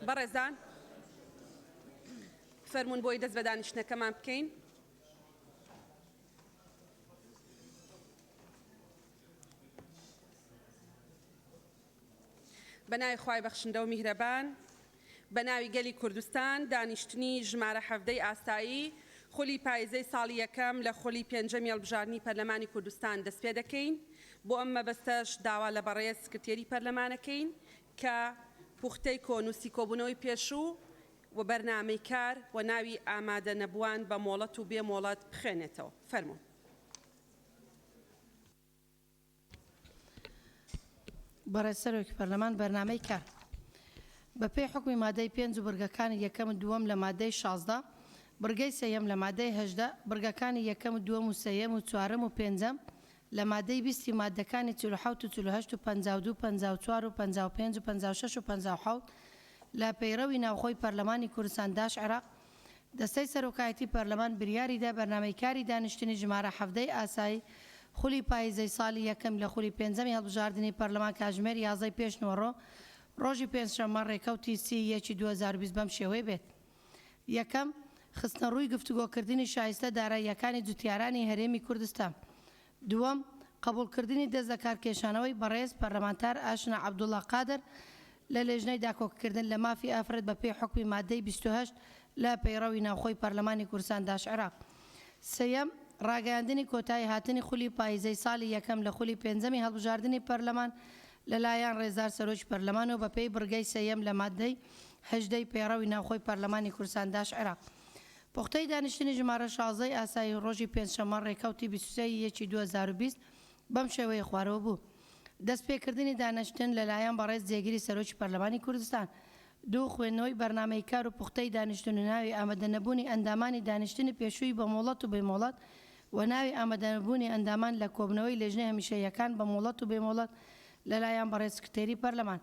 بەڕێزان فەرموون بۆی دەست بە دانیشتنەکەمان بکەین. بە ناوی خوای بەخشندە و میهرەبان، بە ناوی گەلی کوردستان دانیشتنی ژمارە حەڤدەی ئاسایی خولی پایزەی ساڵی یەکەم لە خولی پێنجەمی هەڵبژاردنی پەرلەمانی کوردستان دەستپێدەکەین، بۆ ئەم مەبەستەش داوا لە بەڕێز سکرتێری پەرلەمانەکەین کە پوختەی کۆنووسی کۆبوونەوەی پێشوو و بەرنامەی کار و ناوی ئامادەنەبووان بە مۆڵەت و بێ مۆڵەت بخوێنێتەوە. فەرموون. بەڕێز سەرۆکی پەرلەمان بەرنامەی کار بە پێی حوکمی مادەی پێنج و بڕگەکانی یەکەم و دووەم لە مادەی 16 بڕگەی سێیەم لە مادەی 18 بڕگەکانی یەکەم و دووەم و سێیەم و چوارەم و پێنجەم لە مادەی بیستی ماددەکانی 47 و 48 و 52 و 54 و 55 و 56 و 57 لە پەیڕەوی ناوخۆی پەرلەمانی کوردستان داش عێراق دەستەی سەرۆکایەتی پەرلەمان بریاریدا بەرنامەی کاری دانیشتنی ژمارە حەڤدەی ئاسایی خولی پاییزەی ساڵی یەکەم لە خولی پێنجەمی هەڵبژاردنی پەرلەمان کاتژمێر یازدەی پێشنیوەڕۆ ڕۆژی پێنجشەممە ڕێکەوتی سی یەکی 2020 بەم شێوەیە بێت. یەکەم، خستنەڕووی گفتوگۆکردنی شایستە داراییەکانی جوتیارانی هەرێمی کوردستان. دووەم، قبوڵکردنی دەست لەکارکێشانەوەی بەڕێز پەرلەمانتار ئاشنا عەبدوڵا قادر لە لێژنەی داکۆکیکردن لە مافی ئافرەت بە پێی حوکمی ماددەی 28 لە پەیڕەوی ناوخۆی پەرلەمانی کوردستان داش عێراق. سێیەم، ڕاگەیاندنی کۆتایی هاتنی خولی پاییزەی ساڵی یەکەم لە خولی پێنجەمی هەڵبژاردنی پەرلەمان لە لایەن ڕێزدار سەرۆکی پەرلەمانەوە بە پێی بڕگەی سێیەم لە ماددەی 18 ی پەیڕەوی ناوخۆی پەرلەمانی کوردستان داش عێراق. پوختەی دانیشتنی ژمارە 16 ی ئاسایی ڕۆژی پێنجشەممە ڕێکەوتی 23 ی یەکی 2020 بەم شێوەیە خوارەوە بوو. دەستپێکردنی دانیشتن لەلایەن بەڕێز جێگری سەرۆکی پەرلەمانی کوردستان. دوو خوێندنەوەی بەرنامەی کار و پوختەی دانیشتن و ناوی ئامادەنەبوونی ئەندامانی دانیشتنی پێشووی بە مۆڵەت و بێ مۆڵەت و ناوی ئامادەنەبوونی ئەندامان لە کۆبنەوەی لێژنەی هەمیشەییەکان بە مۆڵەت و بێ مۆڵەت لەلایەن بەڕێز سکرتێری پەرلەمان.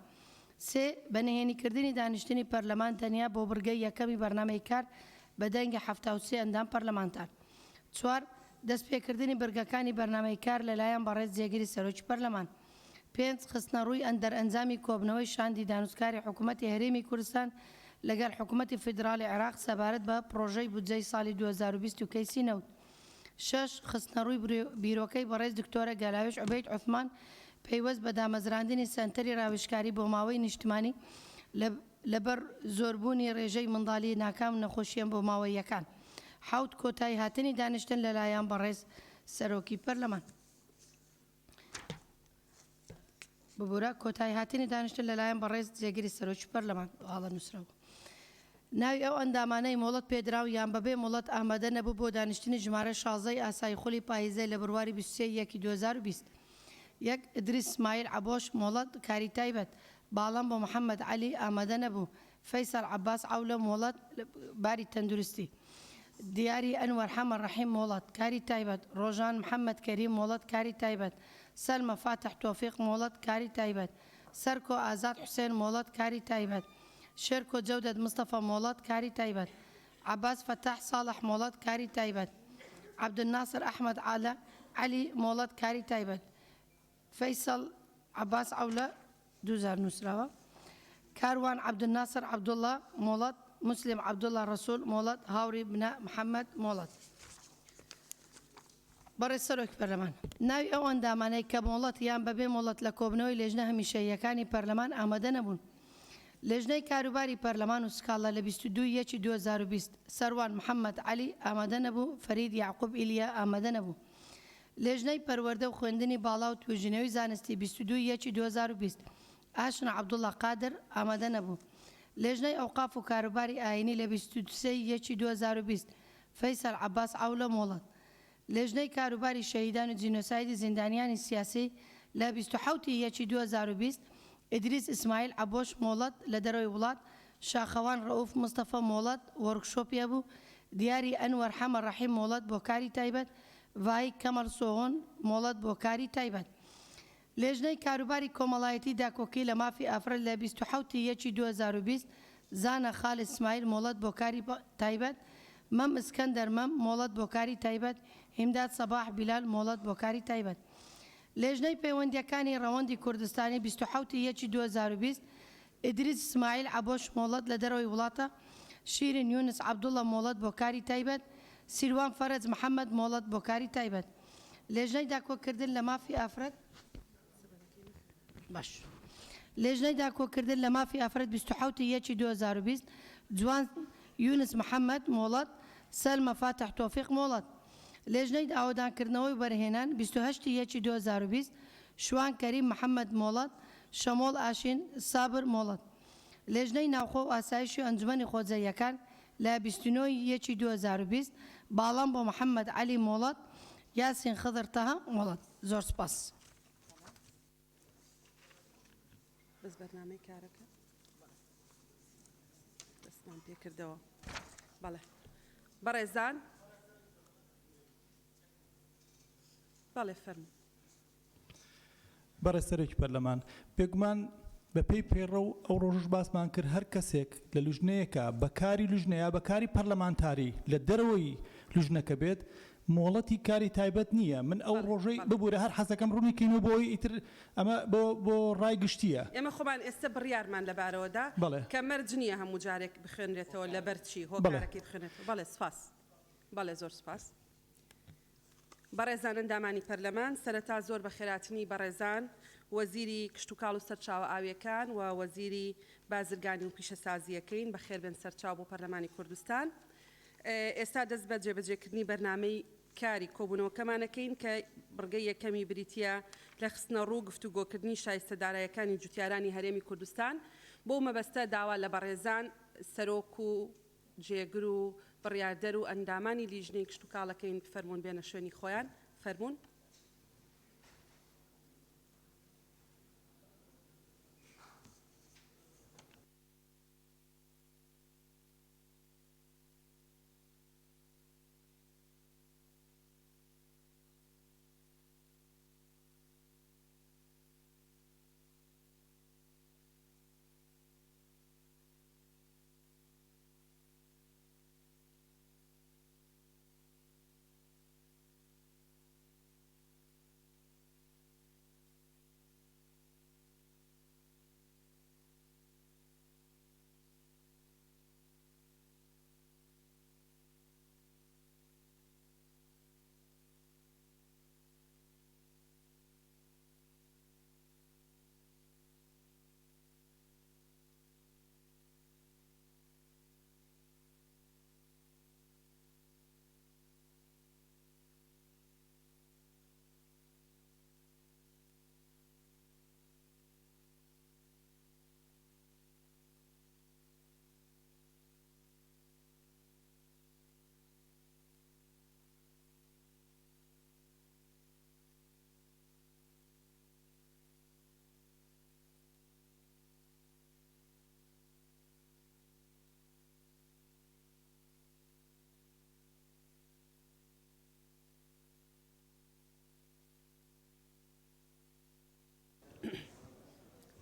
سێ، بە نهێنیکردنی دانیشتنی پەرلەمان تەنیا بۆ بڕگەی یەکەمی بەرنامەی کار بە دەنگی 73 ئەندام پەرلەمانتار. چوار، دەستپێکردنی بڕگەکانی بەرنامەی کار لەلایەن بەڕێز جێگری سەرۆکی پەرلەمان. پێنج، خستنەڕووی دەرئەنجامی کۆبنەوەی شاندی دانوستکاری حکومەتی هەرێمی کوردستان لەگەڵ حکومەتی فیدراڵی عێراق سەبارەت بە پڕۆژەی بودجەی ساڵی 2020 و کەیسی نەوت. شەش، خستنەڕووی بیرۆکەی بەڕێز دکتۆرە گەلاوێژ عوبەید عوسمان پەیوەست بە دامەزراندنی سەنتەری راوێژکاری بۆماوەی نیشتمانی لە لەبەر زۆربوونی رێژەی منداڵی ناکام و نەخۆشییە بۆماوەییەکان. حەوت، کۆتایی هاتنی دانیشتن لەلایەن بەڕێز سەرۆکی پەرلەمان. ببورە، کۆتایی هاتنی دانیشتن لەلایەن بەڕێز جێگری سەرۆکی پەرلەمان، هەڵە نووسراوە. ناوی ئەو ئەندامانەی مۆڵەت پێدراو یان بەبێ مۆڵەت ئامادە نەبوو بۆ دانیشتنی ژمارە 16 ی ئاسایی خولی پاییزەی لە بڕواری 23 ی یەکی 2020. یەک، ئیدریس سمایل عەبۆش، مۆڵەت، کاری تایبەت. باڵەم بۆ محەمەد عەلی، ئامادە نەبوو. فەیسەڵ عەباس عەولە، مۆڵەت، باری تەندروستی. دیاری ئەنوەر حەمە ڕەحیم، مۆڵەت، کاری تایبەت. ڕۆژان محەمەد کەریم، مۆڵەت، کاری تایبەت. سەلمە فاتح تۆفیق، مۆڵەت، کاری تایبەت. سەرکۆ ئازاد حوسێن، مۆڵەت، کاری تایبەت. شێرکۆ جەودەت مستەفا، مۆڵەت، کاری تایبەت. عەباس فەتاح ساڵح، مۆڵەت، کاری تایبەت. عەبدولناسر ئەحمەد عەلی، مۆڵەت، کاری تایبەت. فەیسەڵ عەباس عەولە، دووجار نووسراوە. کاروان عەبدولناسر عەبدوڵڵا، مۆڵەت. موسلیم عەبدوڵڵا ڕەسووڵ، مۆڵەت. هاوڕی بنە محەمەد، مۆڵەت. بەڕێز سەرۆکی پەرلەمان، ناوی ئەو ئەندامانەی کە مۆڵەت یان بەبێ مۆڵەت لە کۆبنەوەی لێژنە هەمیشەییەکانی پەرلەمان ئامادە نەبوون. لێژنەی کاروباری پەرلەمان و سکاڵا لە 22 ی یەکی 2020، سەروان محەمەد عەلی ئامادە نەبوو، فەرید یەعقوب ئیلیا ئامادە نەبوو. لێژنەی پەروەردە و خوێندنی باڵا و توێژینەوەی زانستی 22 ی یەکی 2020، ئاشنا عەبدوڵا قادر ئامادە نەبوو. لێژنەی ئەوقاف و کاروباری ئایینی لە 23 ی یەکی 2020، فەیسەل عەباس عەولە مۆڵەت. لێژنەی کاروباری شەهیدان و جینۆسایدی زیندانیانی سیاسی لە 27 ی یەکی 2020، ئیدریس ئیسماعیل عەبۆش مۆڵەت لە دەرەوەی وڵات، شاخەوان ڕەئوف مستەفا مۆڵەت وۆرکشۆپی هەبوو، دیاری ئەنوەر حەمە ڕەحیم مۆڵەت بۆ کاری تایبەت، ڤایک کەمەڵ سۆغۆن مۆڵەت بۆ کاری تایبەت. لێژنەی کاروباری کۆمەڵایەتی داکۆکی لە مافی ئافرەت لە 27 ی یەکی 2020، زانا خالد سمایل مۆڵەت بۆ کاری تایبەت، مەم ئسکەندەر مەم مۆڵەت بۆ کاری تایبەت، هیمداد سەباح بیلال مۆڵەت بۆ کاری تایبەت. لێژنەی پەیوەندییەکانی ڕەوەندی کوردستانی 27 ی یەکی 2020، ئیدریس سمایل عەبۆش مۆڵەت لە دەرەوەی وڵاتە، شیرین یونس عەبدوڵە مۆڵەت بۆ کاری تایبەت، سیروان فەرەج محەمەد مۆڵەت بۆ کاری تایبەت. لێژنەی داکۆککردن لە مافی ئافرەت. باش. لێژنەی داکۆککردن لە مافی ئافرەت 27 ی یەکی 2020 جوان یونس محەمەد مۆڵەت، سەلمە فاتح تۆفیق مۆڵەت. لێژنەی ئاوەدانکردنەوەی وەبەرهێنان 28 ی یەکی 2020 شوان کەریم محەمەد مۆڵەت، شەمۆڵ ئاشین سابر مۆڵەت. لێژنەی ناوخۆ و ئاسایش و ئەنجومەنی خۆجێیەکان لە 29 ی یەکی 2020 باڵام بۆ محەمەد عەلی مۆڵەت، یاسین خضر تەها مۆڵەت. زۆر سوپاس. بەس بەرنامەی کارەکە دەستمان پێکردەوە. بەڵێ بەڕێزان، بەڵێ فەرموو. بەڕێز سەرۆکی پەرلەمان، بێگومان بەپێی پەیڕەو ئەو ڕۆژەش باسمان کرد هەر کەسێک لە لوجنەیەکە بە کاری لوجنە یا بە کاری پەرلەمانتاری لە دەرەوەی لوجنەکە بێت مۆڵەتی کاری تایبەت نییە من ئەو ڕۆژەی ببورە هەر حەزەکەم ڕوونی کەینەوە بۆ ئەوەی ئیتر ئەمە بۆ بۆ ڕای گشتییە. ئێمە خۆمان ئێستە بڕیارمان لەبارەوە دا کە مەرج نییە هەموو جارێک بخوێنرێتەوە لەبەر چی هۆکارەکەی بخوێنرێتەوە. بەڵێ سوپاس. بەڵێ زۆر سوپاس. بەڕێزان ئەندامانی پەرلەمان، سەرەتا زۆر بەخێراتنی بەڕێزان وەزیری کشتوکاڵ و سەرچاوە ئاویەکان و وەزیری بازرگانی و پیشەسازییەکەین، بەخێربێن سەرچاو بۆ پەرلەمانی کوردستان. ئێستا دەست بە جێبەجێکردنی بەرنامەی کاری کۆبوونەوەکەمان ئەکەین کە بڕگەی یەکەمی بریتییە لە خستنەڕوو و گفتوگۆکردنی شایستە دارایەکانی جوتیارانی هەرێمی کوردستان. بەو مەبەستە داوا لە بەڕێزان سەرۆک و جێگر و بڕیاردەر و ئەندامانی لیژنەی کشتوکاڵەکەین بفەرموون بێنە شوێنی خۆیان. فەرموون.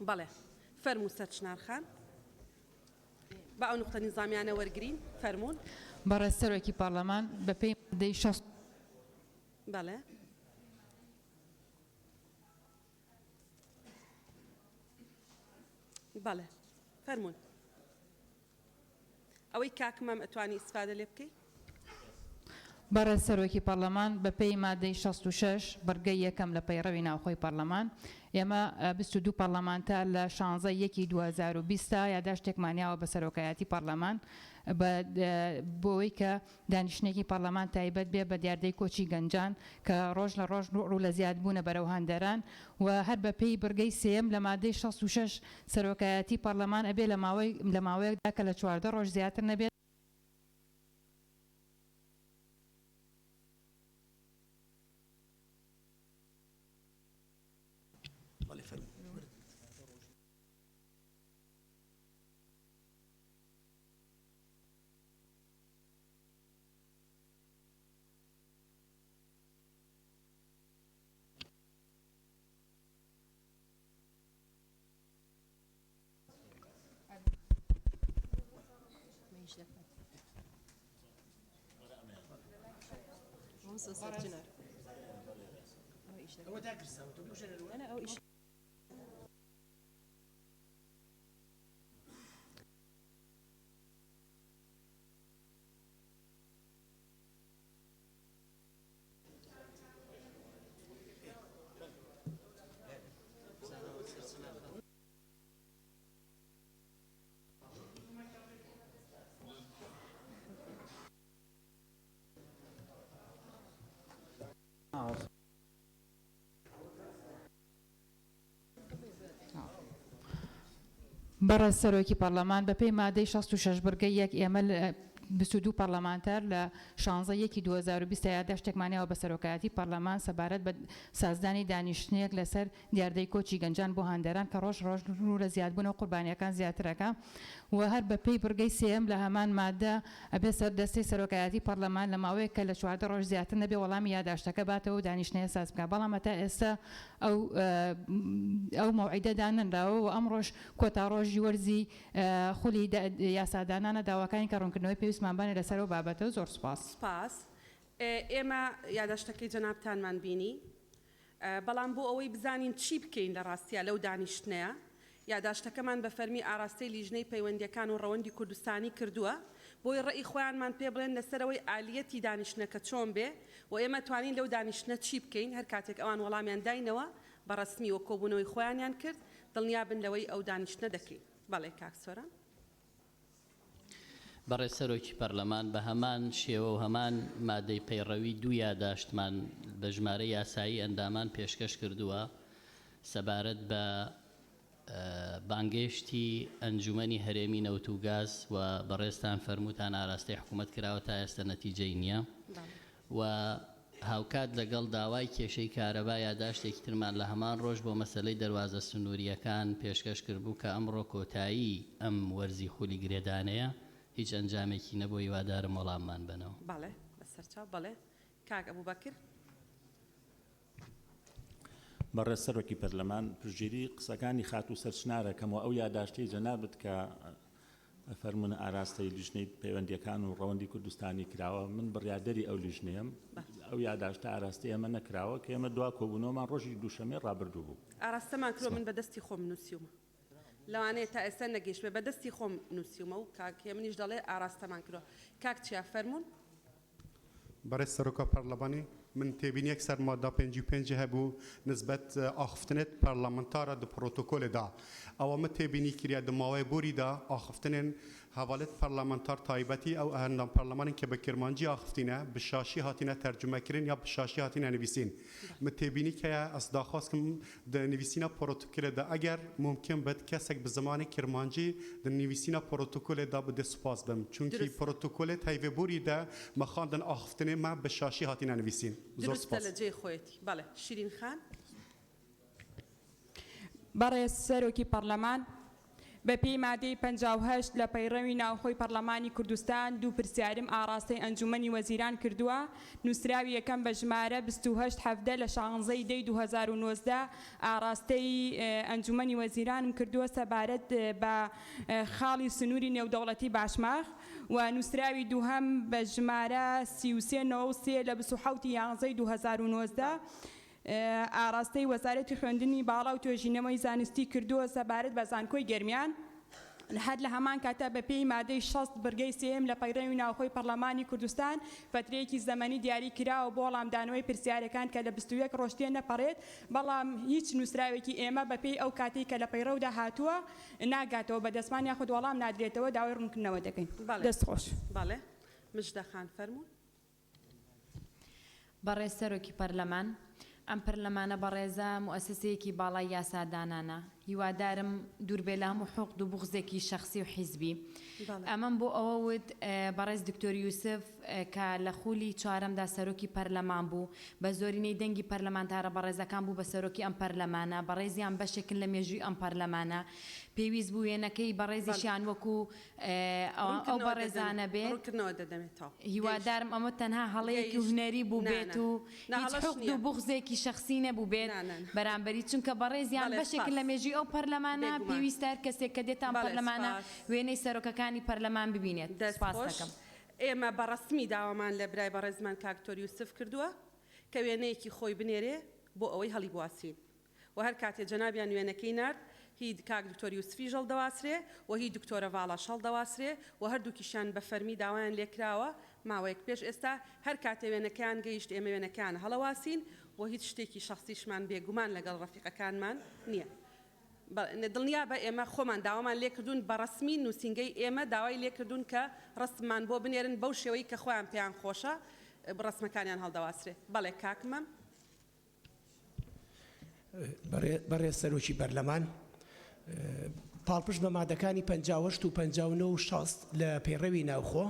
بەڵێ فەرموو سەرچنار خان. با ئەو نوقتە نیزامیانە وەرگرین. فەرموون. بەڕێز سەرۆکی پەڕلەمان، بە پێی مادەی 60. بەڵێ. بەڵێ فەرموون. ئەوەی کاک مەم ئەتوانی ئیسفادە لێ بکەی. بەڕێز سەرۆکی پەڕلەمان، بە پێی مادەی 66 بڕگەی یەکەم لە پەیڕەوی ناوخۆی پەڕلەمان، ئێمە 22 پەڕلەمانتار لە 16 یەکی 2020 تا یاداشتێکمان یاوە بە سەرۆکایەتی پەڕلەمان بە بۆوەی کە دانیشتنێکی پەڕلەمان تایبەت بێ بە دیاردەی کۆچی گەنجان کە ڕۆژ لە ڕۆژ ڕوو لە زیادبوونە بەرەو هەندەران و هەر بە پێی بڕگەی سێیەم لە مادەی 66 سەرۆکایەتی پەڕلەمان ئەبێ لە ماوەی لە ماوەیەکدا کە لە 14 ڕۆژ زیاتر نەبێت. بەڕێز سەرۆکی پەڕلەمان، بەپێی مادەی 66 بڕگەی یەک ئێمە 22 پەڕلەمانتار لە شانزە یەکی 2020 تا یاداشتێکمان یاوە بە سەرۆکایەتی پەڕلەمان سەبارەت بە سازدانی دانیشتنێک لەسەر دیاردەی کۆچی گەنجان بۆ هەندەران کە ڕۆژ ڕۆژ ڕوو لە زیادبوونە و قوربانییەکان زیاترەکە و هەر بە پێی بڕگەی سێیەم لە هەمان مادە ئەبێ سەر دەستەی سەرۆکایەتی پەڕلەمان لە ماوەیەک کە لە 14 ڕۆژ زیاتر نەبێ وەڵامی یاداشتەکە باتەوە و دانیشتنەیە ساز بکا بەڵام هەتا ئێستا ئەو ئەو مەوعیدە دانەنراوە و ئەمڕۆش کۆتا ڕۆژی وەرزی خولی یاسادانانە داواکانی کە ڕوونکردنەوەی پێویستمان بانێ لەسەر ئەو بابەتە زۆر سوپاس. سوپاس. ئێمە یاداشتەکەی جەنابتانمان بینی. بەڵام بۆ ئەوەی بزانین چی بکەین لە ڕاستیا لەو دانیشتنەیا، یاداشتەکەمان بە فەرمی ئاراستەی لیژنەی پەیوەندیەکان و ڕەوەندی کوردستانی کردووە بۆی ڕەئی خۆیانمان پێ بڵێن لەسەر ئەوەی ئالیەتی دانیشتنەکە چۆن بێ و ئێمە توانین لەو دانیشتنە چی بکەین هەر کاتێک ئەوان وەڵامیان داینەوە بە ڕەسمی و کۆبوونەوەی خۆیانیان کرد دڵنیا بن لەوەی ئەو دانیشتنە دەکەین. بەڵێ کاک سۆران. بەڕێز سەرۆکی پەرلەمان، بە هەمان شێوە و هەمان مادەی پەیڕەوی دوو یاداشتمان بە ژمارەی یاسایی ئەندامان پێشکەش کردووە سەبارەت بە بانگێشتی ئەنجومەنی هەرێمی نەوت و گاز و بەڕێزتان فەرمووتان ئاراستەی حکوومەت کراوە تا ئێستا نەتیجەی نییە و هاوکات لەگەڵ داوای کێشەی کارەبا یاداشتێکی ترمان لە هەمان ڕۆژ بۆ مەسەلەی دەروازە سنوورییەکان پێشکەش کردبوو کە ئەمڕۆ کۆتایی ئەم وەرزی خولی گرێدانەیە هیچ ئەنجامێکی نەبوو هیوادارم وەڵاممان بەنەوە. بەڵێ بەسەرچاو بەڵێ کاک ئەبوبەکر. بەڕێز سەرۆکی پەرلەمان، پشتگیری قسەکانی خاتوو سەرچنار ئەکەم و ئەو یاداشتەی جەنابت کە فەرموون ئاراستەی لیژنەی پەیوەندییەکان و ڕەوەندی کوردستانی کراوە، من بڕیاردەری ئەو لیژنەیەم، ئەو یاداشتە ئاراستەی ئێمە نەکراوە کە ئێمە دوا کۆبوونەوەمان ڕۆژی دووشەممەی ڕابردوو بوو. ئاراستەمان کردووە، من بە دەستی خۆم نووسیومە، لەوانەیە تا ئێستا نەگەیشتبێ، بە دەستی خۆم نووسیومە و کاک هێمنیش دەڵێ ئاراستەمان کردووە. کاک چیا فەرموون. بەڕێز سەرۆکا پەرلەمانی من تێبینیەک سەر مادە 55 هەبوو نسبەت ئاخفتنێت پەرلەمنتارە د پرۆتۆکۆلێ دا ئەوە مە تێبینی کریا د ماوەی بۆری دا ئاخفتنێن هەڤالێت پەرلەمنتار تایبەتی ئەو ئەندام پەرلەمانن کە بە کرمانجی ئاخفتینە بە شاشی هاتینە تەرجومە کرن یا بە شاشی هاتینە نویسین مە تێبینی کەیە ئەس داخواز کم د نویسینا پرۆتۆکۆلێ دا ئەگەر مومکن بێت کەسێک بە زمانی کرمانجی د نویسینا پرۆتۆکۆلێ دا بدێ سوپاس بم چونکی دروستە. پرۆتۆکۆلێ تەیڤێ بۆری دە مە خواندن ئاخفتنێ مە بە شاشی هاتینە نویسین زۆر دروستە سوپاس. لە جێی خۆیەتی. بەڵێ شیرین خان. بەڕێز سەرۆکی پەڕلەمان، بە پێی مادەی 58 لە پەیڕەوی ناوخۆی پەڕلەمانی کوردستان دوو پرسیارم ئاڕاستەی ئەنجومەنی وەزیران کردووە، نووسراوی یەکەم بە ژمارە 28 17 لە شانزەی دەی 2019 ئاڕاستەی ئەنجومەنی وەزیرانم کردووە سەبارەت بە خاڵی سنووری نێودەوڵەتی باشماخ و نووسراوی دووهەم بە ژمارە 33 93 لە 27 ی یانزەی 2019 ئاراستەی وەزارەتی خوێندنی باڵا و توێژینەوەی زانستی کردووە سەبارەت بە زانکۆی گەرمیان. هەر لە هەمان کاتدا بە پێی مادەی 60 بڕگەی سێیەم لە پەیڕەوی ناوخۆی پەڕلەمانی کوردستان فەترەیەکی زەمەنی دیاری کراوە بۆ وەڵامدانەوەی پرسیارەکان کە لە 21 ڕۆژ تێنەپەڕێت، بەڵام هیچ نووسراوێکی ئێمە بە پێی ئەو کاتەی کە لە پەیڕەودا هاتووە ناگاتەوە بە دەستمان یاخود وەڵام نادرێتەوە، داوای ڕوونکردنەوە دەکەین. بەڵێ. دەست خۆش. بەڵێ مژدە خان فەرموون. بەڕێز سەرۆکی پەرلەمان، ئەم پەرلەمانە بەڕێزە موئەسەسەیەکی باڵای یاسادانانە، هیوادارم دووربێ لە هەموو حوقد و بوغزێکی شەخسی و حیزبی. ئەمەم بۆ ئەوە وت بەڕێز دکتۆر یوسف کە لە خولی چوارەمدا سەرۆکی پەرلەمان بوو، بە زۆرینەی دەنگی پەرلەمانتارە بەڕێزەکان بوو بە سەرۆکی ئەم پەرلەمانە، بەڕێزیان بەشێکن لە مێژووی ئەم پەرلەمانە، پێویست بوو وێنەکەی بەڕێزیشیان وەکو ئەو بەڕێزانە بێت. هیوادارم ئەمە تەنها هەڵەیەکی هونەری بووبێت و هیچ حوقد و بوغزێکی شەخسی نەبووبێت بەرامبەری، چونکە بەڕێزیان بەشێکن لە مێژووی ئەو پەرلەمانە، پێویستە هەر کەسێک کە دێتە ئەم پەرلەمانە وێنەی سەرۆکەکانی پەرلەمان ببینێت. سوپاست دەکەم. ئێمە بە ڕەسمی داوامان لە برای بەڕێزمان کاک دکتۆر یوسف کردووە کە وێنەیەکی خۆی بنێرێ بۆ ئەوەی هەڵیبواسین. وە هەر کاتێ جەنابیان وێنەکەی نارد هی کاک دکتۆر یوسفیش هەڵدەواسرێ و هی دکتۆرە ڤاڵاش هەڵدەواسرێ و هەردووکیشیان بە فەرمی داوایان لێکراوە ماوەیەک پێش ئێستا هەر کاتێ وێنەکەیان گەیشت ئێمە وێنەکەیان هەڵەواسین و هیچ شتێکی شەخسیشمان بێگومان لەگەڵ ڕەفیقەکانمان نیە بەڵێ دڵنیابە ئێمە خۆمان داوامان لێکردوون بە ڕەسمی نوسینگەی ئێمە داوای لێکردوون کە ڕەسممان بۆ بنێرن بەو شێوەی کە خۆیان پێیان خۆشە ڕەسمەکانیان هەڵدەواسرێ بەڵێ کاک مەم. بەڕێز سەرۆکی پەرلەمان. پاڵپشت بە مادەکانی 58 و 59 و 60 لە پەیڕەوی ناوخۆ،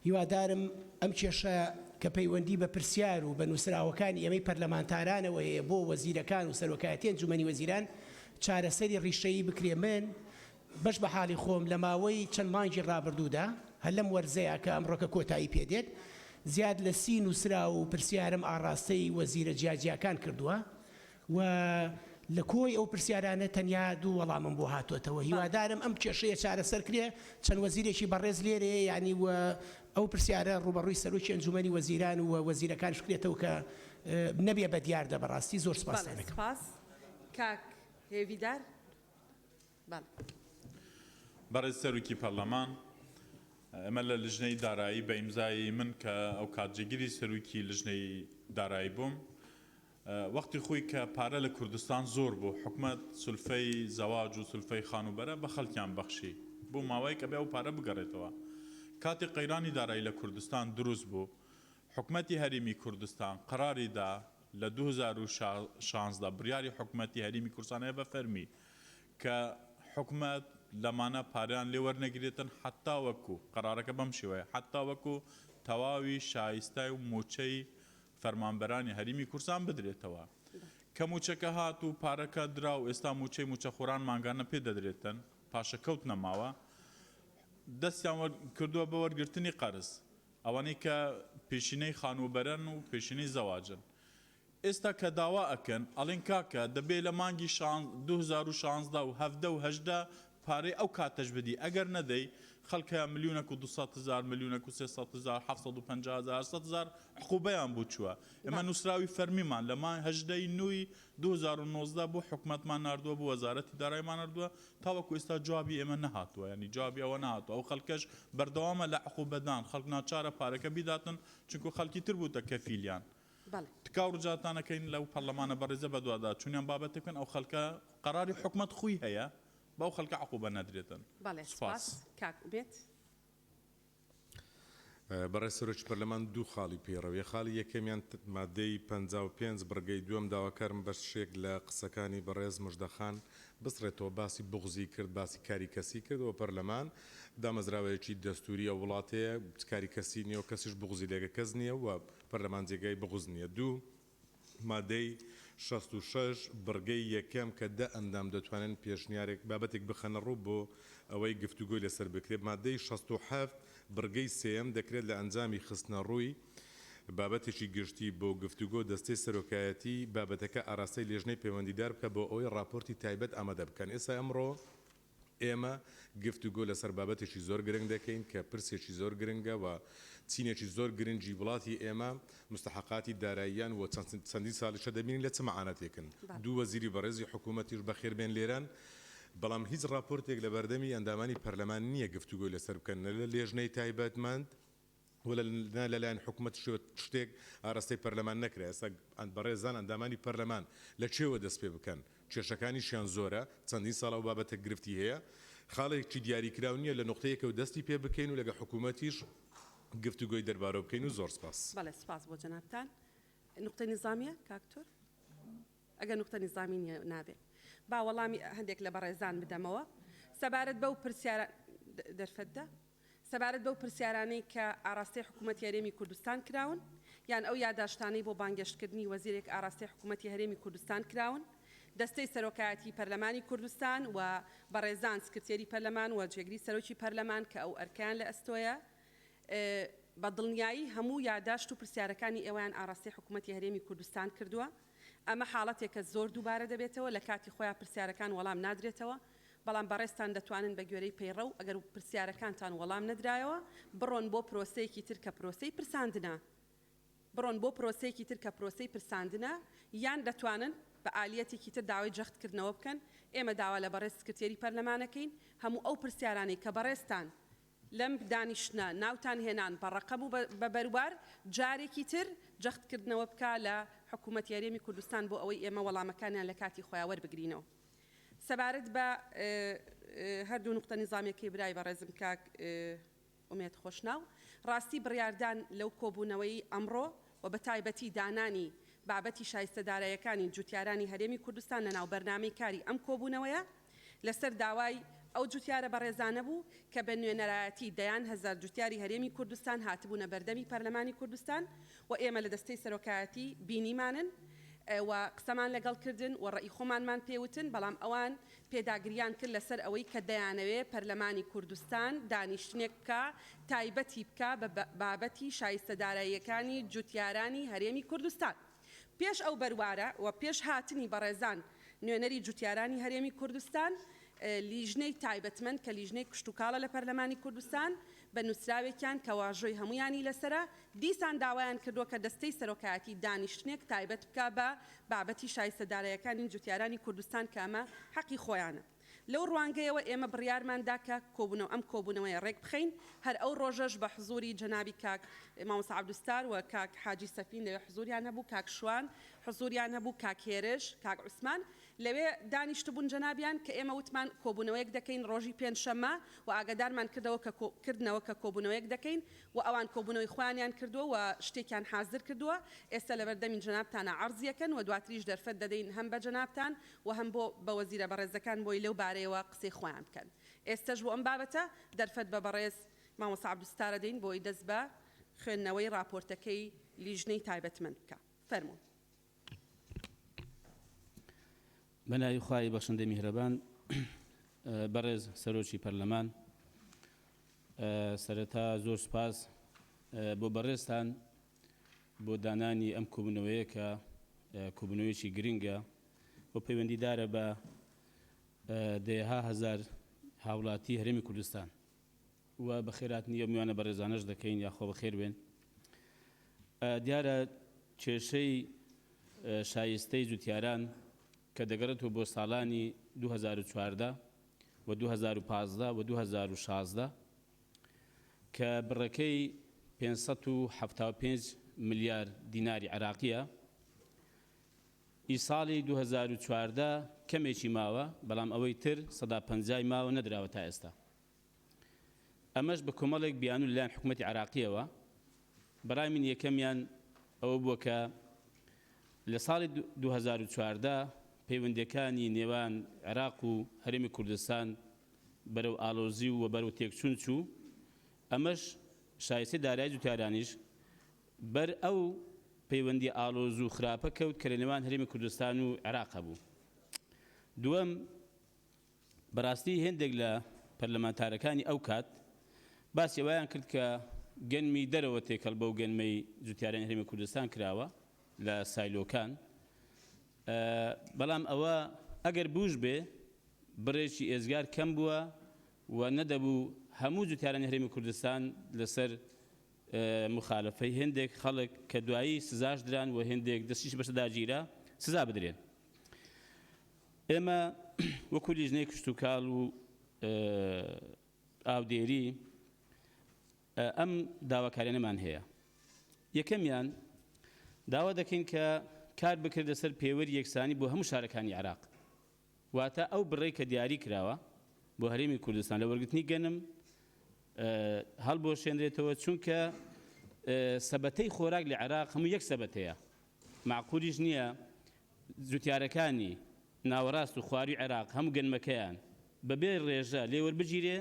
هیوادارم ئەم کێشە کە پەیوەندی بە پرسیار و بە نووسراوەکانی ئێمەی پەرلەمانتارانەوە هەیە بۆ وەزیرەکان و سەرۆکایەتی ئەنجومەنی وەزیران چارەسەری ڕیشەیی بکرێ. من بەش بە حاڵی خۆم لە ماوەی چەند مانگی ڕابردوودا هەر لەم وەرزەیا کە ئەمڕۆکە کۆتایی پێ دێت زیاد لە 30 نووسراو و پرسیارم ئاڕاستەی وەزیرە جیاجیاکان کردووە و لە کۆی ئەو پرسیارانە تەنیا دوو وەڵامم بۆ هاتۆتەوە. هیوادارم ئەم کێشەیە چارەسەر کرێ. چەند وەزیرێکی بەڕێز لێرەیە یانی و ئەو پرسیارە ڕووبەڕووی سەرۆکی ئەنجوومەنی وەزیران و وەزیرەکانیش بکرێتەوە کە نەبێ بە دیاردە بەڕاستی زۆر بەڵێ سوپاستان ئەکەم. سوپاس کاک هێڤیدار. بەڵێ. بەڕێز سەرۆکی پەرلەمان، ئێمە لە لجنەی دارایی بە ئیمزای من کە ئەوکات جێگیری سەرۆکی لجنەی دارایی بووم، وەختی خۆی کە پارە لە کوردستان زۆر بوو، حکومەت سولفەی زەواج و سولفەی خانووبەرە بە خەڵکیان بەخشی. بۆ ماوەیەک ئەبێ ئەو پارە بگەڕێتەوە. کاتێک قەیرانی دارایی لە کوردستان دروست بوو، حکومەتی هەرێمی کوردستان قەراری دا لە 2016 بڕیاری حکومەتی هەرێمی کوردستان هەیە بە فەرمی کە حکومەت لەمانە پارەیان لێ وەرنەگرێتن حەتا وەکو قەرارەکە بەم شێوەیە حەتا وەکو تەواوی شایستای و موچەی فەرمانبەرانی هەریمی کوردستان بدرێتەوە. کە موچەکە هات و پارەکە درا و ئێستا موچەی موچەخۆران مانگانە پێ دەدرێتن پاشەکەوت نەماوە دەستیان کردووە بە وەرگرتنی قەرز ئەوانەی کە پێشینەی خانووبەرەن و پێشینەی زەواجن ئێستا کە داوا ئەکەن ئەڵێن کاکە دەبێ لە مانگی 2016 و 17 و 18 پارەی ئەو کاتەش بدی ئەگەر نەدەی خەڵک هەیە ملیونەک و 200 هەزار ملیونەک و 300 هەزار 750 هەزار 800 هەزار عقوبەیان بۆ چووە ئێمە نووسراوی فەرمیمان لە مانگ 18 ی نوی 2019 بۆ حکومەتمان ناردووە بۆ وەزارەتی دارایمان ناردووە تاوەکو ئێستا جوابی ئێمە نەهاتووە یانی جوابی ئەوە نەهاتووە ئەو خەڵکەش بەردەوامە لە عقوبەدان خەڵک ناچارە پارەکە بیداتن چونکو خەڵکی تر بووتە کەفیلیان بەڵێ. تکا و ڕجاتان ئەکەین لەو پەڕلەمانە بەڕێزە بەدواداچوونیان بابەتێ بکەن ئەو خەڵکە قەراری حکومەت خوی هەیە با ئەو خەڵکە عقوبە نەدرێتن. بەڵێ سوپاس. سوپاس کاک ئومێد. بەڕێز سەرۆکی پەرلەمان دوو خاڵی پەیڕەویە، خاڵی یەکەمیان مادەی 55 بڕگەی دووەم داواکارم بەشێک لە قسەکانی بەڕێز مژدەخان بسڕێتەوە باسی بوغزی کرد باسی کاری کەسی کرد و پەرلەمان دامەزراوەیەکی دەستوری ئەو وڵاتەیە کاری کەسی نیە و کەسیش بوغزی لەگە کەس نیە و پەرلەمان جێگای بوغز نیە دوو مادەی 66 بڕگەی یەکەم کە دە ئەندام دەتوانن پێشنیارێک بابەتێک بخەنە ڕوو بۆ ئەوەی گفتوگۆی لەسەر بکرێت مادەی 67 بڕگەی سێیەم دەکرێت لە ئەنجامی خستنەڕووی بابەتێکی گشتی بۆ گفتوگۆ دەستەی سەرۆکایەتی بابەتەکە ئاراستەی لێژنەی پەیوەندیدار بکات بۆ ئەوەی ڕاپۆرتی تایبەت ئامادە بکەن ئێستا ئەمڕۆ ئێمە گفتوگۆ لەسەر بابەتێکی زۆر گرنگ دەکەین کە پرسێکی زۆر گرنگە و چینێکی زۆر گرنگی وڵاتی ئێمە موستەحەقاتی داراییان و چەندین ساڵیشە دەبینین لە چ مەعانەتێکن. دوو وەزیری بەڕێزی حکوومەتیش بەخێربێن لێرەن، بەڵام هیچ ڕاپۆرتێک لە بەردەمی ئەندامانی پەرلەمان نییە گفتوگۆی لەسەر بکەن نە لە لێژنەی تایبەتمەند و نە لەلایەن حکوومەتیشەوە شتێک ئاراستەی پەرلەمان نەکرا. ئێستا بەڕێزان ئەندامانی پەرلەمان لە کوێوە دەست پێ بکەن؟ کێشەکانیشیان زۆرە، چەندین ساڵە ئەو بابەتە گرفتی هەیە، خاڵێکی دیاریکراو نییە لە نوقتەیەکەوە دەستی پێ بکەین و لەگە حکوومەتیش گفتوگۆی دەربارەوە بکەین و زۆر سپاس. بەڵێ سپاس بۆ جەنابتان. نوقتەی نیزامیە کاک تۆر؟ ئەگەر نوقتە نیزامی نیە نابێ. با وەڵامی هەندێک لە بەڕێزان بدەمەوە سەبارەت بەو پرسیارە دەرفەت دە سەبارەت بەو پرسیارانەی کە ئاراستەی حکوومەتی هەرێمی کوردستان کراون یان ئەو یاداشتانەی بۆ بانگێشتکردنی وەزیرێک ئاراستەی حکوومەتی هەرێمی کوردستان کراون، دەستەی سەرۆکایەتیی پەرلەمانی کوردستان و بەڕێزان سکرتێری پەرلەمان و جێگری سەرۆکی پەرلەمان کە ئەو ئەرکەیان لە ئەستۆیە بە دڵنیایی هەموو یاداشت و پرسیارەکانی ئێوەیان ئاراستەی حکوومەتی هەرێمی کوردستان کردووە. ئەمە حاڵەتێکە زۆر دووبارە دەبێتەوە، لە کاتی خۆیا پرسیارەکان وەڵام نادرێتەوە، بەڵام بەڕێزتان دەتوانن بە گوێرەی پەیڕەو ئەگەر پرسیارەکانتان وەڵام نەدرایەوە بڕۆن بۆ پرۆسەیەکی تر کە پرۆسەی پرساندنە بڕۆن بۆ پرۆسەیەکی تر کە پرۆسەی پرساندنە یان دەتوانن بە ئالیەتێکی تر داوای جەختکردنەوە بکەن، ئێمە داوا لە بەڕێز سکرتێری پەرلەمانەکەین هەموو ئەو پرسیارانەی کە بەڕێزتان لەم دانیشتنە ناوتان هێنان بە ڕەقەم و بە بەروار جارێکی تر جەخت کردنەوە بکا لە حکوومەتی هەرێمی کوردستان بۆ ئەوەی ئێمە وەڵامەکانیان لە کاتی خۆیا وەربگرینەوە. سەبارەت بە هەردوو نوقتە نیزامیەکەی برای بەڕێزم کاک ئومێد خۆشناو، ڕاستی بڕیاردان لەو کۆبوونەوەی ئەمڕۆ و بە تایبەتی دانانی بابەتی شایستە دارایەکانی جوتیارانی هەرێمی کوردستان لە ناو بەرنامەی کاری ئەم کۆبوونەوەیە لەسەر داوای. ئەو جوتیارە بەڕێزانە بوو کە بە نوێنەرایەتی دەیان هەزار جوتیاری هەرێمی کوردستان هاتبوونە بەردەمی پەرلەمانی کوردستان و ئێمە لە دەستەی سەرۆکایەتی بینیمانن و قسەمان لەگەڵ کردن و ڕەئی خۆمانمان پێ وتن، بەڵام ئەوان پێداگریان کرد لەسەر ئەوەی کە دەیانەوێ پەرلەمانی کوردستان دانیشتنێک بکا تایبەتی بکا بە بابەتی شایستە داراییەکانی جوتیارانی هەرێمی کوردستان. پێش ئەو بەروارە و پێش هاتنی بەڕێزان نوێنەری جوتیارانی هەرێمی کوردستان، لیژنەی تایبەتمەند کە لیژنەی کشتوکاڵە لە پەرلەمانی کوردستان بە نوسراوێکیان کە واژۆی هەموویانی لەسەرە دیسان داوایان کردووە کە دەستەی سەرۆکایەتی دانیشتنێک تایبەت بکا بە بابەتی شایستە دارایەکانی جوتیارانی کوردستان کە ئەمە حەقی خۆیانە. لەو ڕوانگەیەوە ئێمە بڕیارمان دا کە کۆبوونەوە ئەم کۆبوونەوەیە ڕێک بخەین، هەر ئەو ڕۆژەش بە حزووری جەنابی کاک مامۆستا عەبدولستار و کاک حاجی سەفین لەوێ حزووریان هەبوو، کاک شوان حزووریان هەبوو، کاک هێرش، کاک عوسمان لەوێ دانیشتبوون جەنابیان کە ئێمە وتمان کۆبوونەوەیەک دەکەین ڕۆژی پێنجشەممە و ئاگادارمان کردەوە کە کردنەوە کە کۆبوونەوەیەک دەکەین و ئەوان کۆبوونەوەی خۆیانیان کردووە و شتێکیان حازر کردووە ئێستا لەبەردەمی جەنابتانا عەرزی ئەکەن و دواتریش دەرفەت دەدەین هەم بە جەنابتان و هەم بۆ بە وەزیرە بەڕێزەکان بۆی لەو بارەیەوە قسەی خۆیان بکەن. ئێستەش بۆ ئەم بابەتە دەرفەت بە بەڕێز مامۆستا عەبدولستار ئەدەین بۆی دەست بە خوێندنەوەی ڕاپۆرتەکەی لیژنەی تایبەتمەند بکا. فەرموون. بە ناوی خوای بەخشندەی میهرەبان. بەڕێز سەرۆکی پەرلەمان، سەرەتا زۆر سوپاس بۆ بەڕێزتان بۆ دانانی ئەم کۆبوونەوەیە کە کۆبوونەوەیەکی گرنگە و پەیوەندیدارە بە دەیەها هەزار هاوڵاتی هەرێمی کوردستان و بەخێرهاتنی ئەو میوانە بەڕێزانەش دەکەین یاخۆ بەخێر بێن. دیارە کێشەی شایستەی جوتیاران کە دەگەڕێتەوە بۆ ساڵانی 2014 و 2015 و 2016 کە بڕەکەی 575 ملیار دیناری عێراقیە، ئی ساڵی 2014 کەمێکی ماوە، بەڵام ئەوەی تر سەدا پەنجای ماوە نەدراوە تا ئێستا. ئەمەش بە کۆمەڵێک بیانوو لەلایەن حکومەتی عێراقییەوە، بەڕای من یەکەمیان ئەوە بووە کە لە ساڵی 2014 پەیوەندییەکانی نێوان عێراق و هەرێمی کوردستان بەرەو ئاڵۆزی و بەرەو تێکچوون چوو، ئەمەش شایستەی دارایی جوتیارانیش بەر ئەو پەیوەندییە ئاڵۆز و خراپە کەوت کە لە نێوان هەرێمی کوردستان و عێراق هەبوو. دووەم، بەڕاستی هێندێک لە پەرلەمانتارەکانی ئەو کات باسی ئەوەیان کرد کە گەنمی دەرەوە تێکەڵ بەو گەنمەی جوتیارانی هەرێمی کوردستان کراوە لە سایلۆکان، بەڵام ئەوە ئەگەر بووش بێ بڕێکی ئێجگار کەم بووە و نەدەبوو هەموو جوتیارانی هەرێمی کوردستان لەسەر موخالەفەی هێندێک خەڵک کە دوایی سزاش دران و هێندێک دەستیش بەسەردا گیرا سزا بدرێن. ئێمە وەکو لیژنەی کشتوکاڵ و ئاودێری ئەم داواکاریانەمان هەیە. یەکەمیان داوا دەکەین کە کار بکرێت لەسەر پێوەری یەکسانی بۆ هەموو شارەکانی عێراق، واتە ئەو بڕەی کە دیاری کراوە بۆ هەرێمی کوردستان لە وەرگرتنی گەنم هەڵبوەشێنرێتەوە، چونکە سەبەتەی خۆراک لە عێراق هەموو یەک سەبەتەیە، مەعقولیش نییە جوتیارەکانی ناوەڕاست و خواروی عێراق هەموو گەنمەکەیان بەبێ ڕێژە لێ وەربگیرێ،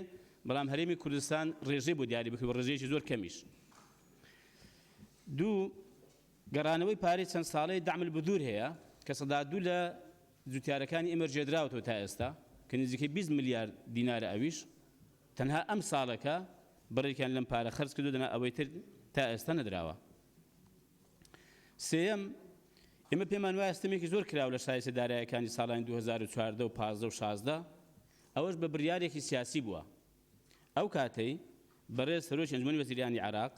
بەڵام هەرێمی کوردستان ڕێژەی بۆ دیاری بکرێ و ڕێژەیەکی زۆر کەمیش. دوو، گەڕانەوەی پارەی چەند ساڵەی دعم البذور هەیە کە 2% لە جوتیارەکانی ئێمە ژێدراوەتەوە تا ئێستا کە نزیکەی 20 ملیار دینارە ئەویش تەنها ئەم ساڵەکە بڕێکیان لەم پارە خەرج کردو دەنا ئەوەی تر تا ئێستا نەدراوە. سێیەم، ئێمە پێمان وایە ستەمێکی زۆر کراوە لە شایستە دارایەکانی ساڵانی 2014 و 15 و 16، ئەوەش بە بڕیارێکی سیاسی بووە. ئەو کاتەی بەڕێز سەرۆکی ئەنجومەنی وەزیرانی عێراق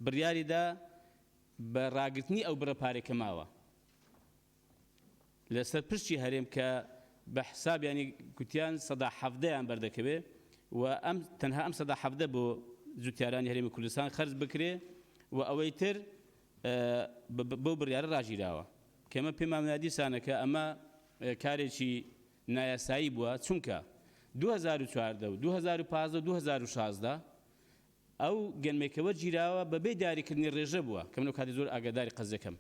بڕیاری دا بە ڕاگرتنی ئەو بڕە پارەی کە ماوە لەسەر پشتی هەرێم کە بە حساب یانی گوتیان 17%یان بەردەکەوێ و ئەم تەنها ئەم 17% بۆ جوتیارانی هەرێمی کوردستان خەرج بکرێ و ئەوەی تر بەو بڕیارە ڕاگیراوە کە ئێمە پێمان وایە دیسانەکە ئەمە کارێکی نایاسایی بووە چونکە 2014 و 2015 و 2016 ئەو گەنمەی کە وەرگیراوە بەبێ دیاریکردنی ڕێژە بووە کە من ئەو کاتی زۆر ئاگاداری قەزیەکەم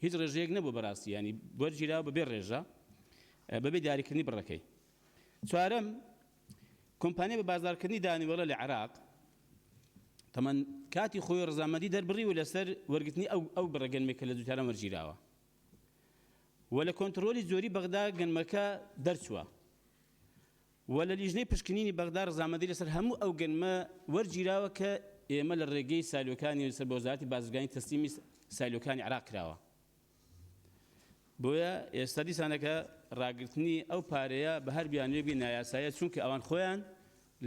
هیچ ڕێژەیەک نەبوو بەڕاستی ینی وەرگیراوە بەبێ ڕێژە بەبێ دیاریکردنی بڕەکەی. چوارەم. کۆمپانیای بە بازاڕکردنی دانیوەڵە لە عێراق تەمەن کاتی خۆی ڕەزامەندی دەربڕیوە لەسەر وەرگرتنی ئەو ئەو بڕە گەنمێک کە لە جوتیاران وەرگیراوە و لە کۆنتڕۆلی جۆری بەغدا گەنمەکە دەرچووە و لە لیژنەی پشکنینی بەغدا ڕەزامەندی لەسەر هەموو ئەو گەنمە وەرگیراوە کە ئێمە لە ڕێگەی سایلۆکانی سەر بە وەزارەتی بازرگانی تەسلیمی سایلۆکانی عێراق کراوە. بۆیە ئێستا دیسانەکە ڕاگرتنی ئەو پارەیە بە هەر بیانوویەک بێ نایاساییە، چونکە ئەوان خۆیان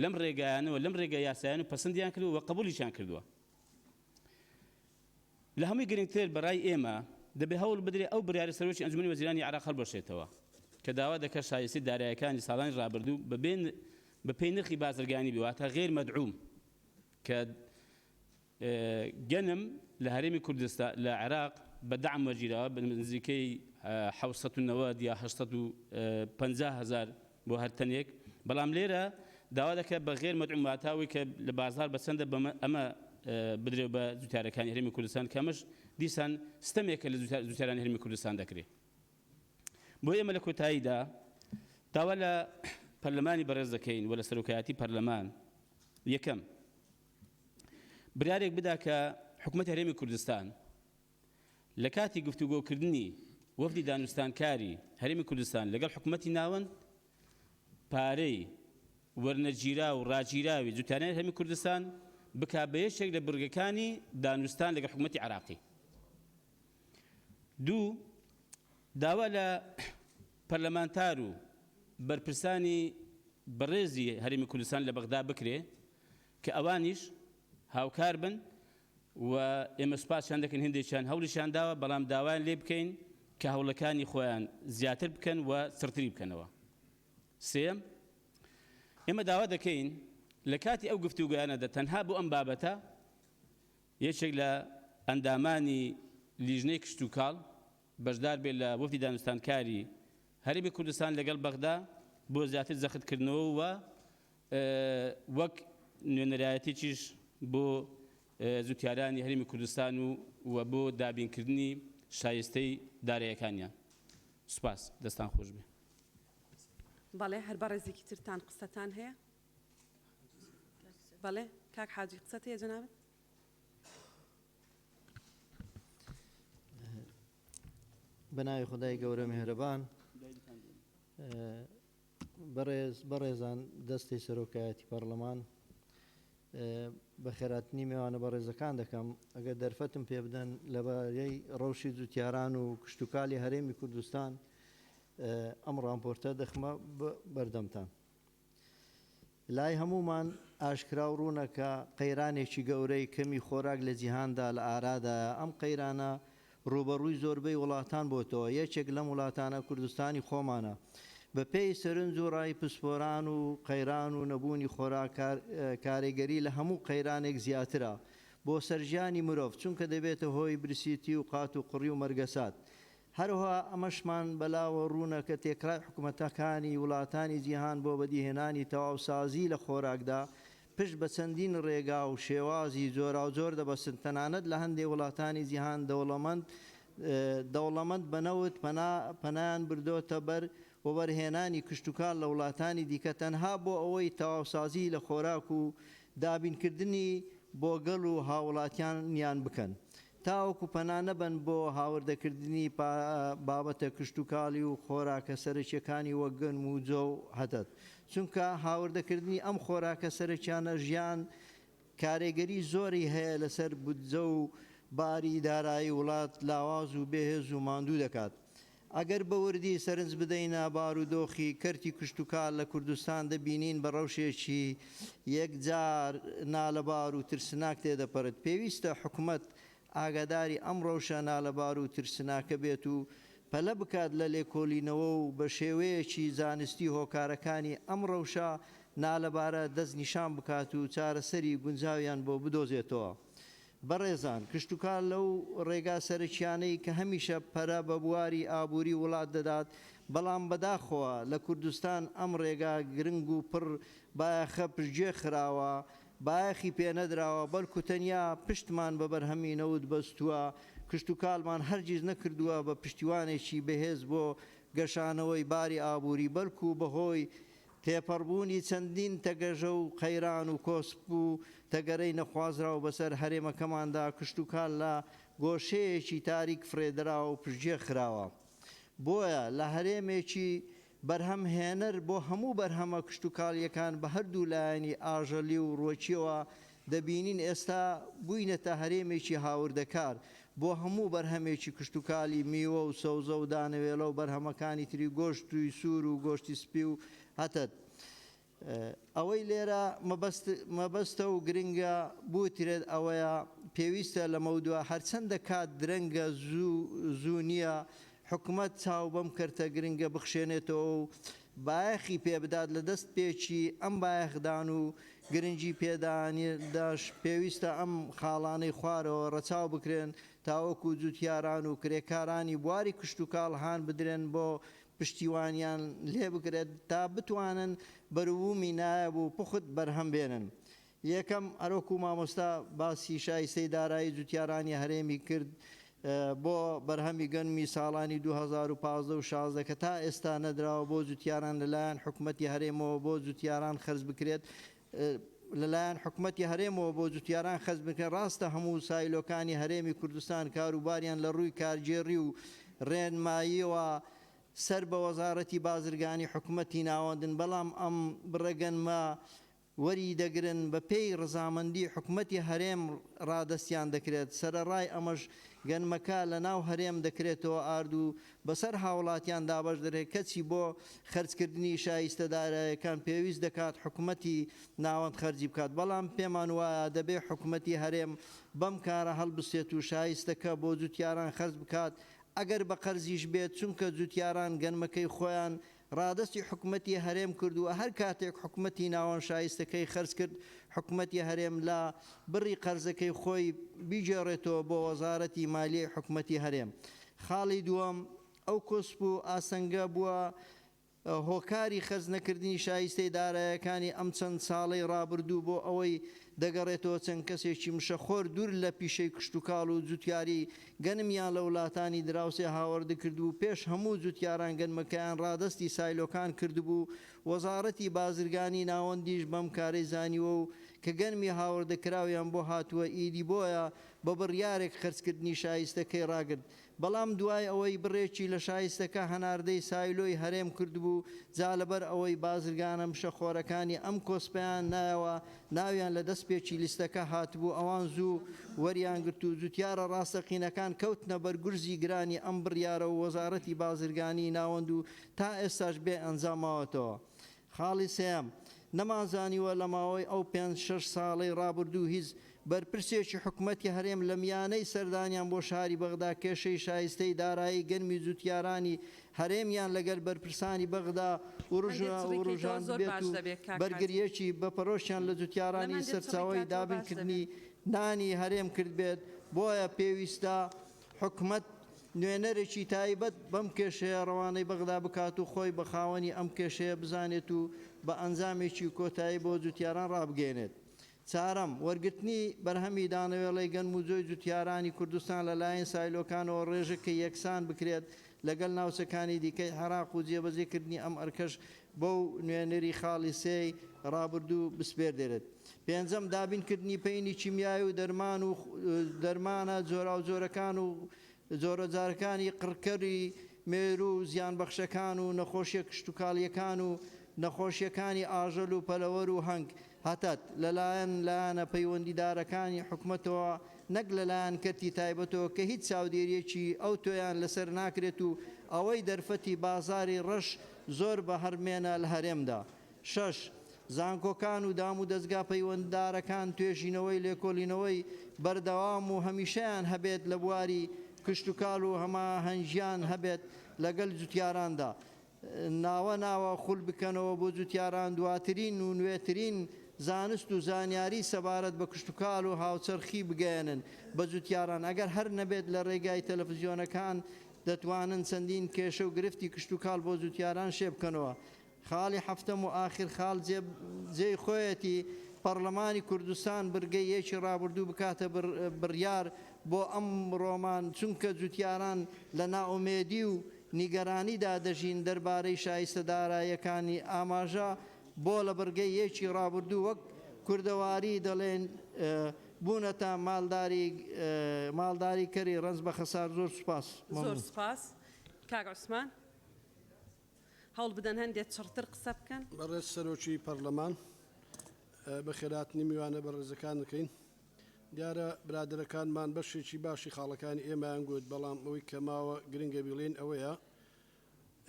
لەم ڕێگایانەوە لەم ڕێگا یاسایانە پەسندیان کردووە و قبوڵیشیان کردووە. لە هەمووی گرنگتر بە ڕای ئێمە دەبێ هەوڵ بدرێ ئەو بڕیارە سەرۆکی ئەنجومەنی وەزیرانی عێراق هەڵبوەشێتەوە کە داوا دەکات شایستەی دارایەکانی ساڵانی ڕابردوو بە بە پێی نرخی بازرگانی بێ واتە غیر مدعوم کە گەنم لە هەرێمی کوردستان لە عێراق بە دەعم وەرگیراوە بە نزیکەی 790 یا 850 هەزار بۆ هەر تەنێک، بەڵام لێرە داوا دەکات بە غێر مەدعوم واتە ئەوەی کە لە بازاڕ بە چەندە بەمە ئەمە بدرێ بە جوتیارەکانی هەرێمی کوردستان کە ئەمەش دیسان ستەمێکە لە جوتیارانی هەرێمی کوردستان دەکرێ. بۆ ئێمە لە کۆتاییدا داوا لە پەرلەمانی بەڕێز دەکەین و لە سەرۆکایەتی پەرلەمان یەکەم بریارێک بدا کە حکومەتی هەرێمی کوردستان لە کاتی گفتوگۆکردنی وەفدی دانوستانکاری هەرێمی کوردستان لەگەڵ حکومەتی ناوەند پارەی وەرنەگیراو و ڕاگیراوی جوتیارانی هەرێمی کوردستان بکا بە یەکێک لە بڕگەکانی دانوستان لەگەڵ حکومەتی عێراقی. دوو، داوا لە پەرلەمانتار و بەرپرسانی بەڕێزی هەرێمی کوردستان لە بەغدا بکرێ کە ئەوانیش هاوکار بن و ئێمە سوپاسیان دەکەین هەندێکیان هەوڵیشیان داوە بەڵام داوایان لێ بکەین کە هەوڵەکانی خۆیان زیاتر بکەن و چڕتری بکەنەوە. سێیەم، ئێمە داوا دەکەین لە کاتی ئەو گفتوگۆیانەدا تەنها بۆ ئەم بابەتە یەکێک لە ئەندامانی لیژنەی کشتوکاڵ بەشدار بێت لە وەفدی دانوستانکاری هەرێمی کوردستان لەگەڵ بەغدا بۆ زیاتر جەختکردنەوە و وەک نوێنەرایەتییش بۆ جوتیارانی هەرێمی کوردستان و و بۆ دابینکردنی شایستەی دارایەکانیان. سوپاس. دەستان خۆش بێ. بەڵێ هەر بەڕێزێکی ترتان قسەتان هەیە؟ بەڵێ کاک حاجی قسەت هەیە جەنابت؟ بە ناوی خودای گەورە میهرەبان. بەڕێز بەڕێزان دەستەی سەرۆکایەتی پەڕلەمان بەخێراتنی مێوانە بەڕێزەکان دەکەم ئەگەر دەرفەتم پێ بدەن لەبارەی ڕەوشی جوتیاران و کشتوکالی هەرێمی کوردستان ئەم ڕامپۆرتە دەخمە بەردەمتان. لای هەموومان ئاشکرا و ڕوونە کە قەیرانێکی گەورەی کەمی خۆراک لە جیهاندا لە ئارادایە، ئەم قەیرانە ڕووبەڕووی زۆربەی وڵاتان بۆتەوە، یەکێک لەم وڵاتانە کوردستانی خۆمانە. بە پێی سەرنج و ڕای پسپۆران و قەیران و نەبوونی خۆراک کارێگەری لە هەموو قەیرانێک زیاترە بۆ سەر ژیانی مرۆڤ، چونکە دەبێتە هۆی برسیتی و قات و قڕی و مەرگەسات. هەروەها ئەمەشمان بەلاوە ڕوونە کە تێکڕای حکومەتەکانی وڵاتانی جیهان بۆ بەدیهێنانی تەواوسازی لە خۆراکدا پشت بە چەندین ڕێگا و شێوازی جۆراوجۆر دەبەستن تەنانەت لە هەندێ وڵاتانی جیهان دەوڵەمەند دەوڵەمەند بە نەوت پەنا پەنایان بردۆتە بەر وەبەرهێنانی کشتوکاڵ لە وڵاتانی دیکە تەنها بۆ ئەوەی تەواوسازی لە خۆراک و دابینکردنی بۆ گەل و هاووڵاتیانیان بکەن. تاوەکو پەنا نەبەن بۆ هاوردەکردنی بابەتە کشتوکاڵی و خۆراکە سەرەکیەکانی وەک گەنم و جۆ و هتد. چونکە هاوردەکردنی ئەم خۆراکە سەرەکیانە ژیان کارێگەری زۆری هەیە لەسەر بودجە و باری دارایی وڵات لاواز و بێهێز و ماندوو دەکات. ئەگەر بە وردی سەرنج بدەینە بارودۆخی کەرتی کشتوکاڵ لە کوردستان دەبینین بە ڕەوشێکی یەکجار نالەبار و ترسناک تێدەپەڕێت. پێویستە حکومەت ئاگاداری ئەم ڕەوشە نالەبار و ترسناکە بێت و پەلە بکات لە لێکۆلینەوە و بە شێوەیەکی زانستی هۆکارەکانی ئەم ڕەوشە نالەبارە دەستنیشان بکات و چارەسەری گونجاویان بۆ بدۆزێتەوە. بەڕێزان، کشتوکاڵ لەو ڕێگا سەرەکیانەی کە هەمیشە پەرە بە بواری ئابووری وڵات دەدات، بەڵام بەداخەوە لە کوردستان ئەم ڕێگا گرنگ و پڕ بایەخە پشتگوێ خراوە، بایەخی پێ نەدراوە، بەڵکو تەنیا پشتمان بە بەرهەمی نەوت بەستووە، کشتوکاڵمان هەرگیز نەکردووە بە پشتیوانێکی بەهێز بۆ گەشانەوەی باری ئابووری، بەڵکو بەهۆی. تێپەڕبوونی چەندین تەگەژە و قەیران و کۆسپ و تەگەرەی نەخوازراو بەسەر هەرێمەکەماندا کشتوکال لە گۆشەیەکی تاریک فڕێدراوە و پشتگوێ خراوە. بۆیە لە هەرێمێکی بەرهەم هێنەر بۆ هەموو بەرهەمە کشتوکاڵییەکان بە هەردوو لایەنی ئاژەلی و ڕوەکییەوە دەبینین ئێستا بووینەتە هەرێمێکی هاوردەکار بۆ هەموو بەرهەمێکی کشتوکالی میوە و سەوزە و دانەوێڵە و بەرهەمەکانی تری گۆشتی سوور و گۆشتی سپی و هتد. ئەوەی لێرە مەبەست مەبەستە و گرنگە بوترێت ئەوەیە پێویستە لەمەودوا هەرچەندە کات درەنگە زوو زوو نییە حکومەت چاو بەم کەرتە گرنگە بخشێنێتەوە و بایەخی پێبدات لە دەست پێکی ئەم بایەخدان و گرنگی پێدانەش پێویستە ئەم خاڵانەی خوارەوە ڕەچاو بکرێن تاوەکو جوتیاران و کرێکارانی بواری کشتوکاڵ هان بدرێن بۆ پشتیوانیان لێ بکرێت تا بتوانن بەروبوومی نایاب و پوخت بەرهەم بێنن. یەکەم، هەروەکو مامۆستا باسی شایستەی دارایی جوتیارانی هەرێمی کرد بۆ بەرهەمی گەنمی ساڵانی 2015 و 16 کە تا ئێستا نەدراوە بۆ جوتیاران لەلایەن حکومەتی هەرێمەوە بۆ جوتیاران خەرج بکرێت لەلایەن حکومەتی هەرێمەوە بۆ جوتیاران خەرج بکرێت، ڕاستە هەموو سایلۆکانی هەرێمی کوردستان کاروباریان لە ڕووی کارگێڕی و ڕێنماییەوە سەر بە وەزارەتی بازرگانی حکومەتی ناوەندن، بەڵام ئەم بڕە گەنمە وەری دەگرن بە پێی ڕەزامەندی حکومەتی هەرێم ڕادەستیان دەکرێت، سەرەڕای ئەمەش گەنمەکە لە ناو هەرێم دەکرێتەوە ئارد و بەسەر هاوڵاتیان دابەش دەکرێت، کەچی بۆ خەرجکردنی شایستە دارایەکان پێویست دەکات حکومەتی ناوەند خەرجی بکات، بەڵام پێمان وایە دەبێ حکومەتی هەرێم بەم کارە هەڵبستێت و شایستەکە بۆ جوتیاران خەرج بکات ئەگەر بە قەرزیش بێت، چونکە جوتیاران گەنمەکەی خۆیان ڕادەستی حکومەتی هەرێم کردووە، هەر کاتێک حکومەتی ناوەند شایستەکەی خەرج کرد، حکومەتی هەرێم لە بڕی قەرزەکەی خۆی بیگێڕێتەوە بۆ وەزارەتی مالیەی حکومەتی هەرێم. خاڵی دووەم، ئەو کۆسپ و ئاستەنگە بووە هۆکاری خەرج نەکردنی شایستەی دارایەکانی ئەم چەند ساڵەی ڕابردوو بۆ ئەوەی دەگەڕێتەوە چەند کەسێکی مشەخۆر دوور لە پیشەی کشتوکاڵ و جوتیاری گەنمیان لە ولاتانی دراوسێ هاوەردە کردبوو پێش هەموو جوتیاران گەنمەکەیان ڕادەستی سایلۆکان کردبوو وەزاڕەتی بازرگانی ناوەندیش بەم کارەی زانیوە و کە گەنمی هاوردەکراویان بۆ هاتووە ئیدی بۆیە بە بڕیارێک خەرجکردنی شایستەکەی ڕاگرت بەڵام دوای ئەوەی بڕێکی لە شایستەکە هەناردەی سایلۆی هەرێم کردبوو، جا لەبەر ئەوەی بازرگانە مشەخۆرەکانی ئەم کۆسپەیان نایەوە، ناویان لە دەسپێکی لیستەکە هاتبوو، ئەوان زوو وەریان گرت و جوتیارە ڕاستەقینەکان کەوتنە بەر گورزی گرانی ئەم بڕیارە و وەزارەتی بازرگانیی ناوەند و تا ئێستاش بێ ئەنجام ماوەتەوە. خاڵی سێیەم، نەمانزانیوە لە ماوەی ئەو پێنج شەش ساڵەی ڕابردوو هیچ بەرپرسێکی حکومەتی هەرێم لە میانەی سەردانیان بۆ شاری بەغدا کێشەی شایستەی دارایی گەنمی جوتیارانی هەرێمیان لەگەل بەرپرسانی بەغدا هەندێک چڕی کەیتەوە زۆر وروژاندبێت باش و دەبێت کاک هادی. بەرگرییەکی بەپەرۆشیان لە لەم جوتیارانی هەندێک چڕی سەرچاوەی کاتەوە باش دەبێت. دابینکردنی نانی هەرێم کردبێت، بۆیە پێویستە حکومەت نوێنەرێکی تایبەت بەم کێشەیە ڕەوانەی بەغدا بکات و خۆی بە خاوەنی ئەم کێشەیە بزانێت و بە ئەنجامێکی کۆتایی بۆ جوتیاران ڕابگەیەنێت. چارەم، وەرگرتنی بەرهەمی دانەوێڵەی گەنم و جۆی جوتیارانی کوردستان لە لایەن سایلۆکانەوە ڕێژەکەی یەکسان بکرێت لەگەل ناوچەکانی دیکەی عێراق و جێبەجێ کردنی ئەم ئەرکەش بەو نوێنەری خاڵی سێی ڕابردوو بسپێردێرێت. پێنجەم، دابین کردنی پەینی کیمیایی و دەرمان و دەرمانە جۆراوجۆرەکان و جۆرەجارەکانی قڕکەری مێروو و زیانبەخشەکان و نەخۆشیە کشتوکاڵیەکان و نەخۆشیەکانی ئاژەل و پەلەوەر و هەنگ، هتد، لەلایەن لایەنە پەیوەندیدارەکانی حکومەتەوە نەک لەلایەن کەرتی تایبەتەوە کە هیچ چاودێریەکی ئەوتۆیان لەسەر ناکرێت و ئەوەی دەرفەتی بازاری ڕەش زۆر بەهەرمێنە لەهەرێمدا. شەش، زانکۆکان و دامودەزگا پەیوەنددارەکان توێژینەوەی لێکۆلینەوەی بەردەوام و هەمیشەیان هەبێت لە بواری کشتوکال و هەماهەنگیان هەبێت لەگەل جوتیاراندا ناوە ناوە خول بکەنەوە بۆ جوتیاران دواترین و نوێترین زانست و زانیاری سەبارەت بە کشتوکال و هاوچەرخی بگەیەنن بە جوتیاران ئەگەر هەر نەبێت لە رێگای تەلەفزیۆنەکان دەتوانن چەندین کێشە و گرفتی کشتوکال بۆ جوتیاران شێ بکەنەوە. خاڵی حەفتەم و ئاخر خاڵ جێ جێی خۆیەتی پەڕلەمانی کوردستان برگەی یەکی ڕابردوو بکاتە بڕیار بۆ ئەمڕۆمان چونکە جوتیاران لە نائومێدی و نیگەرانیدا دەژین دەربارەی شایستە داراییەکانی ئاماژە. بۆ لە بڕگەی یەکی ڕابردوو وەک کوردەواری دەڵێن بوونەتە مالداری ماڵداری کەری ڕەنج بە خەسار زۆر سوپاس زۆر مەمنون. سوپاس کاک عوسمان. هەوڵ بدەن هەندێ چڕتر قسە بکەن. بەڕێز سەرۆکی پەڕلەمان، بەخێرهاتنی میوانە بەڕێزەکان دەکەین. دیارە برادەرەکانمان بەشێکی باشی خاڵەکانی ئێمەیان گوت، بەڵام ئەوەی کە ماوە گرنگە بیڵێین ئەوەیە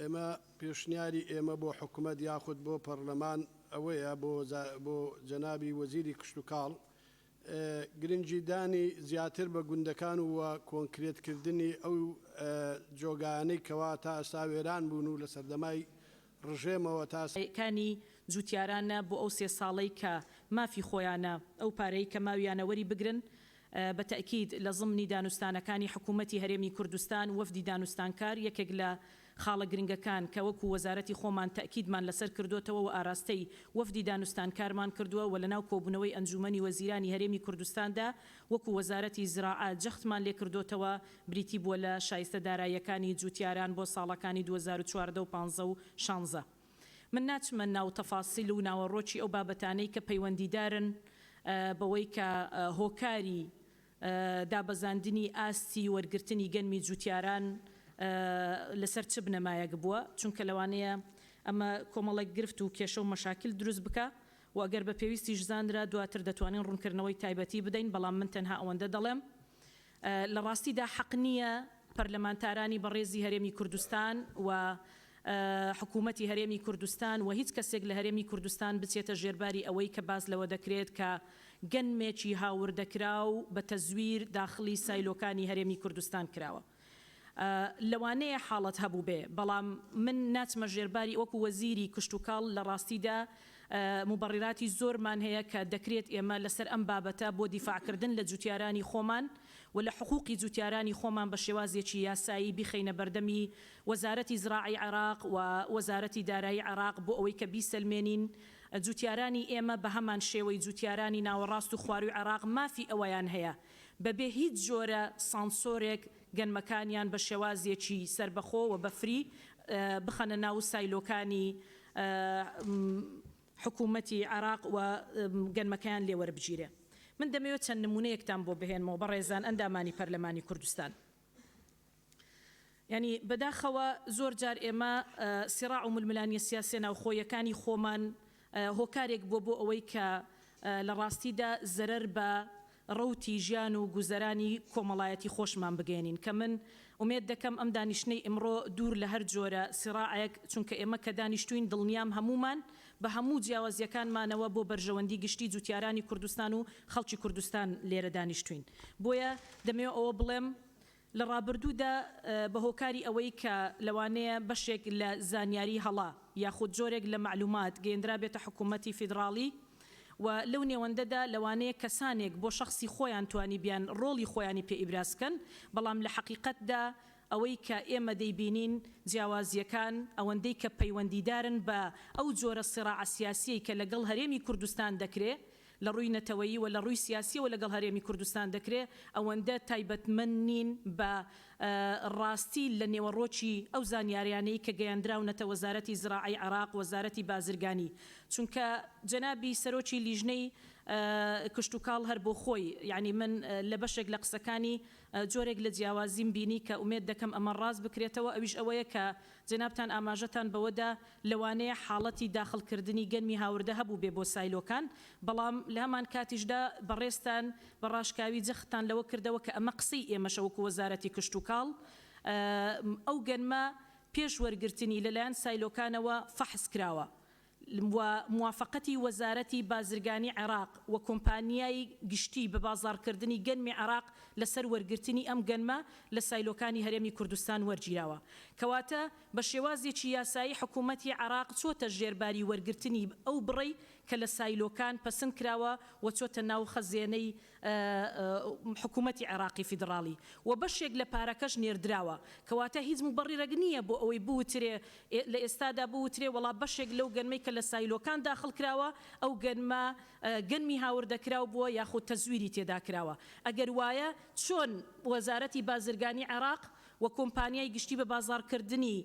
ئێمە پێشنیاری ئێمە بۆ حکومەت یاخود بۆ پەڕلەمان ئەوەیە بۆ بۆ جەنابی وەزیری کشتوکاڵ گرنگیدانی زیاتر بە گوندەکان و کۆنکرێت کردنی ئەو جۆگایانەی کەوا تا ئێستا وێران بوون و لە سەردەمای ڕژێمەوە تا. کانی جوتیارانە بۆ ئەو سێ ساڵەی کە مافی خۆیانە ئەو پارەی کە ماویانە وەری بگرن بە تەئکید لە زمنی دانوستانەکانی حکوومەتی هەرێمی کوردستان وەفدی دانوستانکار یەکێک لە خاڵە گرنگەکان کە وەکو وەزارەتی خۆمان تەئکیدمان لەسەر کردۆتەوە و ئاراستەی وەفدی دانوستانکارمان کردووە و لەناو کۆبوونەوەی ئەنجوومەنی وەزیرانی هەرێمی کوردستاندا وەکو وەزارەتی زراعە جەختمان لێکردۆتەوە بریتی بووە لە شایستە داراییەکانی جووتیاران بۆ ساڵەکانی 2014 و پانزە و شانزە. من ناچمە ناو تەفاسیل و ناوەڕۆکی ئەو بابەتانەی کە پەیوەندیدارن بەوەی کە هۆکاری دابەزاندنی ئاستی وەرگرتنی گەنمی جوتیاران لەسەر چ بنەمایەک بووە، چونکە لەوانەیە ئەمە کۆمەڵێک گرفت و کێشە و مەشاکیل دروست بکا و ئەگەر بە پێویستیش زانرا دواتر دەتوانین ڕوونکردنەوەی تایبەتی بدەین، بەڵام من تەنها ئەوەندە دەڵێم لە ڕاستیدا حەق نییە پەرلەمانتارانی بەڕێزی هەرێمی کوردستان و حکوومەتی هەرێمی کوردستان و هیچ کەسێک لە هەرێمی کوردستان بچێتە ژێرباری ئەوەی کە باس لەوە دەکرێت کە گەنمێکی هاوردەکراو بە تەزویر داخڵی سایلۆکانی هەرێمی کوردستان کراوە. لەوانەیە حاڵەت هەبووبێ، بەڵام من ناچمە ژێرباری وەکو وەزیری کشتوکاڵ لە ڕاستیدا موبەڕیراتی زۆرمان هەیە کە دەکرێت ئێمە لەسەر ئەم بابەتە بۆ دیفاعکردن لە جوتیارانی خۆمان و لە حقوقی جوتیارانی خۆمان بە شێوازێکی یاسایی بیخەینە بەردەمی وەزارەتی زراعەی عێراق و وەزارەتی دارایی عێراق بۆ ئەوەی کە بیسەلمێنین جوتیارانی ئێمە بەهەمان شێوەی جوتیارانی ناوەڕاست و خواروی عێراق مافی ئەوەیان هەیە بەبێ هیچ جۆرە سانسۆرێک گەنمەکانیان بە شێوازێکی سەربەخۆ و بە فری بخەنە ناو سایلۆکانی حکوومەتی عێراق و گەنمەکەیان لێ وەربگیرێ. من دەمەوێت چەند نموونەیەکتان بۆ بهێنمەوە بەڕێزان ئەندامانی پەرلەمانی کوردستان. یانی بەداخەوە زۆر جار ئێمە سیڕاع و ململانیە سیاسیە ناوخۆیەکانی خۆمان هۆکارێک بووە بۆ ئەوەی کە لە ڕاستیدا زەرەر بە ڕەوتی ژیان و گوزەرانی کۆمەڵایەتی خۆشمان بگەیەنین کە من ئومێد دەکەم ئەم دانیشتنەی ئیمڕۆ دوور لە هەر جۆرە سیڕاعێک چونکە ئێمە کە دانیشتووین دڵنیام هەموومان بە هەموو جیاوازیەکانمانەوە بۆ بەرژەوەندی گشتی جوتیارانی کوردستان و خەڵکی کوردستان لێرە دانیشتووین بۆیە دەمەوێ ئەوە بڵێم لە ڕابردوودا بە هۆکاری ئەوەی کە لەوانەیە بەشێک لە زانیاری هەڵە یاخود جۆرێک لە مەعلومات گەیەندرابێتە حکوومەتی فیدڕاڵی و لەو نێوەندەدا لەوانەیە کەسانێک بۆ شەخسی خۆیان توانیبیان ڕۆڵی خۆیانی پێ ئیبراز بکەن بەڵام لە حەقیقەتدا ئەوەی کە ئێمە دەیبینین جیاوازییەکان ئەوەندەی کە پەیوەندیدارن بە ئەو جۆرە سیڕاعە سیاسیەی کە لەگەڵ هەرێمی کوردستان دەکرێ لە ڕووی نەتەوەیی و لە ڕووی سیاسیەوە لەگەڵ هەرێمی کوردستان دەکرێ ئەوەندە تایبەتمەند نین بە ڕاستی لە نێوەڕۆکی ئەو زانیاریانەی کە گەیاندراونەتە وەزارەتی زراعەی عێراق وەزارەتی بازرگانی چونکە جەنابی سەرۆکی لیژنەی کشتوکاڵ هەر بۆ خۆی یانی من لە بەشێک لە قسەکانی جۆرێک لە جیاوازیم بینی کە ئومێد دەکەم ئەمە ڕاست بکرێتەوە ئەویش ئەوەیە کە جەنابتان ئاماژەتان بەوەدا لەوانەیە حاڵەتی داخڵ کردنی گەنمی هاوردە هەبووبێ بۆ سایلۆکان، بەڵام لەهەمانکاتیشدا بەڕێزتان بە ڕاشکاوی جەختتان لەوە کردەوە کە ئەمە قسەی ئێمەشە وەکو وەزارەتی کشتوکاڵ ئەو گەنمە پێش وەرگرتنی لەلایەن سایلۆکانەوە فەحس کراوە و موافەقەتی وەزارەتی بازرگانی عێراق و کۆمپانیای گشتی بە بازاڕکردنی گەنمی عێراق لەسەر وەرگرتنی ئەم گەنمە لە سایلۆکانی هەرێمی کوردستان وەرگیراوە. کەواتە بە شێوازێکی یاسایی حکوومەتی عێراق چۆتە ژێر باری وەرگرتنی ئەو بڕەی کە لە سایلۆکان پەسند کراوە و چۆتە ناو خەزێنەی حکوومەتی عێراقی فیدڕاڵی و بەشێک لە پارەکەش نێردراوە. کەواتە هیچ موبەڕیرەک نییە بۆ ئەوەی بوترێ لە ئێستادا بوترێ وەڵا بەشێک لەو گەنمەی کە لە سایلۆکان داخڵ کراوە ئەو گەنمە گەنمی هاوردەکراو بووە یاخود تەزویری تێدا کراوە. ئەگەر وایە چۆن وەزارەتی بازرگانی عێراق و کۆمپانیای گشتی بە بازاڕکردنی.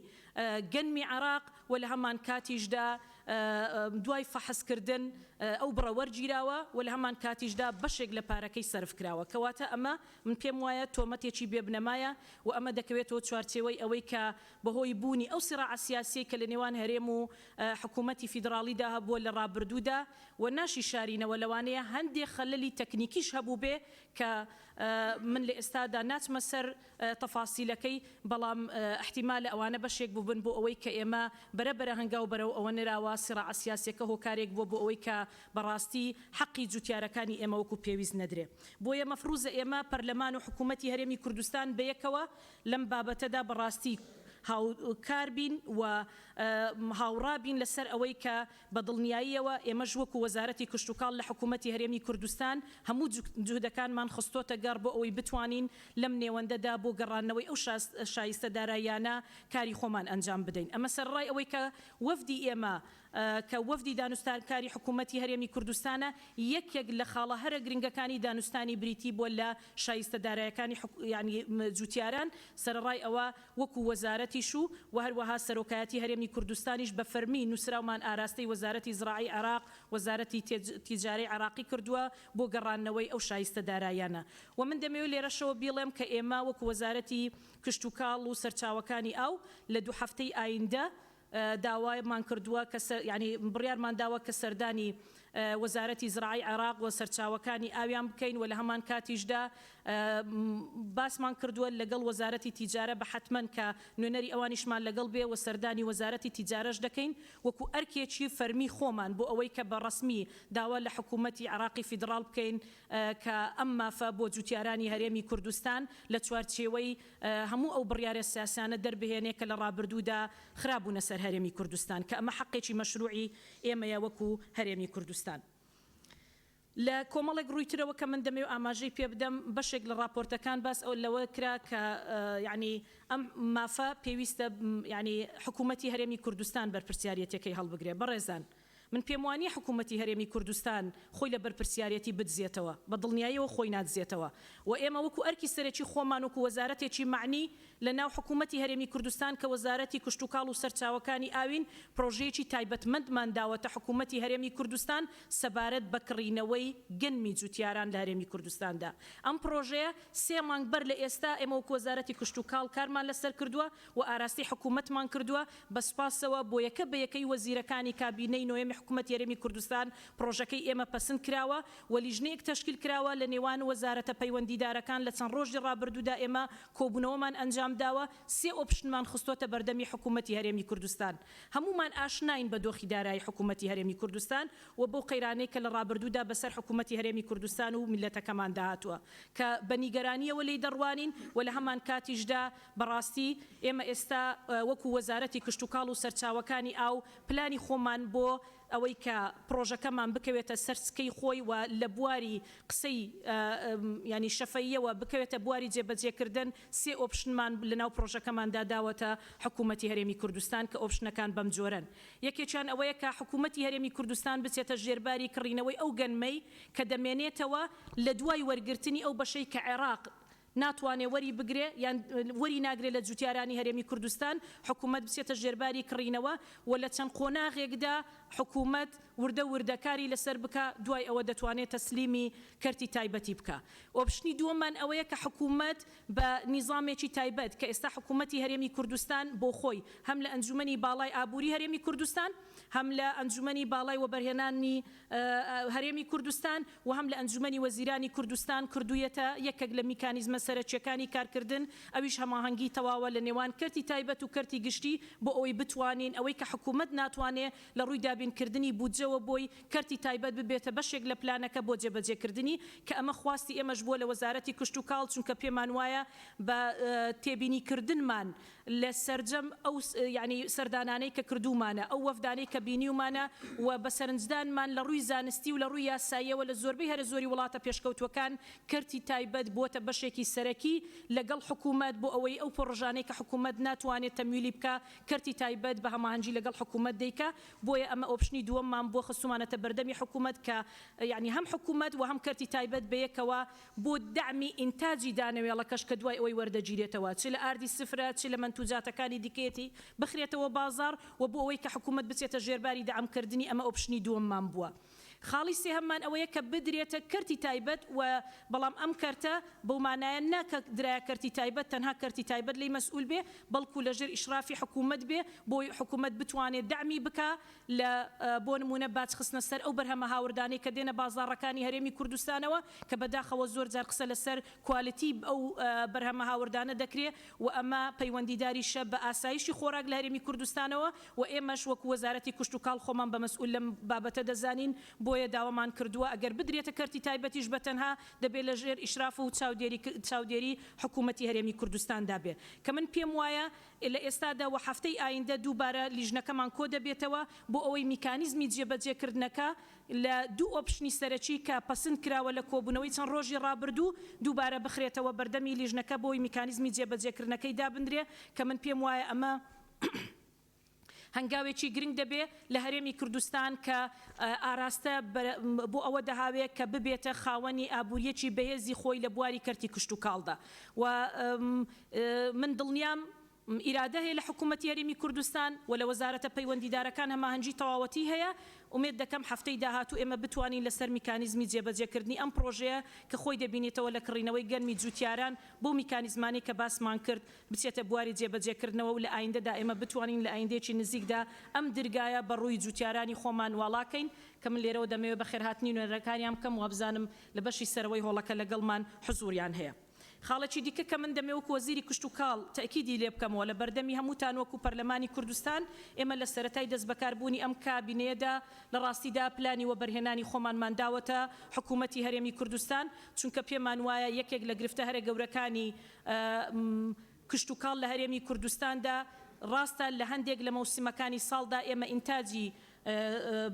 گەنمی عێراق و لە هەمان کاتیشدا دوای فەحس کردن ئەو بڕە وەرگیراوە و لە هەمان کاتیشدا بەشێک لە پارەکەی سەرف کراوە. کەواتە ئەمە من پێم وایە تۆمەتێکی بێ بنەمایە و ئەمە دەکەوێتەوە چوارچێوەی ئەوەی کە بەهۆی بوونی ئەو سیڕاعە سیاسیەی کە لە نێوان هەرێم و حکوومەتی فیدڕاڵیدا هەبووە لە ڕابردوودا و ناشیشارینەوە لەوانەیە هەندێ خەلەلی تەکنیکیش هەبووبێ کە من لە ئێستادا ناچمە سەر تەفاسیلەکەی، بەڵام ئیحتیمالە ئەوانە بەشێک بووبن بۆ ئەوەی کە ئێمە بەرە بەرە هەنگاو بەرەو ئەوە نراوە، سیڕاعە سیاسیەکە هۆکارێک بووە بۆ ئەوەی کە بەڕاستی حەقی جوتیارەکانی ئێمە وەکو پێویست نەدرێ. بۆیە مەفروزە ئێمە پەرلەمان و حکوومەتی هەرێمی کوردستان بەیەکەوە لەم بابەتەدا بەڕاستی هاوکار بین و هاوڕا بین لەسەر ئەوەی کە بە دڵنیاییەوە ئێمەش وەکو وەزارەتی کشتوکاڵ لە حکوومەتی هەرێمی کوردستان هەموو جوهدەکانمان خستۆتە گەڕ بۆ ئەوەی بتوانین لەم نێوەندەدا بۆ گەڕاندنەوەی ئەو شایستە داراییانە کاری خۆمان ئەنجام بدەین. ئەمە سەرەڕای ئەوەی کە وەفدی ئێمە کە وەفدی دانوستانکاری حکوومەتی هەرێمی کوردستانە یەکێک لە خاڵە هەرە گرنگەکانی دانوستانی بریتی بووە لە شایستە دارایەکانی یانی جوتیاران سەرەڕای ئەوە وەکو وەزارەتیش و و هەروەها سەرۆکایەتی هەرێمی کوردستانیش بە فەرمی نووسراومان ئاراستەی وەزارەتی زراعەی عێراق، وەزارەتی تیجارەی عێراقی کردووە بۆ گەڕاندنەوەی ئەو شایستە داراییانە. و من دەمەوێت لێرەشەوە بیڵێم کە ئێمە وەکو وەزارەتی کشتوکاڵ و سەرچاوەکانی ئاو لە دوو هەفتەی ئایندە داوامان کردووە کە یانی بڕیارمان داوە کە سەردانی وەزارەتی زراعەی عێراق و سەرچاوەکانی ئاویان بکەین و لە هەمان کاتیشدا باسمان کردووە لەگەڵ وەزارەتی تیجارە بە حەتمەن کە نوێنەری ئەوانیشمان لەگەڵ بێ و سەردانی وەزارەتی تیجارەش دەکەین وەکو ئەرکێکی فەرمی خۆمان بۆ ئەوەی کە بە ڕەسمی داوا لە حکوومەتی عێراقی فیدڕاڵ بکەین کە ئەم مافە بۆ جوتیارانی هەرێمی کوردستان لە چوارچێوەی هەموو ئەو بڕیارە سیاسیانە دەربهێنێ کە لە ڕابردوودا خرابوونە سەر هەرێمی کوردستان کە ئەمە حەقێکی مەشروعی ئێمەیە وەکو هەرێمی کوردستان. لە کۆمەڵێک ڕووی ترەوە کە من دەمەوێ ئاماژەی پێ بدەم بەشێک لە ڕاپۆرتەکان باس لەوە کرا کە یانی ئەم مافە پێویستە یانی حکوومەتی هەرێمی کوردستان بەرپرسیاریەتەکەی هەڵبگرێ. بەڕێزان من پێم وانیە حکوومەتی هەرێمی کوردستان خۆی لە بەرپرسیارێتی بدزێتەوە، بە دڵنیاییەوە خۆی نادزێتەوە و ئێمە وەکو ئەرکی سەرەکی خۆمان وەکو وەزارەتێکی مەعنی لە ناو حکوومەتی هەرێمی کوردستان کە وەزارەتی کشتوکاڵ و سەرچاوەکانی ئاوین پرۆژەیەکی تایبەتمەندمان داوەتە حکوومەتی هەرێمی کوردستان سەبارەت بە کڕینەوەی گەنمی جوتیاران لە هەرێمی کوردستاندا. ئەم پرۆژەیە سێ مانگ بەر لە ئێستا ئێمە وەکو وەزارەتی کشتوکاڵ کارمان لەسەر کردووە و ئاراستەی حکوومەتمان کردووە، بە سوپاسەوە بۆ یەکە بە یەکەی وەزیرەکانی کابینەی نۆیەمی حکوومەتی هەرێمی کوردستان پڕۆژەکەی ئێمە پەسند کراوە و لیژنەیەک تەشکیل کراوە لە نێوان وەزارەتە پەیوەندیدارەکان لە چەند ڕۆژی ڕابردوودا ئێمە کۆبوونەوەمان ئەنجام داوە سێ option مان خستۆتە بەردەمی حکوومەتی هەرێمی کوردستان هەموومان ئاشناین بە دۆخی دارایی حکوومەتی هەرێمی کوردستان و بەو قەیرانەی کە لە ڕابردوودا بەسەر حکوومەتی هەرێمی کوردستان و میللەتەکەماندا هاتووە کە بە نیگەرانییەوە لێی دەڕوانین و لە هەمانکاتیشدا بەڕاستی ئێمە ئێستا وەکو وەزارەتی کشتوکاڵ و سەرچاوەکانی ئاو پلانی خۆمان بۆ ئەوەی کە پڕۆژەکەمان بکەوێتە سەر سکەی خۆی و لە بواری قسەی یانی شەفەییەوە بکەوێتە بواری جێبەجێکردن سێ option مان لەناو پڕۆژەکەماندا داوەتە حکوومەتی هەرێمی کوردستان کە option ەکان بەم جۆرەن یەکێکیان ئەوەیە کە حکوومەتی هەرێمی کوردستان بچێتە ژێرباری کڕینەوەی ئەو گەنمەی کە دەمێنێتەوە لە دوای وەرگرتنی ئەو بەشەی کە عێراق ناتوانێ وەری بگرێ یان وەری ناگرێ لە جوتیارانی هەرێمی کوردستان، حکوومەت بچێتە ژێرباری کڕینەوە و لە چەند قۆناغێکدا حکوومەت وردە وردە کاری لەسەر بکا، دوای ئەوە دەتوانێ تەسلیمی کەرتی تایبەتی بکا. option ی دووەممان ئەوەیە کە حکوومەت بە نیزامێکی تایبەت کە ئێستا حکوومەتی هەرێمی کوردستان بۆ خۆی هەم لە ئەنجوومەنی باڵای ئابووری هەرێمی کوردستان، هەم لە ئەنجوومەنی باڵای وەبەرهێنانی هەرێمی کوردستان و هەم لە ئەنجومەنی وەزیرانی کوردستان کردوویەتە یەکێک لە میکانیزمە سەرەکییەکانی کارکردن، ئەویش هەماهەنگی تەواوە لە نێوان کەرتی تایبەت و کەرتی گشتی بۆ ئەوەی بتوانین ئەوەی کە حکومەت ناتوانێ لە ڕووی دابینکردنی بودجەوە بۆی کەرتی تایبەت ببێتە بەشێک لە پلانەکە بۆ جێبەجێکردنی کە ئەمە خواستی ئێمەش بووە لە وەزارەتی کشتوکاڵ چونکە پێمان وایە بە تێبینیکردنمان لە سەرجەم ئەو یانی سەردانانەی کە کردوومانە، ئەو وەفدانەی کە بینیومانە و بە سەرنجدانمان لە ڕووی زانستی و لە ڕووی یاساییەوە لە زۆربەی هەرە زۆری وڵاتە پێشکەوتووەکان کەرتی تایبەت بووەتە بەشێکی. سەرەکی لەگەڵ حکوومەت بۆ ئەوەی ئەو پڕۆژانەی کە حکوومەت ناتوانێت تەمویلی بکا کەرتی تایبەت بە هەماهەنگی لەگەڵ حکوومەت دەیکا بۆیە ئەمە option ی دووەممان بووە خستوومانەتە بەردەمی حکوومەت کە یانی هەم حکوومەت و هەم کەرتی تایبەت بەیەکەوە بۆ دەعمی ئینتاجی دانەوێڵەکەش کە دوای ئەوەی وەردەگیرێتەوە چ لە ئاردی سفرە چ لە مەنتوجاتەکانی دیکەیەتی بخرێتەوە بازاڕ و بۆ ئەوەی کە حکوومەت بچێتە ژێرباری دەعمکردنی ئەمە option ی دووەممان بووە. خاڵی سێهەممان ئەوەیە کە بدرێتە کەرتی تایبەت و بەڵام ئەم کەرتە بەو مانایە نا کە درایە کەرتی تایبەت تەنها کەرتی تایبەت لێی مەسئول بێ بەڵکو لە ژێر ئیشرافی حکوومەت بێ بۆی حکوومەت بتوانێ دەعمی بکا لە بۆ نموونە باج خستنە سەر ئەو بەرهەمە هاوردانەی کە دێنە بازاڕەکانی هەرێمی کوردستانەوە کە بەداخەوە زۆر جار قسە لەسەر کوالیتی ئەو بەرهەمە هاوردانە دەکرێ و ئەمە پەیوەندیداریشە بە ئاسایشی خۆراک لە هەرێمی کوردستانەوە و ئێمەش وەکو وەزارەتی کشتوکاڵ خۆمان بە مەسئول لەم بابەتە دەزانین بۆیە داوامان کردووە ئەگەر بدرێتە کەرتی تایبەتیش بە تەنها دەبێ لە ژێر ئیشراف و چاودێری چاودێری حکوومەتی هەرێمی کوردستاندا بێ کە من پێم وایە لە ئێستادا و هەفتەی ئایندە دووبارە لیژنەکەمان کۆدەبێتەوە بۆ ئەوەی میکانیزمی جێبەجێکردنەکە لە دوو option ی سەرەکی کە پەسند کراوە لە کۆبوونەوەی چەند ڕۆژی ڕابردوو دووبارە بخرێتەوە بەردەمی لیژنەکە بۆی میکانیزمی جێبەجێکردنەکەی دابنرێ کە من پێم وایە ئەمە هەنگاوێکی گرنگ دەبێ لە هەرێمی کوردستان کە ئاراستە بۆ ئەوە دەهاوێ کە ببێتە خاوەنی ئابوورییەکی بەهێزی خۆی لە بواری کەرتی کشتوکاڵدا و من دڵنیام ئیرادە هەیە لە حکوومەتی هەرێمی کوردستان و لە وەزارەتە پەیوەندیدارەکان هەماهەنگی تەواوەتی هەیە، ئومێد دەکەم هەفتەی داهاتوو ئێمە بتوانین لەسەر میکانیزمی جێبەجێکردنی ئەم پڕۆژەیە کە خۆی دەبینێتەوە لە کڕینەوەی گەنمی جووتیاران بەو میکانیزمانەی کە باسمان کرد بچێتە بواری جێبەجێکردنەوە و لە ئایندەدا ئێمە بتوانین لە ئایندەیەکی نزیکدا ئەم درگایە بە ڕووی جووتیارانی خۆمان واڵاکەین کە من لێرەوە دەمەوێت بەخێرهاتنی نوێنەرەکانیان بکەم وابزانم لە بەشی سەرەوەی هۆڵەکە لەگەڵمان حزووریان هەیە. خاڵێکی دیکە کە من دەمەوێ وەکو وەزیری کشتوکاڵ تەئکیدی لێ بکەمەوە لە بەردەمی هەمووتان وەکو پەرلەمانی کوردستان، ئێمە لە سەرەتای دەستبەکاربوونی ئەم کابینەیەدا لە ڕاستیدا پلانی وەبەرهێنانی خۆمانمان داوەتە حکوومەتی هەرێمی کوردستان، چونکە پێمان وایە یەکێک لە گرفتە هەرە گەورەکانی کشتوکاڵ لە هەرێمی کوردستاندا ڕاستە لە هەندێک لە مەوسمەکانی ساڵدا ئێمە ئینتاجی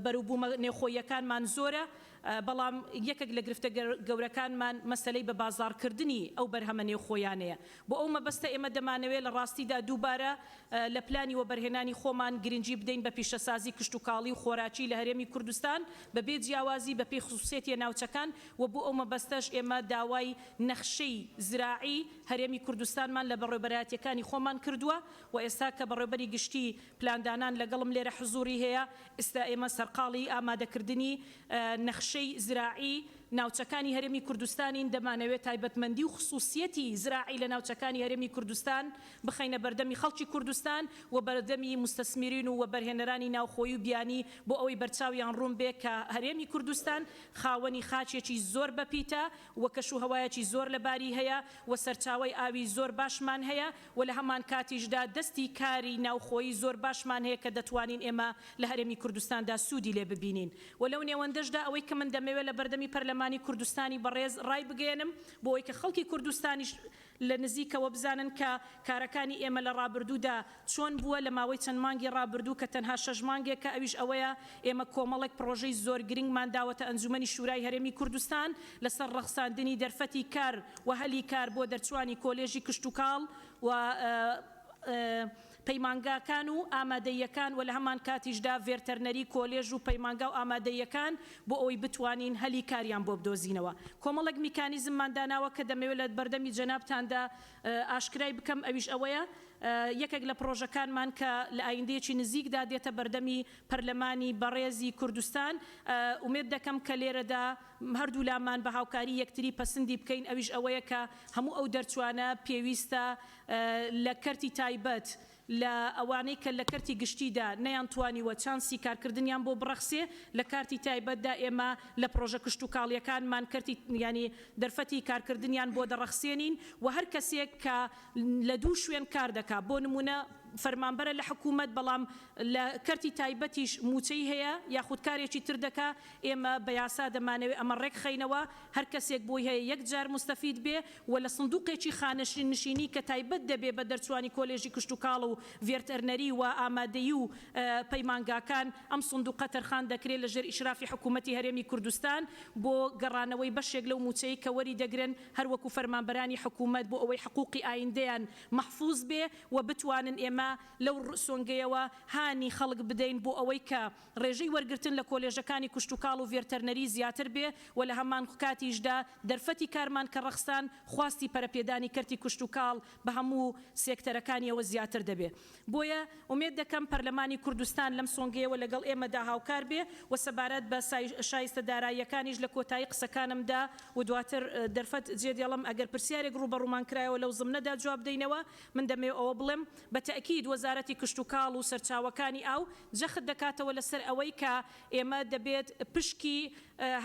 بەروبوومە نێوخۆییەکانمان زۆرە، بەڵام یەکێک لە گرفتە گەورەکانمان مەسەلەی بە بازاڕکردنی ئەو بەرهەمە نێوخۆیانەیە. بۆ ئەو مەبەستە ئێمە دەمانەوێت لە ڕاستیدا دووبارە لە پلانی وەبەرهێنانی خۆمان گرنگی بدەین بە پیشەسازی کشتوکاڵی و خۆراکی لە هەرێمی کوردستان بە بێ جیاوازی بە پێی خسوسیەتیە ناوچەکان و بۆ ئەو مەبەستەش ئێمە داوای نەخشەی زراعی هەرێمی کوردستانمان لە بەڕێوبەرایەتیەکانی خۆمان کردووە و ئێستا کە بەڕێوبەری گشتی پلاندانان لەگەڵم لێرە حزووری هەیە، ئیستا ئێمە سەرقاڵی ئامادەکردنی نەخشەی زراعی ناوچەکانی هەرێمی کوردستانین، دەمانەوێت تایبەتمەندی و خسووسیەتی زراعی لە ناوچەکانی هەرێمی کوردستان بخەینە بەردەمی خەڵکی کوردستان و بەردەمی موستەسمیرین و وەبەرهێنەرانی ناوخۆیی و بیانی بۆ ئەوەی بەرچاویان ڕوون بێ کە هەرێمی کوردستان خاوەنی خاکێکی زۆر بەپیتە و کەشوهەوایەکی زۆر لەباری هەیە و سەرچاوەی ئاوی زۆر باشمان هەیە و لە هەمانکاتیشدا دەستی کاری ناوخۆیی زۆر باشمان هەیە کە دەتوانین ئێمە لە هەرێمی کوردستاندا سوودی لێ ببینین و لەو نێوەندەشدا ئەوەی کە من دەمەوێت لە بەردەمی پەرلەمانی کوردستانی بەڕێز ڕایبگەیەنم بۆ ئەوەی کە خەڵکی کوردستانیش لە نزیکەوە بزانن کە کارەکانی ئێمە لە ڕابردوودا چۆن بووە لە ماوەی چەند مانگی ڕابردوو کە تەنها شەش مانگێکە ئەویش ئەوەیە ئێمە کۆمەڵێک پڕۆژەی زۆر گرنگمان داوەتە ئەنجومەنی شورای هەرێمی کوردستان لەسەر ڕەخساندنی دەرفەتی کار و هەلی کار بۆ دەرچوانی کۆلێژی کشتوکاڵ و پەیمانگاکان و ئامادەییەکان و لە هەمانکاتیشدا ڤێرتەرنەری کۆلێژ و پەیمانگا و ئامادەییەکان بۆ ئەوەی بتوانین هەلی کاریان بۆ بدۆزینەوە کۆمەڵێک میکانیزممان داناوە کە دەمەوێت لە بەردەمی جەنابتاندا ئاشکرای بکەم ئەویش ئەوەیە یەکێک لە پڕۆژەکانمان کە لە ئایندەیەکی نزیکدا دێتە بەردەمی پەرلەمانی بەڕێزی کوردستان ئومێد دەکەم کە لێرەدا هەردوولامان بە هاوکاری یەکتری پەسندی بکەین ئەویش ئەوەیە کە هەموو ئەو دەرچوانە پێویستە لە کەرتی تایبەت لە ئەوانەی کە لە کەرتی گشتیدا نەیانتوانیوە چانسی کارکردنیان بۆ بڕەخسێ لە کارتی تایبەتدا ئێمە لە پڕۆژە کشتوکاڵیەکانمان کەرتی یانی دەرفەتی کارکردنیان بۆ دەڕەخسێنین و هەر کەسێک کە لە دوو شوێن کار دەکا بۆ نموونە. فەرمانبەرە لە حکوومەت بەڵام لە کەرتی تایبەتیش مووچەی هەیە یاخود کارێکی تر دەکا، ئێمە بە یاسا دەمانەوێ ئەمە ڕێکخەینەوە، هەر کەسێک بۆی هەیە یەک جار موستەفید بێ و لە سندوقێکی خانەنشینی کە تایبەت دەبێ بە دەرچووانی کۆلێژی کشتوکاڵ و ڤێرتەرنەری و ئامادەیی و پەیمانگاکان ئەم سندوقە تەرخان دەکرێ لە ژێر ئیشرافی حکوومەتی هەرێمی کوردستان بۆ گەڕانەوەی بەشێک لەو مووچەی کە وەری دەگرن هەر وەکوو فەرمانبەرانی حکوومەت بۆ ئەوەی حقووقی ئایندەیان مەحفوز بێ و بتوانن ئێمە لەو سۆنگەیەوە هانی خەڵک بدەین بۆ ئەوەی کە ڕێژەی وەرگرتن لە کۆلێژەکانی کوشتوکاڵ و ڤێرتەرنەری زیاتر بێ و لە هەمانکاتیشدا دەرفەتی کارمان کە ڕەخسان خواستی پەرەپێدانی کەرتی کوشتوکاڵ بە هەموو سێکتەرەکانیەوە زیاتر دەبێ. بۆیە ئومێد دەکەم پەرلەمانی کوردستان لەم سۆنگەیەوە لەگەڵ ئێمەدا هاوکار بێ و سەبارەت بە شایستە داراییەکانیش لە کۆتایی قسەکانمدا و دواتر دەرفەت جێدێڵم ئەگەر پرسیارێک ڕووبەڕوومان کرایەوە لەو زمنەدا جواب دەینەوە. من دەمەوێ ئەوە بڵێم بە تەئکید وەزارەتی کشتوکاڵ و سەرچاوەکانی ئاو جەخت دەکاتەوە لەسەر ئەوەی کە ئێمە دەبێت پشکی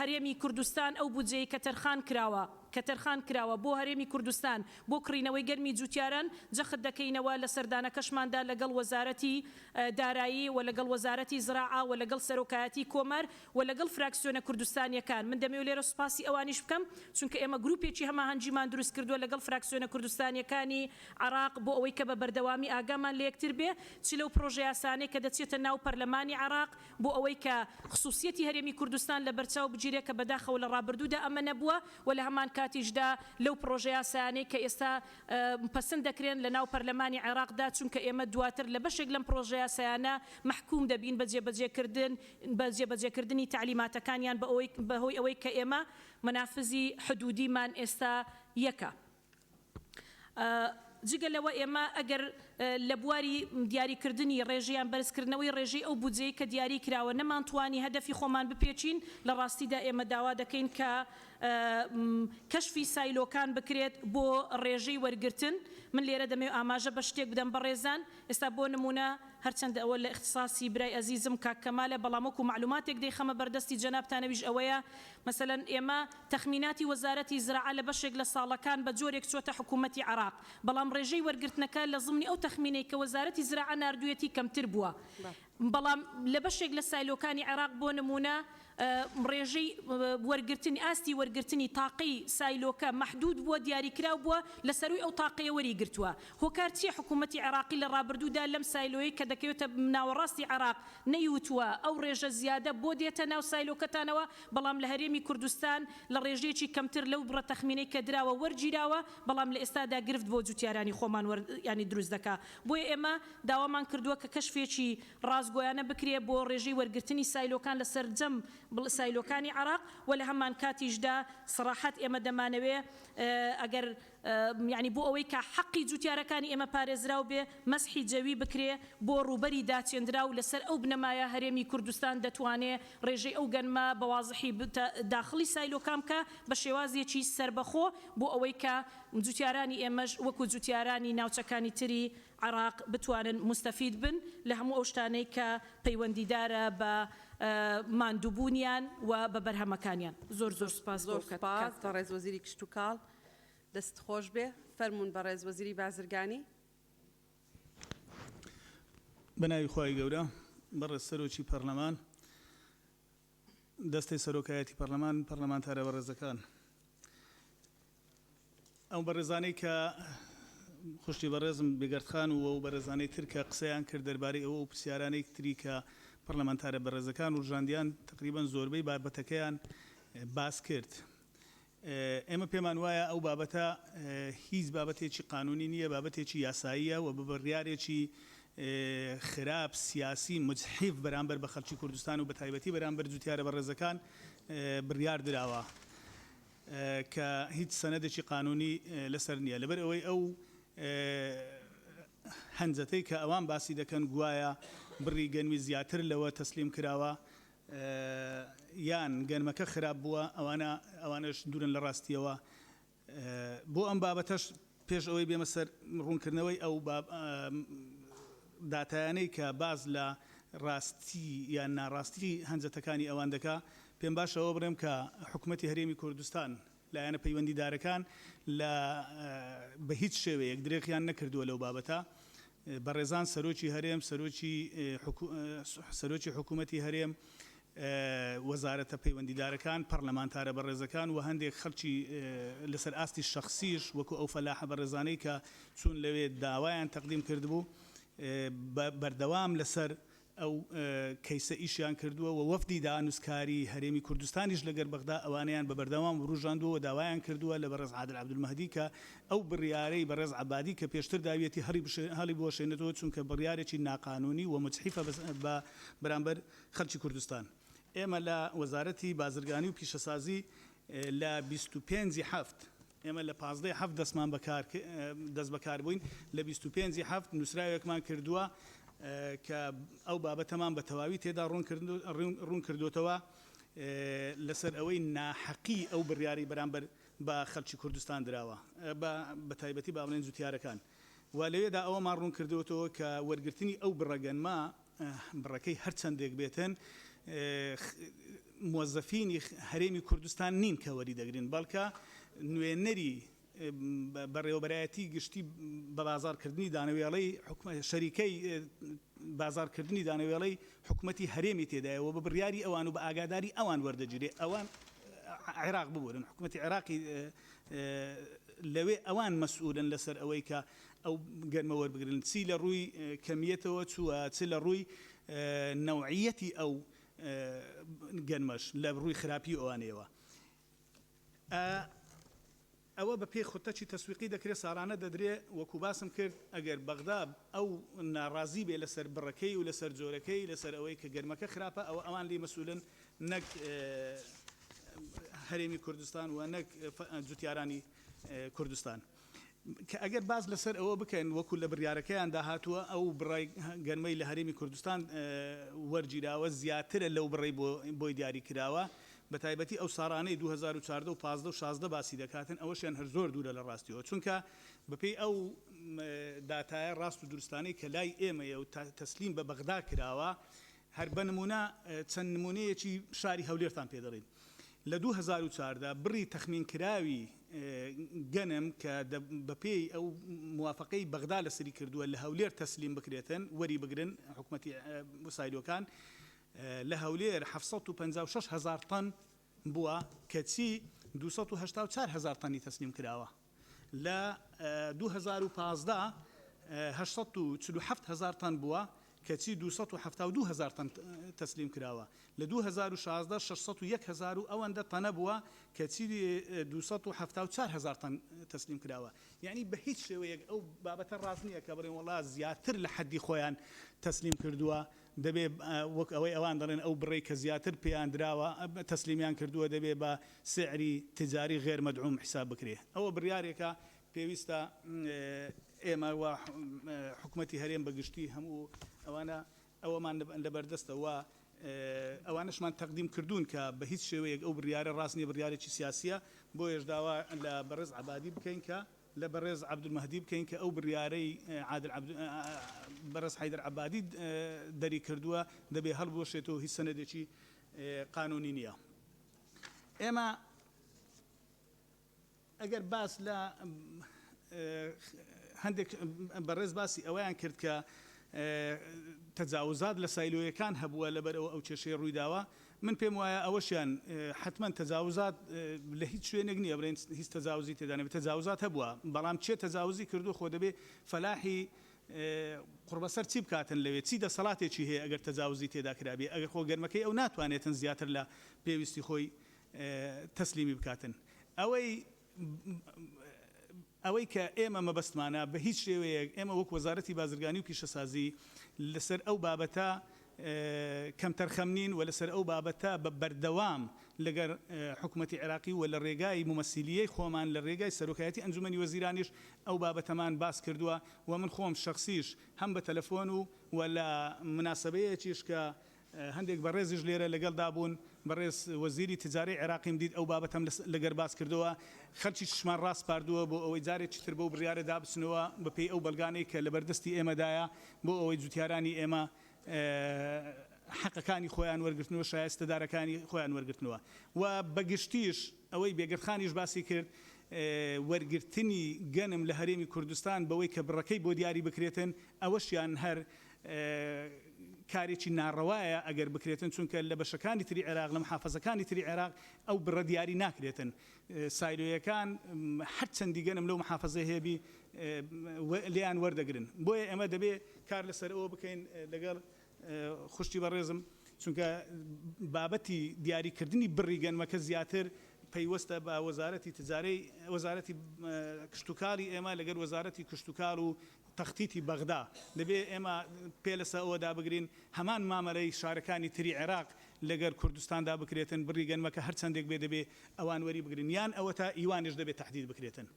هەرێمی کوردستان ئەو بودجەی کە تەرخان کراوە کە تەرخان کراوە بۆ هەرێمی کوردستان بۆ کڕینەوەی گەرمی جوتیاران جەخت دەکەینەوە لە سەردانەکەشماندا لەگەڵ وەزارەتی دارایی و لەگەڵ وەزارەتی زراعە و لەگەڵ سەرۆکایەتی کۆمار و لەگەڵ فراکسیۆنە کوردستانیەکان من دەمەوێت لێرە سوپاسی ئەوانیش بکەم چونکە ئێمە گروپێکی هەماهەنگیمان دروست کردووە لەگەڵ فراکسیۆنە کوردستانیەکانی عێراق بۆ ئەوەی کە بە بەردەوامی ئاگامان لە یەکتر بێ چ لەو پرۆژەیاسانەی کە دەچێتە ناو پەرلەمانی عێراق بۆ ئەوەی کە خسوسیەتی هەرێمی کوردستان لەبەرچاو بگیرێ کە بەداخەوە لە ڕابردوودا ئەمە نەبووە و لە هەمان کاتیشدا لەو پرۆژەیاسایانەی کە ئێستا پەسند دەکرێن لە ناو پەرلەمانی عێراقدا چونکە ئێمە دواتر لە بەشێک لەم پرۆژەیاسایانە مەحکوم دەبین بە جێبەجێکردن بە جێبەجێکردنی تەعلیماتەکانیان بە هۆی ئەوەی کە ئێمە مەنافزی حدودیمان ئێستا یەکە. جگە لەوە ئێمە ئەگەر لە بواری دیاریکردنی ڕێژە یان بەرزکردنەوەی ڕێژەی ئەو بودجەی کە دیاری کراوە نەمانتوانی هەدەفی خۆمان بپێچین، لە ڕاستیدا ئێمە داوا دەکەین کە کەشفی سایلۆکان بکرێت بۆ ڕێژەی وەرگرتن. من لێرە دەمەوێت ئاماژە بە شتێک بدەم بەڕێزان، ئێستا بۆ نموونە هەرچەندە ئەوە لە ئیختساسی برای ئەزیزم کاک کەمالە بەڵام وەکو مەعلوماتێک دەیخەمە بەردەستی جەنابتان ئەویش ئەوەیە مەسەلەن ئێمە تەخمیناتی وەزارەتی زراعە لە بەشێک لە ساڵەکان بە جۆرێک چۆتە حکوومەتی عێراق بەڵام ڕێژەی وەرگرتنەکە لە زمنی ئەو تەخمینەی کە وەزارەتی زراعە ناردوویەتی کەمتر بووە بەڵام لە بەشێک لە سایلۆکانی عێراق بۆ نموونە ڕێژەی وەرگرتنی ئاستی وەرگرتنی تاقەی سایلۆکە مەحدود بووە دیاریکراو بووە لە سەرووی ئەو تاقەیە وەریگرتووە هۆکار چییە حکوومەتی عێراقی لە ڕابردوودا لەم سایلۆیەی کە دەکەوێتە ناوەڕاستی عێراق نەیوتووە ئەو ڕێژە زیادە بۆ دێتە ناو سایلۆکەتانەوە، بەڵام لە هەرێمی کوردستان لە ڕێژەیەکی کەمتر لەو بڕە تەخمینەی کە دراوە وەرگیراوە، بەڵام لە ئێستادا گرفت بۆ جوتیارانی خۆمان وەر یانی دروست دەکا. بۆیە ئێمە داوامان کردووە کە کەشفێکی ڕاستگۆیانە بکرێ بۆ ڕێژەی وەرگرتنی سایلۆکان لە سەرجەم سایلۆکانی عێراق و لە هەمانکاتیشدا سەڕاحەت ئێمە دەمانەوێ ئەگەر یانی بۆ ئەوەی کە حەقی جوتیارەکانی ئێمە پارێزراو بێ، مەسحی جەوی بکرێ بۆ ڕووبەری داچێندراو، لەسەر ئەو بنەمایە هەرێمی کوردستان دەتوانێ ڕێژەی ئەو گەنمە بە وازحی داخڵی سایلۆکان بکا بە شێوازێکی سەربەخۆ بۆ ئەوەی کە جوتیارانی ئێمەش وەکو جوتیارانی ناوچەکانی تری عێراق بتوانن موستەفید بن لە هەموو ئەو شتانەی کە پەیوەندیدارە بە ماندووبوونیان و بە بەرهەمەکانیان. زۆر زۆر سوپاس بۆ زۆر سوپاس کاتتان. بەڕێز وەزیری کشتوکاڵ. دەست خۆش بێ. فەرموون بەڕێز وەزیری بازرگانی. بەناوی خوای گەورە بەڕێز سەرۆکی پەرلەمان، دەستەی سەرۆکایەتی پەرلەمان، پەرلەمانتارە بەڕێزەکان، ئەو بەڕێزانەی کە خوشکی بەڕێزم بێگەرد خان و ئەو بەڕێزانەی تر کە قسەیان کرد دەربارەی ئەوە و پرسیارانەی تری کە پەرلەمانتارە بەڕێزەکان وروژاندیان تەقریبەن زۆربەی بابەتەکەیان باس کرد. ئێمە پێمان وایە ئەو بابەتە هیچ بابەتێکی قانونی نییە، بابەتێکی یاساییە و بە بڕیارێکی خراپ سیاسی مجحیف بەرامبەر بە خەڵکی کوردستان و بەتایبەتی بەرامبەر جوتیارە بەڕێزەکان بڕیار دراوە کە هیچ سەنەدێکی قانونی لەسەر نییە. لەبەر ئەوەی ئەو هەنجەتەی کە ئەوان باسی دەکەن گوایە بڕی گەنمی زیاتر لەوە تەسلیم کراوە، یان گەنمەکە خراپ بووە ئەوانە ئەوانەش دوورن لە ڕاستیەوە بۆ ئەم بابەتەش پێش ئەوەی بێمە سەر ڕوونکردنەوەی ئەو داتایانەی کە باز لە ڕاستی یان ناڕاستی هەنجەتەکانی ئەوان دەکا پێم باشە ئەوە بڵێم کە حکومەتی هەرێمی کوردستان لایەنە پەیوەندیدارەکان لە بە هیچ شێوەیەک درێغیان نەکردووە لەو بابەتە. بەڕێزان سەرۆکی هەرێم، سەرۆکی سەرۆکی حکوومەتی هەرێم، وەزارەتە پەیوەندیدارەکان، پەڕلەمانتارە بەڕێزەکان و هەندێک خەڵکی لەسەر ئاستی شەخسیش وەکو ئەو فەلاحە بەڕێزانەی کە چوون لەوێ داوایان تەقدیم کردبوو بەردەوام لەسەر ئەو کەیسە ئیشیان کردووە و وەفدی دانوستکاری هەرێمی کوردستانیش لەگەر بەغدا ئەوانەیان بە بەردەوام وروژاندووە و داوایان کردووە لە بەڕێز عادل عەبدولمەهدی کە ئەو بڕیارەی بەڕێز عەبادی کە پێشتر داویەتی هەڵیبوەشێنێتەوە چونکە بڕیارێکی ناقانونی و موجحیفە بە بەرامبەر خەڵکی کوردستان. ئێمە لە وەزارەتی بازرگانی و پیشەسازی لە 25 ی حەفت، ئێمە لە 15 ی حەفت دەستمان بە کار دەست بە کار بووین، لە 25 ی حەفت نووسراوێکمان کردووە کە ئەو بابەتەمان بە تەواوی تێدا ڕوون کردووەتەوە لەسەر ئەوەی ناحەقی ئەو بڕیارەی بەرامبەر بە خەڵکی کوردستان دراوە بە تایبەتی با بڵێین جوتیارەکان و لەوێدا ئەوەمان ڕوون کردووەتەوە کە وەرگرتنی ئەو بڕە گەنمە بڕەکەی هەر چەندێک بێتن موەزەفینی هەرێمی کوردستان نین کە وەری دەگرن بەڵکە نوێنەری بەڕێوەبەرایەتی گشتی بە بازاڕکردنی دانەوێڵەی شەریکەی بازاڕکردنی دانەوێڵەی حکومەتی هەرێمی تێدایە و بە بڕیاری ئەوان و بە ئاگاداری ئەوان وەردەگیرێ ئەوان عێراق ببورن حکومەتی عێراقی لەوێ ئەوان مەسئولن لەسەر ئەوەی کە ئەو گەرمە وەربگرن چی لە ڕووی کەمیەتەوە چووە چ لە ڕووی نەوعیەتی ئەو گەنمەش لە ڕووی خراپی ئەوانەیەوە. ئەوە بە پێی خوتەکی تەسویقی دەکرێ ساڵانە دەدرێ وەکو باسم کرد ئەگەر بەغدا ئەو ناڕازی بێ لەسەر بڕەکەی و لەسەر جۆرەکەی لەسەر ئەوەی کە گەرمەکە خراپە ئەوە ئەوان لێی مەسئولن نەک هەرێمی کوردستان و نەک جوتیارانی کوردستان. کە ئەگەر باس لەسەر ئەوە بکەن وەکو لە بڕیارەکەیاندا هاتووە ئەو بڕای گەنمەی لە هەرێمی کوردستان وەرگیراوە زیاترە لەو بڕەی بۆی دیاری کراوە بە تایبەتی ئەو ساڕانەی 2014 و 15 و 16 باسی دەکاتن ئەوەشیان هەر زۆر دوورە لە ڕاستیەوە چونکە بەپێی ئەو داتایە ڕاست و دروستانەی کە لای ئێمەیە و تەسلیم بە بەغدا کراوە هەر بە نمونە چەند نمونەیەکی شاری هەولێرتان پێ دەڵێین لە 2014 بڕی تەخمینکراوی گەنم کە بەپێی ئەو موافەقەی بەغدا لەسەری کردووە لە هەولێر تەسلیم بکرێتن وەری بگرن حکومەتی سایلۆکان لە هەولێر 756 هەزار تەن بووە کەچی 284 هەزار تەنی تەسلیم کراوە. لە 2015 847 هەزار تەن بووە کەچی 272 هەزار تەن تەسلیم کراوە. لە 2016 601 هەزار و ئەوەندە تەنە بووە کەچی 274 هەزار تەن تەسلیم کراوە. یەعنی بە هیچ شێوەیەک ئەو بابەتە ڕاست نییە کە بڵێن وەڵا زیاتر لە حەدی خۆیان تەسلیم کردووە، دەبێ وەک ئەوەی ئەوان دەڵێن ئەو بڕەی کە زیاتر پێیان دراوە تەسلیمیان کردووە دەبێ بە سعری تجاری غیر مدعوم حیساب بکرێ. ئەوە بڕیارێکە پێویستە ئێمە و حکومەتی هەرێم بە گشتی هەموو ئەوانە ئەوەمان لەبەردەستە و ئەوانەشمان تەقدیم کردوون کە بە هیچ شێوەیەک ئەو بڕیارە ڕاست نییە بڕیارێکی سیاسییە بۆیەش داوا لە بەڕێز عەبادی بکەین کە لە بەڕێز عەبدولمەهدی بکەین کە ئەو بڕیارەی عادل عەبد بەڕێز حەیدەر عەبادی دەری کردووە دەبێ هەڵبوەشێتەوە هیچ سەنەدێکی قانونی نییە. ئێمە ئەگەر باس لە هەندێک بەڕێز باسی ئەوەیان کرد کە تەجاوزات لە سایلۆیەکان هەبووە لەبەر ئەوە ئەو کێشەیە ڕوویداوە من پێم وایە ئەوەشیان حەتمەن تەجاوزات لە هیچ شوێنێک نییە بڵێن هیچ تەجاوزی تێدا نەبێت تەجاوزات هەبووە بەڵام کێ تەجاوزی کردووە خۆ دەبێ فەلاحی قوڕبەسەر چی بکاتن لەوێ چی دەسەڵاتێکی هەیە ئەگەر تەجاوزی تێدا کرابێ ئەگەر خۆ گەرمەکەی ئەو ناتوانێتن زیاتر لە پێویستی خۆی تەسلیمی بکاتن ئەوەی ئەوەی کە ئێمە مەبەستمانە بە هیچ شێوەیەک ئێمە وەک وەزارەتی بازرگانی و پیشەسازی لەسەر ئەو بابەتە کەمتەرخەم نین و لەسەر ئەو بابەتە بە بەردەوام لەگەر حکومەتی عێراقی و لە رێگای مومەسیلیەی خۆمان لە رێگای سەرۆکایەتی ئەنجومەنی وەزیرانیش ئەو بابەتەمان باس کردووە و من خۆم شەخسیش هەم بە تەلەفۆن و و لە موناسەبەیەکیش کە هەندێک بەڕێزیش لێرە لەگەڵدا بوون، بەڕێز وەزیری تجارەی عێراقیم دیت ئەو بابەتەم لەگەر باس کردەوە، خەلکیشمان ڕاسپاردووە بۆ ئەوەی جارێکی تر بەو بڕیارە دابچنەوە بەپێی ئەو بەڵگانەی کە لەبەردەستی ئێمەدایە بۆ ئەوەی جوتیارانی ئێمە حەقەکانی خۆیان وەرگرتنەوە شایستەدارەکانی خۆیان وەرگرتنەوە و بەگشتیش ئەوەی بێگەردخانیش باسی کرد. وەرگرتنی گەنم لە هەرێمی کوردستان بەوەی کە بڕەکەی بۆ دیاری بکرێتن ئەوەشیان هەر کارێکی ناڕەوایە ئەگەر بکرێتن چونکە لە بەشەکانی تری عێراق لە محافەزەکانی تری عێراق ئەو بڕە دیاری ناکرێتن سایلۆیەکان هەر چەندی گەنم لەو محافەزەی هەیەبی لێیان وەردەگرن بۆیە ئێمە دەبێ کار لەسەر ئەوە بکەین لەگەڵ خوشکی بەڕێزم چونکە بابەتی دیاریکردنی بڕی گەنمەکە زیاتر پەیوەستە بە وەزارەتی تجارەی وەزارەتی کشتوکاڵی ئێمە لەگەر وەزارەتی کشتوکاڵ و تەختیتی بەغدا دەبێ ئێمە پێ لەسە ئەوە دابگرین هەمان مامەلەی شارەکانی تری عێراق لەگەر کوردستاندا بکرێتن بڕی گەنمەکە هەر چەندێک بێ دەبێ ئەوان وەری بگرن یان ئەوەتا ئیوانیش دەبێ تەحدید بکرێتن.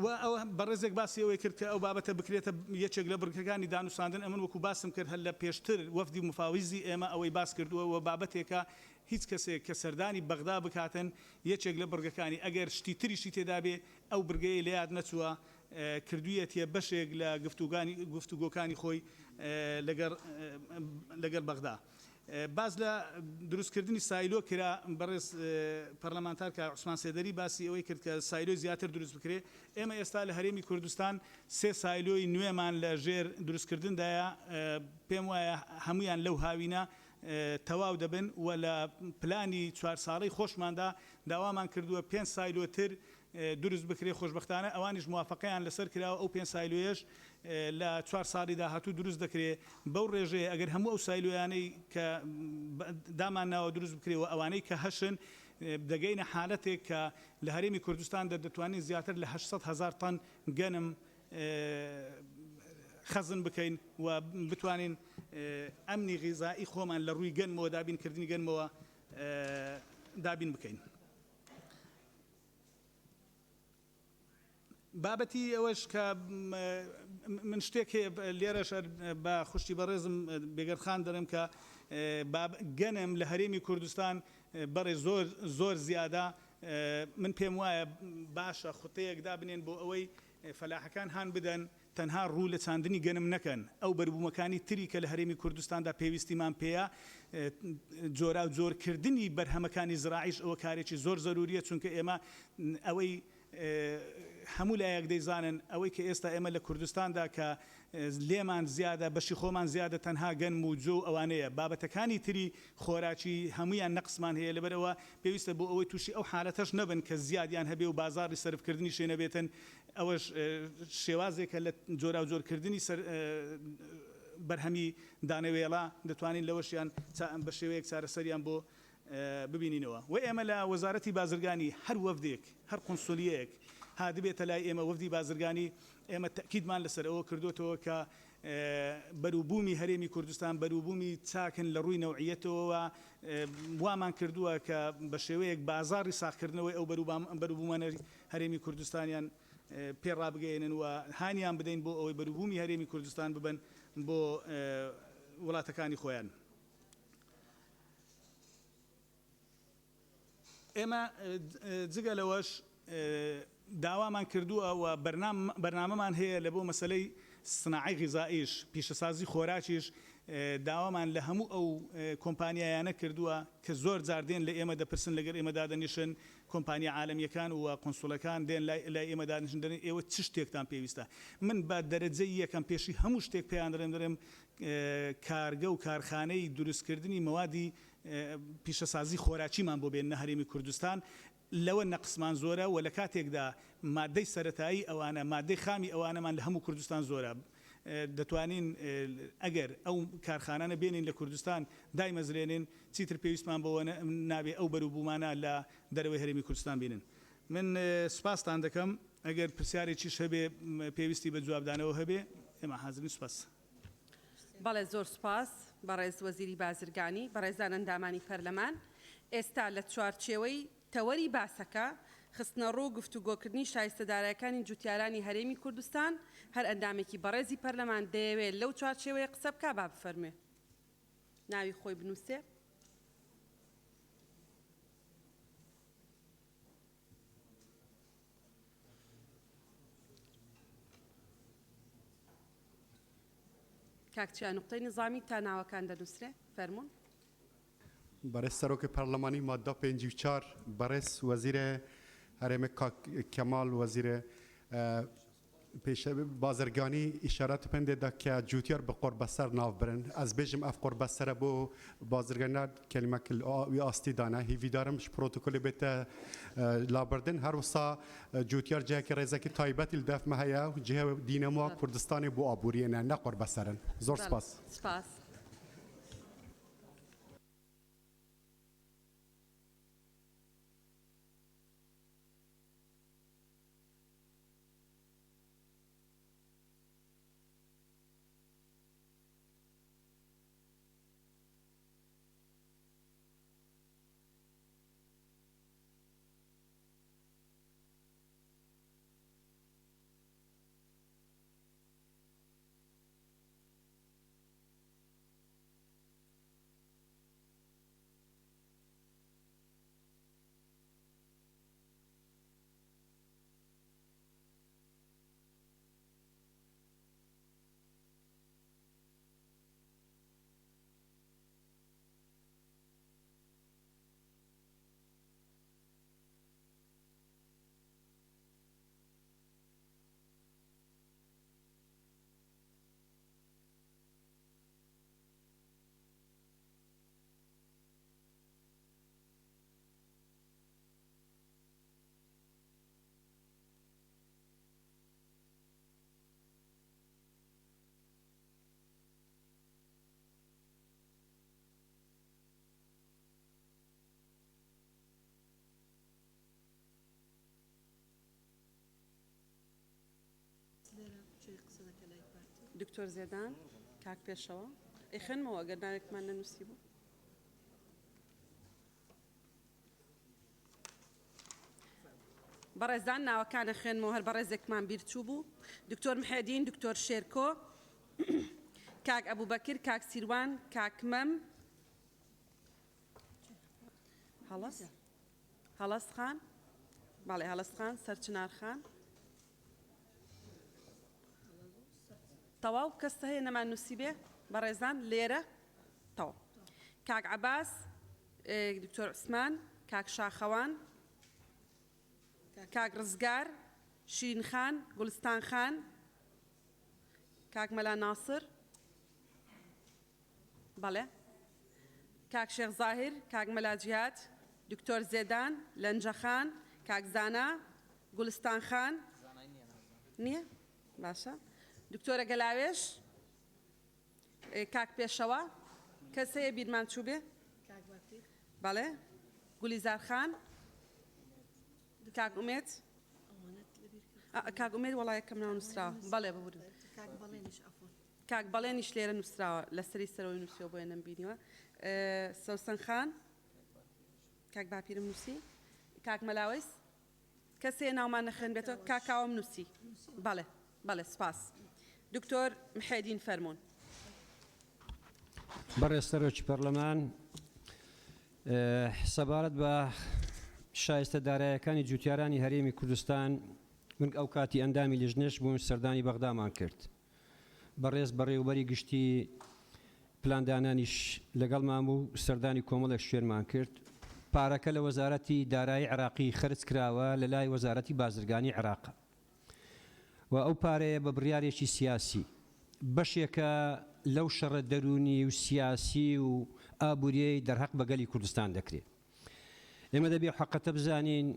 و ئەوە بەڕێزێک باسی ئەوەی کرد کە ئەو بابەتە بکرێتە یەکێک لە بڕگەکانی دانوساندن، ئەمن وەکوو باسم کرد هەر لە پێشتر وەفدی مفاویزی ئێمە ئەوەی باس کردووە و بابەتێکە هیچ کەسێک کە سەردانی بەغدا بکاتن یەکێک لە بڕگەکانی ئەگەر شتی تریشی تێدا بێ ئەو برگەیەی لە یاد نەچووە کردوویەتیە بەشێک لە گفتوگانی گفتوگۆکانی خۆی لەگەڵ لەگەڵ بەغدا. باس لە دروستکردنی سایلۆ کرا، بەڕێز پەرلەمانتار کاک عوسمان سێدەری باسی ئەوەی کرد کە سایلۆی زیاتر دروست بکرێ، ئێمە ئێستا لە هەرێمی کوردستان سێ سایلۆی نوێمان لە ژێر دروستکردندایە، پێم وایە هەموویان لەو هاوینە تەواو دەبن و لە پلانی چوار ساڵەی خۆشماندا داوامان کردووە پێنج سایلۆ تر دروست بکرێ، خۆشبەختانە ئەوانیش موافەقەیان لەسەر کراوە، ئەو پێنج سایلۆیەش لە چوار ساڵی داهاتوو دروست دەکرێ، بەو ڕێژەیە ئەگەر هەموو ئەو سایلۆیانەی کە دامان ناوە دروست بکرێ و ئەوانەی کە هەشن دەگەینە حالەتێک کە لە هەرێمی کوردستاندا دەتوانین زیاتر لە 800 هەزار تەن گەنم خەزن بکەین و بتوانین ئەمنی غیزائی خۆمان لە ڕووی گەنمەوە دابینکردنی گەنمەوە دابین بکەین. بابەتی ئەوەش کە من شتێک هەیە لێرەش بە خوشتی بەڕێزم بێگەرد خان دەڵێم کە گەنم لە هەرێمی کوردستان بەڕێ زۆر زۆر زیادە من پێم وایە باشە خوتەیەک دابنێن بۆ ئەوەی فەلاحەکان هان بدەن تەنها ڕوو لە چاندنی گەنم نەکەن، ئەو بەروبوومەکانی تری کە لە هەرێمی کوردستاندا پێویستیمان پێیە، جۆراوجۆر کردنی بەرهەمەکانی زراعیش ئەوە کارێکی زۆر زەروریە، چونکە ئێمە ئەوەی هەموو لایەک دەیزانن ئەوەی کە ئێستا ئێمە لە کوردستاندا کە لێمان زیادە بەشی خۆمان زیادە تەنها گەنم و جۆ و ئەوانەیە، بابەتەکانی تری خۆراکی هەموویان نەقسمان هەیە، لەبەرئەوە پێویستە بۆ ئەوەی تووشی ئەو حالەتەش نەبن کە زیادیان هەبێ و بازاڕی سەرفکردنیشی نەبێتن، ئەوەش شێوازێکە لە جۆراوجۆرکردنی سەر بەرهەمی دانەوێڵە، دەتوانین لەوەشیان بە شێوەیەک چارەسەریان بۆ ببینینەوە. وە ئێمە لە وەزارەتی بازرگانی هەر وەفدێک، هەر قونسولیەیەک هاتبێتە لای ئێمە وەفدی بازرگانی، ئێمە تەئکیدمان لەسەر ئەوە کردۆتەوە کە بەروبوومی هەرێمی کوردستان بەروبوومی چاکن لە ڕووی نەوعیەتەوە، وامان کردووە کە بە شێوەیەک بازاڕی ساغکردنەوەی ئەو بەروبوومانە هەرێمی کوردستانیان پێ ڕابگەیەنن و هانیان بدەین بۆ ئەوەی بەروبوومی هەرێمی کوردستان ببەن بۆ وڵاتەکانی خۆیان. ئێمە جگە لەوەش داوامان کردووە و بەرنامەمان هەیە لە بۆ مەسەلەی سناعەی غیزائیش، پیشەسازی خۆراکیش داوامان لە هەموو ئەو کۆمپانیایانە کردووە کە زۆر جار دێن لە ئێمە دەپرسن لەگەر ئێمە دادەنیشن کۆمپانیا عالەمییەکان و قونسوڵەکان دێن لای ئێمە دادەنیشن دەرێن ئێوە چ شتێکتان پێویستە من بە دەرەجەی یەکەم پێشی هەموو شتێک پێیان دەڵێم دەڵێم کارگە و کارخانەی دروستکردنی مەوادی پیشەسازی خۆراکیمان بۆ بێننە هەرێمی کوردستان لەوە نەقسمان زۆرە و لە کاتێکدا مادەی سەرەتایی ئەوانە، مادەی خامی ئەوانەمان لە هەموو کوردستان زۆرە. دەتوانین ئەگەر ئەو کارخانانە بێنین لە کوردستان دایمەزرێنین، چیتر پێویستمان بەوە نابێ ئەو بەروبوومانە لە دەرەوەی هەرێمی کوردستان بینن. من سوپاستان دەکەم. ئەگەر پرسیارێکیش هەبێ پێویستی بە جوابدانەوە هەبێ، ئێمە حازرین. سوپاس. بەڵێ زۆر سوپاس بەڕێز وەزیری بازرگانی، بەڕێزان ئەندامانی پەرلەمان، ئێستا لە چوارچێوەی تەوەری باسەکە، خستنەڕوو و گفتوگۆکردنی شایستە دارایەکانی جوتیارانی هەرێمی کوردستان، هەر ئەندامێکی بەڕێزی پەرلەمان دەیەوێ لەو چوارچێوەیە قسە بکا با بفەرموێ ناوی خۆی بنووسێ. کاک چیا نوقتەی نزامی تا ناوەکان دەنووسرێ فەرموون. بەڕێز سەرۆکی پەرلەمانی مادە 54 بەڕێز وەزیرێ هەرێمە کاک کەمال وەزیرێ پێش بازرگانی ئیشارەت پندێ دا کە جوتیار بە قۆربەسەر ناو برن. ئەز بێژم ئەف قۆربەسەرە بۆ بازرگانە کەلیمە ک وی ئاستی دانە. هیڤیدارم ژ پرۆتۆکۆلێ بێتە لابردن. هەروسا جوتیار جهەکی ڕێزەکی تایبەتی ل دەف مە هەیە و جهە دینەموا کوردستانێ بۆ ئابووریێ نە نە قۆربەسەرن. زۆر سپاس. سپاس. دکتۆر زێدان، کاک پێشەوا، ئەیخوێنمەوە ئەگەر ناوێکمان نەنووسیبوو. بەڕێزان ناوەکان ئەخوێنمەوە هەر بەڕێزێکمان بیرچوو بوو، دکتۆر محێدین، دکتۆر شێرکۆ، کاک ئەبوبەکر، کاک سیروان، کاک مەم، هەڵەس هەڵەس خان، بەڵێ هەڵەس خان، سەرچنار خان. تەواو کەس هەیە نەمان نووسیبێ بەڕێزان لێرە؟ تەواو. کاک عەباس، دکتۆر عوسمان، کاک شاخەوان، کاک ڕزگار، شیرین خان، گوڵستان خان، کاک مەلا ناسر، بەڵێ، کاک شێخ زاهیر، کاک مەلا جیهاد، دکتۆر زێدان، لەنجە خان، کاک زانا، گوڵستان خان، نییە؟ باشە. دکتۆرە گەلاوێژ، کاک پێشەوا، کەس هەیە بیرمان چووبێ؟ بەڵێ. گولیزار خان، کاک ئومێد، کاک ئومێد وەڵا یەکەم ناو نووسراوە. بەڵێ ببورن. کاک بەڵێنیش لێرە نووسراوە، لەسەری سەرەوەی نووسیوە بۆیە نەمبینیوە. سەوسەن خان، کاک باپیرم نووسی، کاک مەلاوەیس، کەس هەیە ناومان نەخوێنبێتەوە؟ کاک کاوەم نووسی. بەڵێ بەڵێ سوپاس. دکتۆر محێدین فەرموون. بەڕێز سەرۆکی پەرلەمان، سەبارەت بە شایستە دارایەکانی جوتیارانی هەرێمی کوردستان، من ئەوکاتی ئەندامی لیژنەش بووم سەردانی بەغدامان کرد. بەڕێز بەڕێوەبەری گشتی پلاندانانیش لەگەڵمان بوو، سەردانی کۆمەڵێک شوێنمان کرد. پارەکە لە وەزارەتی دارایی عێراقی خەرج کراوە لە لای وەزارەتی بازرگانی عێراق و ئەو پارەیە بە بڕیارێکی سیاسی بەشێکە لەو شەڕە دەروونی و سیاسی و ئابووریەی دەرهەق بە گەلی کوردستان دەکرێ. ئێمە دەبێ حەقەتە بزانین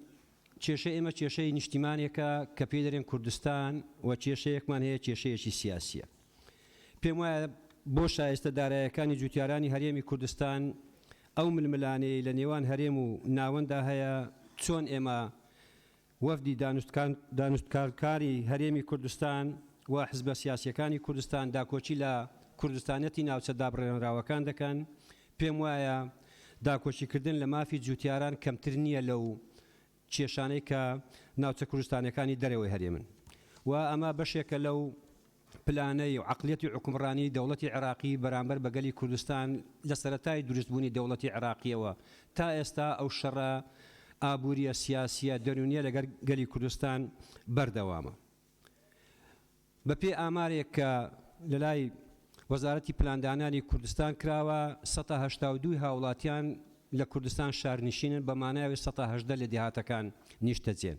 کێشەی ئێمە کێشەی نیشتیمانێکە کە پێی دەرێن کوردستان و کێشەیەکمان هەیە کێشەیەکی سیاسیە. پێم وایە بۆ شایستە دارایەکانی جوتیارانی هەرێمی کوردستان ئەو ململانێی لە نێوان هەرێم و ناوەندا هەیە چۆن ئێمە وەفدی دانوستکارکاری هەرێمی کوردستان و حزبە سیاسیەکانی کوردستان داکۆکی لە کوردستانیەتی ناوچە دابڕێنراوەکان دەکەن، پێم وایە داکۆکیکردن لە مافی جوتیاران کەمتر نییە لەو کێشانەی کە ناوچە کوردستانیەکانی دەرەوەی هەرێمن و ئەمە بەشێکە لەو پلانەی و عەقڵیەتی حوکمڕانی دەوڵەتی عێراقی بەرامبەر بە گەلی کوردستان لە سەرەتای دروستبوونی دەوڵەتی عێراقیەوە تا ئێستا ئەو شەڕە ئابووریە، سیاسیە، دەروونیە لەگەر گەلی کوردستان بەردەوامە. بە پێی ئامارێک کە لە لای وەزارەتی پلاندانانی کوردستان کراوە، 82% ی هاوڵاتیان لە کوردستان شارنشینن بە مانای ئەوەی 18% لە دێهاتەکان نیشتەجێن.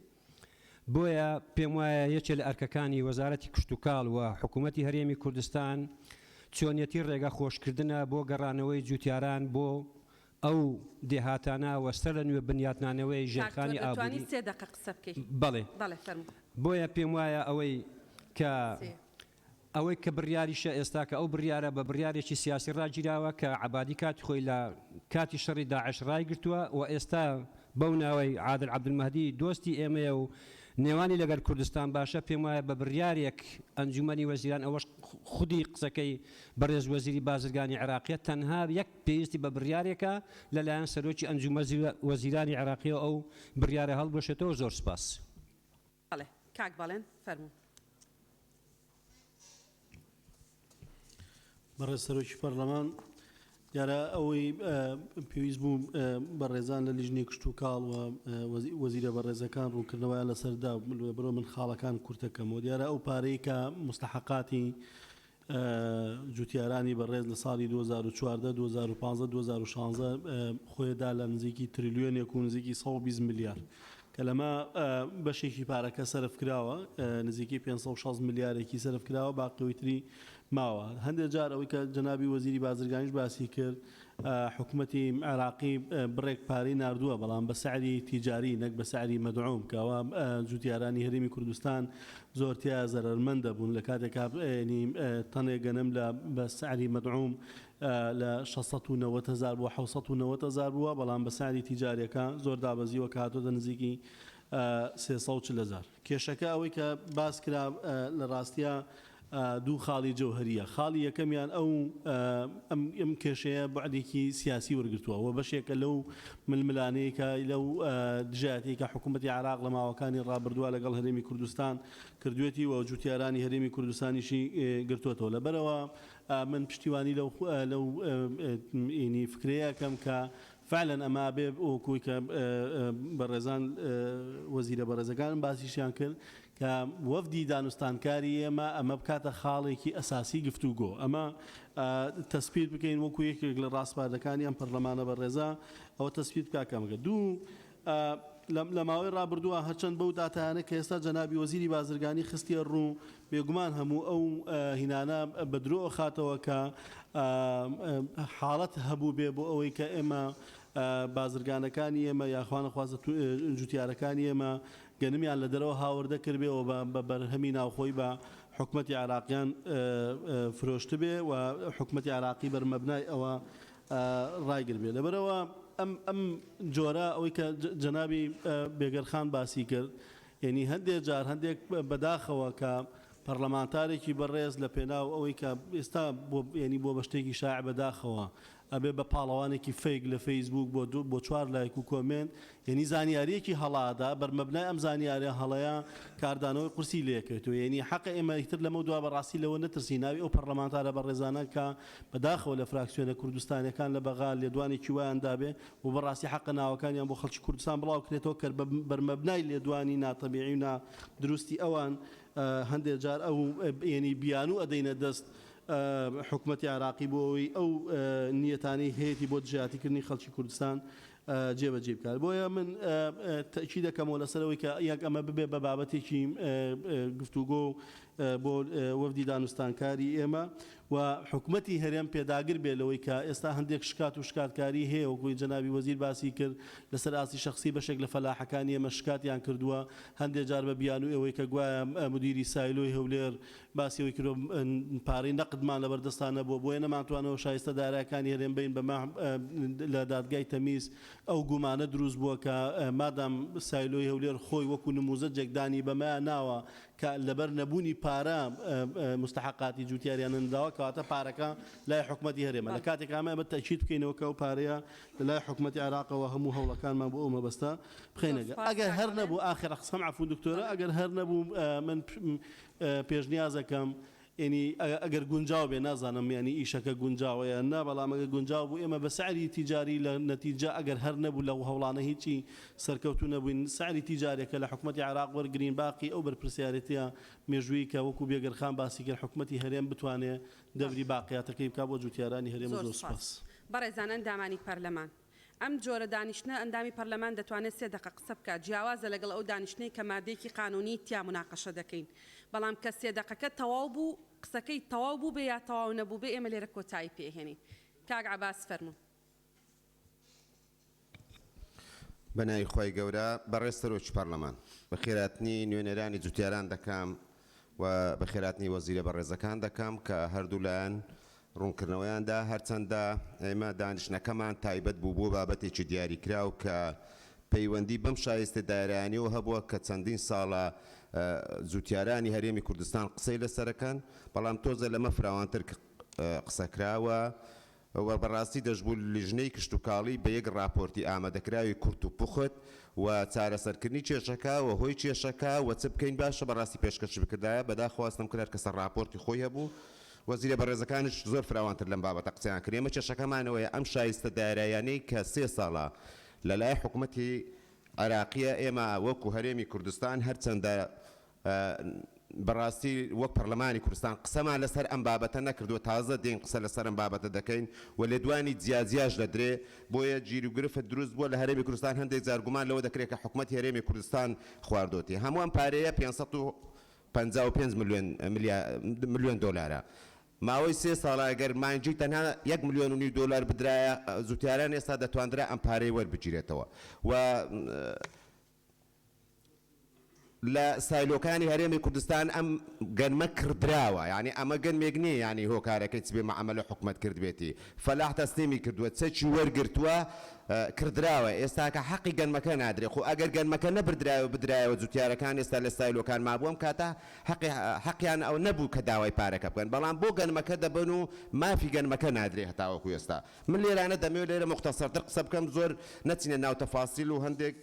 بۆیە پێموایە یەکێ لە ئەرکەکانی وەزارەتی کشتوکاڵ و حکوومەتی هەرێمی کوردستان چۆنیەتی ڕێگا خۆشکردنە بۆ گەڕانەوەی جووتیاران بۆ ئەو دێهاتانە و سەر لە نوێ بنیاتنانەوەی کاک تۆ ژێرخانی دەتوانی ئابووری. سێ دەقە قسە بکەی. بەڵێ. بەڵێ فەرموو. بۆیە پێموایە ئەوەی کە سێ. ئەوەی کە بڕیاریشە ئێستا کە ئەو بڕیارە بە بڕیارێکی سیاسی ڕاگیراوە کە عەبادی کاتی خۆی لە کاتی شەڕی داعش ڕایگرتووە و ئێستا بەو ناوەی عادل عەبدولمەهدی دۆستی ئێمەیە و نێوانی لەگەل کوردستان باشە پێم وایە بە بڕیارێک ئەنجومەنی وەزیران ئەوەش خودی قسەکەی بەڕێز وەزیری بازرگانی عێراقیە تەنها یەک پێویستی بە بڕیارێکە لەلایەن سەرۆکی ئەنجومەزی وەزیرانی عێراقیەوە ئەو بڕیارە هەڵبوەشێتەوە زۆر سوپاس. بەڵێ کاک بەڵێن فەرموو. بەڕێز سەرۆکی پەرلەمان، دیارە ئەوەی پێویست بوو بەڕێزان لە لیژنەی کشتوکاڵ و وەزیرە بەڕێزەکان ڕوونکردنەوەیان لەسەر دا، بڕۆ من خاڵەکان کورتەکەمەوە. دیارە ئەو پارەی کە مستحەقاتی جوتیارانی بەڕێز لە ساڵی 2014، 2015، 2016 خۆی دا لە نزیکی تریلیۆنێک و نزیکی 120 ملیار کە لەمە بەشێکی پارەکە سەرف کراوە نزیکی 560 ملیارێکی سەرف کراوە باقیەوەی تری ماوە. هەندێک جار ئەوەی کە جەنابی وەزیری بازرگانیش باسی کرد حکومەتی عێراقی بڕێک پارەی ناردووە بەڵام بە سعری تیجاری نەک بە سعری مەدعوم کە ئەوە جوتیارانی هەرێمی کوردستان زۆر تیا زەرەرمەند دەبوون لە کاتێکا تەنێک گەنم لە بە سعری مەدعوم لە 690 هەزار بۆ 690 هەزار بووە بەڵام بە سعری تیجاریەکە زۆر دابەزیوە کە هاتۆتە نزیکی 340 هەزار. کێشەکە ئەوەی کە باس کرا لە ڕاستیا دوو خاڵی جەوهەرییە. خاڵی یەکەمیان ئەو ئەم ئەم کێشەیە بوعدێکی سیاسی وەرگرتووە و بەشێکە لەو ململانێی کە لەو دژایەتیی کە حکوومەتی عێراق لە ماوەکانی ڕابردووە لەگەڵ هەرێمی کوردستان کردوێتی و جووتیارانی هەرێمی کوردستانیشی گرتووەتەوە. لەبەرئەوە من پشتیوانی لەو لەو ینی فکرەیە ئەکەم کە فعلا ئەمە ئەبێ وەکوی کە بەڕێزان وەزیرە بەڕێزەکانم باسیشیان کرد کە وەفدی دانوستانکاری ئێمە ئەمە بکاتە خاڵێکی ئەساسی گفتوگۆ ئەمە تەسپیت بکەین وەکو یەکێک لە ڕاسپاردەکانی ئەم پەرلەمانە بەڕێزە ئەوە تەسپیت بکا کە ئەمەکە دوو لە ماوەی ڕابردووە هەرچەند بەو داتایانە کە ئێستا جەنابی وەزیری بازرگانی خستیە ڕوو بێگومان هەموو ئەو هینانە بە درۆ ئەخاتەوە کە حاڵەت هەبووبێ بۆ ئەوەی کە ئێمە بازرگانەکانی ئێمە یا خوانەخواستە جوتیارەکانی ئێمە گەنمیان لە دەرەوە هاوردە کردبێ و بە بەرهەمی ناوخۆی بە حکومەتی عێراقیان فرۆشتبێ و حکومەتی عێراقی بەرمەبنای ئەوە ڕایگربێ. لەبەرئەوە ئەم ئەم جۆرە ئەوەی کە جەنابی بێگەرخان باسی کرد یەنی هەندێ جار هەندێک بەداخەوە کە پەڕلەمانتارێکی بەڕێز لە پێناو ئەوەی کە ئێستا بۆ یەنی بۆ بە شتێکی شایع بەداخەوە ئەبێ بە پاڵەوانێکی fake لە فەیسبووک بۆ بۆ چوار لایک و comment یەنی زانیاریەکی هەڵە ئەدا بەرمەبنای ئەم زانیاریە هەڵەیە کاردانەوەی قورسی لێکەوێتەوە یەنی حەقە ئێمە ئیتر لەمەو دوا بەڕاستی لەوە نەترسین ناوی ئەو پەڕلەمانتارە بەڕێزانە کە بەداخەوە لە فراکسیۆنە کوردستانیەکان لە بەغا لێدوانێکی وایان دابێ و بەڕاستی حەقە ناوەکانیان بۆ خەڵکی کوردستان بڵاو کرێتەوە کە بە بەرمەبنای لێدوانی ناتەبیعی و نا دروستی ئەوان هەندێ جار ئەو یەنی بیانوو ئەدەینە دەست حکومەتی عێراقی بۆ ئەوەی ئەو نیەتانەی هەیەتی بۆ دژایەتی کردنی خەڵکی کوردستان جێبەجێ بکات. بۆیە من تەئکید دەکەمەوە لەسەر ئەوەی کە یەک ئەمە ببێ بە بابەتێکی گفتوگۆ بۆ وەفدی دانوستانکاری ئێمە و حکومەتی هەرێم پێداگر بێ لەوەی کە ئێستا هەندێک شکات و شکاتکاری هەیە وەکوی جەنابی وەزیر باسی کرد لەسەر ئاستی شەخسی بەشێک لە فەلاحەکانی ئێمە شکاتیان کردووە هەندێک جار بە بیانوو ئەوەی کە گوایە مدیری سایلۆی هەولێر باسی ئەوەی کردووە پارەی نەقدمان لەبەردەستا نەبووە بۆیە نەمانتوانەوە شایستە دارایەکانی هەرێم بەین بە لە دادگای تەمیز ئەو گومانە دروست بووە کە مادام سایلۆی هەولێر خۆی وەکو نموزەجێک دانی بەمەیا ناوە کە لەبەر نەبوونی پارە موستەحەقاتی جوتیاریان نەداوە کەواتە پارەکە لای حکومەتی هەرێمە لە کاتێکا ئەمە ئێمە تەئکید بکەینەوە کە ئەو پارەیە لە لای حکومەتی عێراقەوە هەموو هەوڵەکانمان بۆ ئەو مەبەستە بخەینە گەڕ ئەگەر هەر نەبوو ئاخر قسەم عەفوو دکتۆرە ئەگەر هەر نەبوو من پێشنیازەکەم ینی ئەگەر گونجاو بێ نازانم ینی ئیشەکە گونجاوە یان نا بەڵام ئەگەر گونجاو بوو ئێمە بە سعری تیجاری لە نەتیجە ئەگەر هەر نەبوو لەو هەوڵانە هیچی سەرکەوتوو نەبووین سعری تیجارێکە لە حکومەتی عێراق وەرگرین باقی ئەو بەرپرسیارێتیە مێژوویی کە وەکو بێگەرخان باسی کرد حکومەتی هەرێم بتوانێ دەوری باقیاتەکەی بکا بۆ جوتیارانی هەرێم زۆر زۆر سوپاس سوپاس. بەڕێزان ئەندامانی پەرلەمان. ئەم جۆرە دانیشتنە ئەندامی پەرلەمان دەتوانێت سێ دەقە قسە بکات جیاوازە لەگەڵ ئەو دانیشتنەی کە مادەیەکی قانونی تیا موناقەشە دەکەین بەڵام کە سێ دەقەکە تەواو بوو قسەکەی تەواو بووبێ یا تەواو نەبووبێ ئێمە لێرە کۆتایی پێ ئەهێنین. کاک عەباس فەرموو. بە ناوی خوای گەورە بەڕێز سەرۆکی پەڕلەمان بەخێراتنی نوێنەرانی جوتیاران دەکەم و بەخێراتنی وەزیرە بەڕێزەکان دەکەم کە هەردوو لایەن ڕوونکردنەوەیان دا هەرچەندە ئێمە دانیشتنەکەمان تایبەت بوو بۆ بابەتێکی دیاریکراو کە پەیوەندی بەم شایستە دارایانەوە هەبووە کە چەندین ساڵە جوتیارانی هەرێمی کوردستان قسەی لەسەرەکەن بەڵام تۆزە لەمە فراوانتر قسەکراوە و بەڕاستی دەشبوو لیژنەی کشتوکاڵی بە یەک ڕاپۆرتی ئامادەکراوی کورت و پوخت و چارەسەرکردنی کێشەکە و هۆی کێشەکە و چ بکەین باشە بەڕاستی پێشکەشی بکردایە بەداخەوە هەستم کرد هەرکەسە ڕاپۆرتی خۆی هەبوو وەزیرە بەڕێزەکانیش زۆر فراوانتر لەم بابەتە قسەیان کرد ئێمە کێشەکەمان ئەوەیە ئەم شایستە دارایانەی کە سێ ساڵە لەلای حکومەتی عێراقیە ئێمە وەکو هەرێمی کوردستان هەرچەندە بەڕاستی وەک پەرلەمانی کوردستان قسەمان لەسەر ئەم بابەتە نەکردووە، تازە دێین قسە لەسەر ئەم بابەتە دەکەین و لێدوانی جیاجیاش دەدرێ، بۆیە گیروگرفت دروست بووە لە هەرێمی کوردستان، هەندێک جار گومان لەوە دەکرێت کە حکومەتی هەرێمی کوردستان خواردۆتی. هەموو ئەم پارەیە 555 ملیۆن دۆلارە. ماوەی سێ ساڵە گەر مانگی تەنها یەک ملیۆن و نیو دۆلار بدرایە جوتیاران ئێستا دەتواندرا ئەم پارەی وەربگیرێتەوە و لە سایلۆکانی هەرێمی کوردستان ئەم گەنمە کڕدراوە یانی ئەمە گەنمێک نیە یانی هۆکارەکەی چ بێ مەعەمەلە حکومەت کردبێتی فەلاح تەسلیمی کردووە چەکی وەرگرتووە کڕدراوە ئێستاکە حەقی گەنمەکە نادرێ خۆ ئەگەر گەنمەکە نەبردرایە و بدرایەوە جوتیارەکان ئێستا لە سایلۆکان مابوو ئەم کاتە حەقی حەقیان ئەو نەبوو کە داوای پارەکە بکەن بەڵام بۆ گەنمەکە دەبەن و مافی گەنمەکە نادرێ هەتاوەکو ئێستا من لێرانە دەمەوێت لێرە موختەسەرتر قسە بکەم زۆر نەچینە ناو تەفاسیل و هەندێک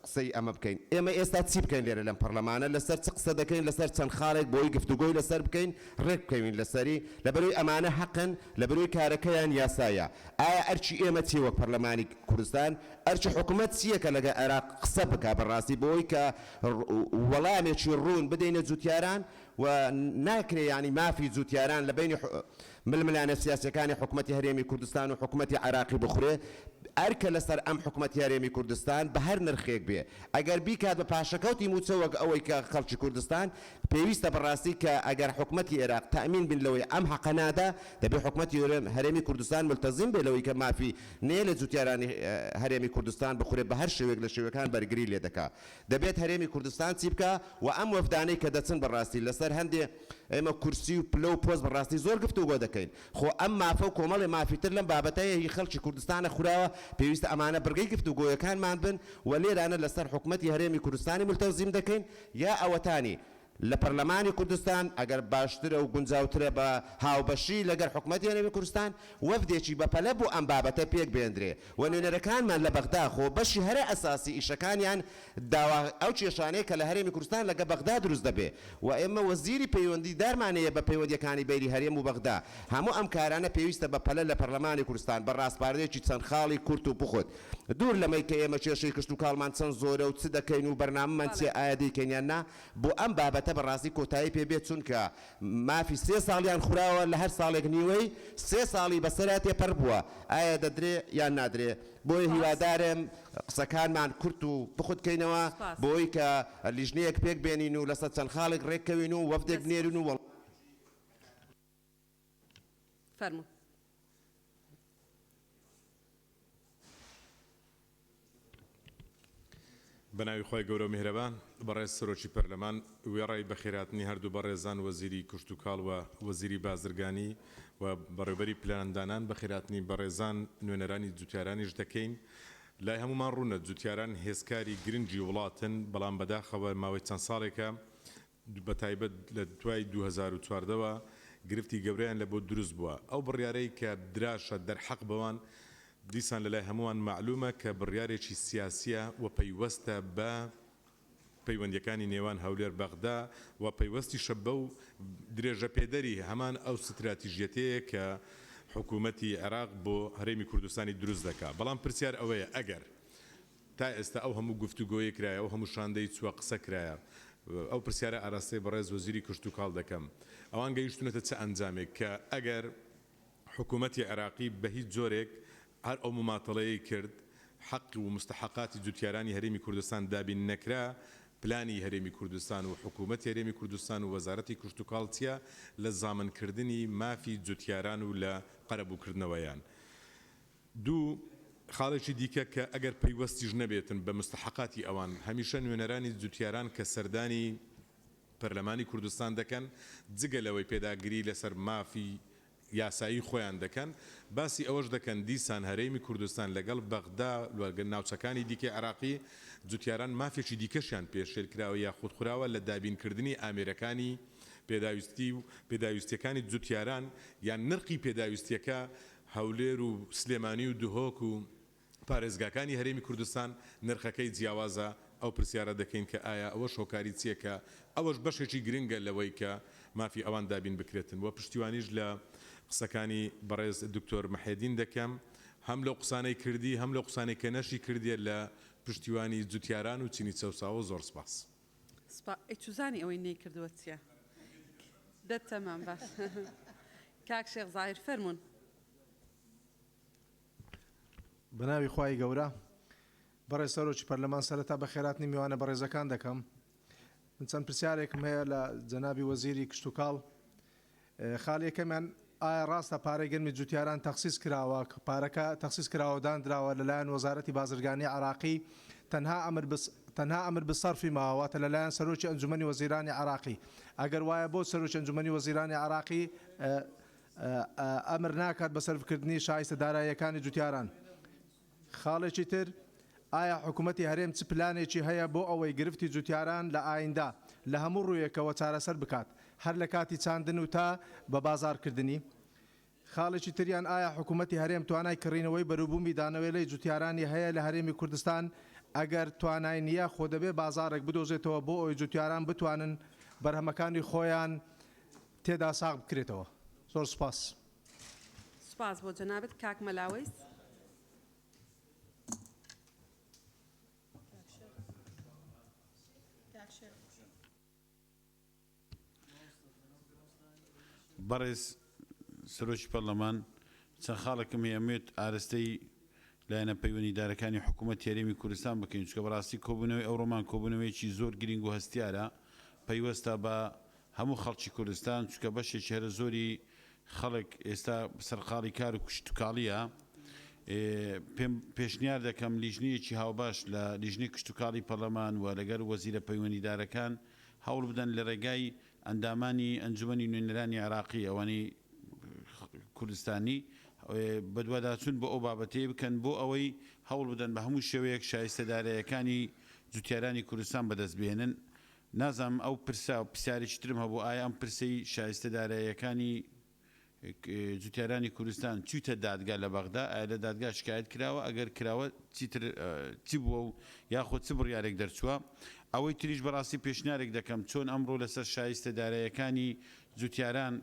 قسەی ئەمە بکەین. ئێمە ئێستا چی بکەین لێرە لەم پەڕلەمانە لەسەر چ قسە دەکەین لەسەر چەند خاڵێک بۆی گفتوگۆی لەسەر بکەین ڕێک بکەوین لەسەری لەبەرەوەی ئەمانە هەقن لەبەرەوەی کارەکەیان یاسایە ئایا ئەرکی ئێمە چیە وەک پەڕلەمانی کوردستان ئەرکی حکومەت چیە کە لەگەڵ عێراق قسە بکا بەڕاستی بۆی کە وەڵامێکی ڕوون بدەینە جوتیاران و ناکرێ یانی مافی جوتیاران لە بەینی ململانێ سیاسیەکانی حکومەتی هەرێمی کوردستان و حکومەتی عێراقی بخورێ، ئەرکە لەسەر ئەم حکومەتی هەرێمی کوردستان بە هەر نرخێک بێ ئەگەر بیکات بە پاشەکەوتی موچە وەک ئەوەی کە خەڵکی کوردستان پێویستە بەڕاستی کە ئەگەر حکومەتی عێراق تەئمین بن لەوەی ئەم حەقە نادا دەبێ حکومەتی هەرێمی کوردستان ملتەزیم بێ لەوەی کە مافی نەیە لە جوتیارانی هەرێمی کوردستان بخورێ بە هەر شێوەیەک لە شێوەکان بەرگری لێ دەکا. دەبێت هەرێمی کوردستان چی بکا و ئەم وەفدانەی کە دەچن بە ڕاستی لەسەر هەندێ ئێمە کورسی و پلە و پۆست بە ڕاستی زۆر گفتوگۆ دەکەین خۆ ئەم مافە و کۆمەڵێ مافی تر لەم بابەتە هی خەڵکی کوردستانە خوراوە پێویستە ئەمانە بڕگەی گفتوگۆیەکانمان بن و لێرانە لەسەر حکومەتی هەرێمی کوردستانی ملتەزیم دەکەین یا ئەوەتانی لە پەرلەمانی کوردستان ئەگەر باشترە و گونجاوترە بە هاوبەشی لەگەر حکومەتی هەرێمی کوردستان وەفدێکی بەپەلە بۆ ئەم بابەتە پێک بێندرێ و نوێنەرەکانمان لە بەغدا خۆ بەشی هەرە ئەساسی ئیشەکانیان داوا ئەو کێشانەیە کە لە هەرێمی کوردستان لەگە بەغدا دروست دەبێ و ئێمە وەزیری پەیوەندی دارمان هەیە بە پەیوەندیەکانی بەیری هەرێم و بەغدا هەموو ئەم کارانە پێویستە بە پەلە لە پەرلەمانی کوردستان بە ڕاسپاردەیەکی چەند خاڵی کورت و پوخت دوور لەمەی کە ئێمە کێشەی کشتوکاڵمان چەند زۆرە و چ دەکەین و بەرنامەمان چیە ئایا دەیکەین یان نا بۆ ئەم بابەتە بەڕاستی کۆتایی پێ بێت چونکە مافی سێ ساڵیان خوراوە لە هەر ساڵێک نیوەی سێ ساڵی بەسەرا تێپەر بووە ئایا دەدرێ یان نادرێ بۆیە هیوادارم قسەکانمان کورت و پوخت کەینەوە بۆی کە لیژنەیەک پێک بێنین و لەسەر چەند خاڵێک ڕێک کەوین و وەفدێک بنێرین و وەڵامی فەرموو. بەناوی خوای گەورەو میهرەبان، بەڕێز سەرۆکی پەرلەمان، وێڕای بەخێرهاتنی هەردوو بەڕێزان وەزیری کشتوکاڵ و وەزیری بازرگانی و بەڕێوبەری پلاندانان، بەخێرهاتنی بەڕێزان نوێنەرانی جوتیارانیش دەکەین. لای هەموومان ڕوونە جوتیاران هێزکاری گرنگی وڵاتن، بەڵام بەداخەوە ماوەی چەند ساڵێکە بەتایبەت لە دوای 2014 وە گرفتی گەورەیان لە بۆ دروست بووە. ئەو بڕیارەی کە دراشە دەرحەق بەوان دیسان لە لای هەمووان مەعلومە کە بڕیارێکی سیاسیە و پەیوەستە بە پەیوەندیەکانی نێوان هەولێر بەغدا و پەیوەستیشە بەو درێژەپێدەری هەمان ئەو ستراتیژیەتەیە کە حکوومەتی عێراق بۆ هەرێمی کوردستانی دروست دەکا. بەڵام پرسیار ئەوەیە ئەگەر تا ئێستا ئەو هەموو گفتوگۆیە کرایە، ئەو هەموو شاندەی چووە قسە کرایە، ئەو پرسیارە ئاراستەی بەڕێز وەزیری کشتوکاڵ دەکەم، ئەوان گەیشتوونەتە چ ئەنجامێک کە ئەگەر حکوومەتی عێراقی بە هیچ جۆرێک. هەر ئەو موماتەڵەیەی کرد حەق و موستەحەقاتی جوتیارانی هەرێمی کوردستان دابین نەکرا، پلانی هەرێمی کوردستان و حکوومەتی هەرێمی کوردستان و وەزارەتی کشتوکاڵ چییە لە زامنکردنی مافی جوتیاران و لە قەرەبووکردنەوەیان؟ دوو، خاڵێکی دیکە کە ئەگەر پەیوەستیش نەبێتن بە موستەحەقاتی ئەوان، هەمیشە نوێنەرانی جوتیاران کە سەردانی پەرلەمانی کوردستان دەکەن، جگە لەوەی پێداگری لەسەر مافی یاسایی خۆیان دەکەن، باسی ئەوەش دەکەن دیسان هەرێمی کوردستان لەگەڵ بەغدا و ناوچەکانی دیکەی عێراقی جوتیاران مافێکی دیکەشیان پێشێل کراوە یاخود خوراوە لە دابینکردنی ئامێرەکانی پێداویستی و پێداویستیەکانی جوتیاران یان نرخی پێداویستیەکە هەولێر و سلێمانی و دهۆک و پارێزگاکانی هەرێمی کوردستان نرخەکەی جیاوازە، ئەو پرسیارە دەکەین کە ئایا ئەوەش هۆکاری چییە کە ئەوەش بەشێکی گرنگە لەوەی کە مافی ئەوان دابین بکرێتن وە پشتیوانیش لە قسەکانی بەڕێز دکتۆر محێدین دەکەم هەم لەو قسانەی کردی هەم لەو قسانەی کە نەشی کردیە لە پشتیوانی جوتیاران و چینی چەوساوە زۆر سپاس. سپا ئەی چوزانی ئەوەی نەیکردووە چیە؟ دە تەمام باش کاک شێخ زاهیر فەرموون. بەناوی خوای گەورە. بەڕێز سەرۆکی پەرلەمان سەرەتا بەخێرهاتنی میوانە بەڕێزەکان دەکەم. من چەند پرسیارێکم هەیە لە جەنابی وەزیری کشتوکاڵ. خاڵی یەکەمیان ئایا ڕاستە پارەی گەنمی جوتیاران تەخسیس کراوە پارەکە تەخسیس کراوە داندراوە لەلایەن وەزارەتی بازرگانی عێراقی تەنها ئەمر بس تەنها ئەمر بسەرفی ماوە واتە لەلایەن سەرۆکی ئەنجومەنی وەزیرانی عێراقی ئەگەر وایە بۆ سەرۆکی ئەنجومەنی وەزیرانی عێراقی ئەمر ناکات بە سەرفکردنی شایستە داراییەکانی جوتیاران. خاڵێکی تر، ئایا حکومەتی هەرێم چ پلانێکی هەیە بۆ ئەوەی گرفتی جوتیاران لە ئایندە لە هەموو ڕوویەکەوە چارەسەر بکات هەر لە کاتی چاندن و تا بە بازاڕکردنی؟ خاڵێکی تریان ئایا حکومەتی هەرێم توانای کڕینەوەی بەروبوومی دانەوێڵەی جوتیارانی هەیە لە هەرێمی کوردستان؟ ئەگەر توانای نییە خۆ دەبێ بازاڕێک بدۆزێتەوە بۆ ئەوەی جوتیاران بتوانن بەرهەمەکانی خۆیان تێدا ساغ بکرێتەوە. زۆر سوپاس. سوپاس بۆ جەنابت کاک مەلا وەیس. بەڕێز سەرۆکی پەرلەمان چەند خاڵێکم هەیە ئەمەوێت ئارەستەی لایەنە پەیوەندیدارەکانی حکوومەتی هەرێمی کوردستان بکەین چونکە بەڕاستی کۆبوونەوەی ئەوڕۆمان کۆبوونەوەیەکی زۆر گرینگ و هەستیارە پەیوەستە بە هەموو خەڵکی کوردستان چونکە بەشێکی هەرە زۆری خەڵک ئێستا سەرقاڵی کار و کشتوکاڵیە پێم پێشنیار دەکەم لیژنەیەکی هاوبەش لە لیژنەی کشتوکاڵی پەرلەمان و لەگەر وەزیرە پەیوەندیدارەکان هەوڵ بدەن لە ڕێگای ئەندامانی ئەنجومەنی نوێنەرانی عێراقی ئەوانەی کوردستانی بەدواداچوون بۆ ئەو بابەتەیە بکەن بۆ ئەوەی هەوڵ بدەن بە هەموو شێوەیەک شایستە دارایەکانی جوتیارانی کوردستان بەدەست بهێنن نازانم ئەو پرسە پرسیارێکی ترم هەبوو ئایا ئەم پرسەی شایستە داراییەکانی جوتیارانی کوردستان چویتە دادگا لە بەغدا ئایا لە دادگا شکایەت کراوە ئەگەر کراوە چیتر چی بووە و یاخود چ بڕیارێک دەرچووە ئەوەی تریش بەڕاستی پێشنیارێک دەکەم چۆن ئەمڕۆ لەسەر شایستە داراییەکانی جوتیاران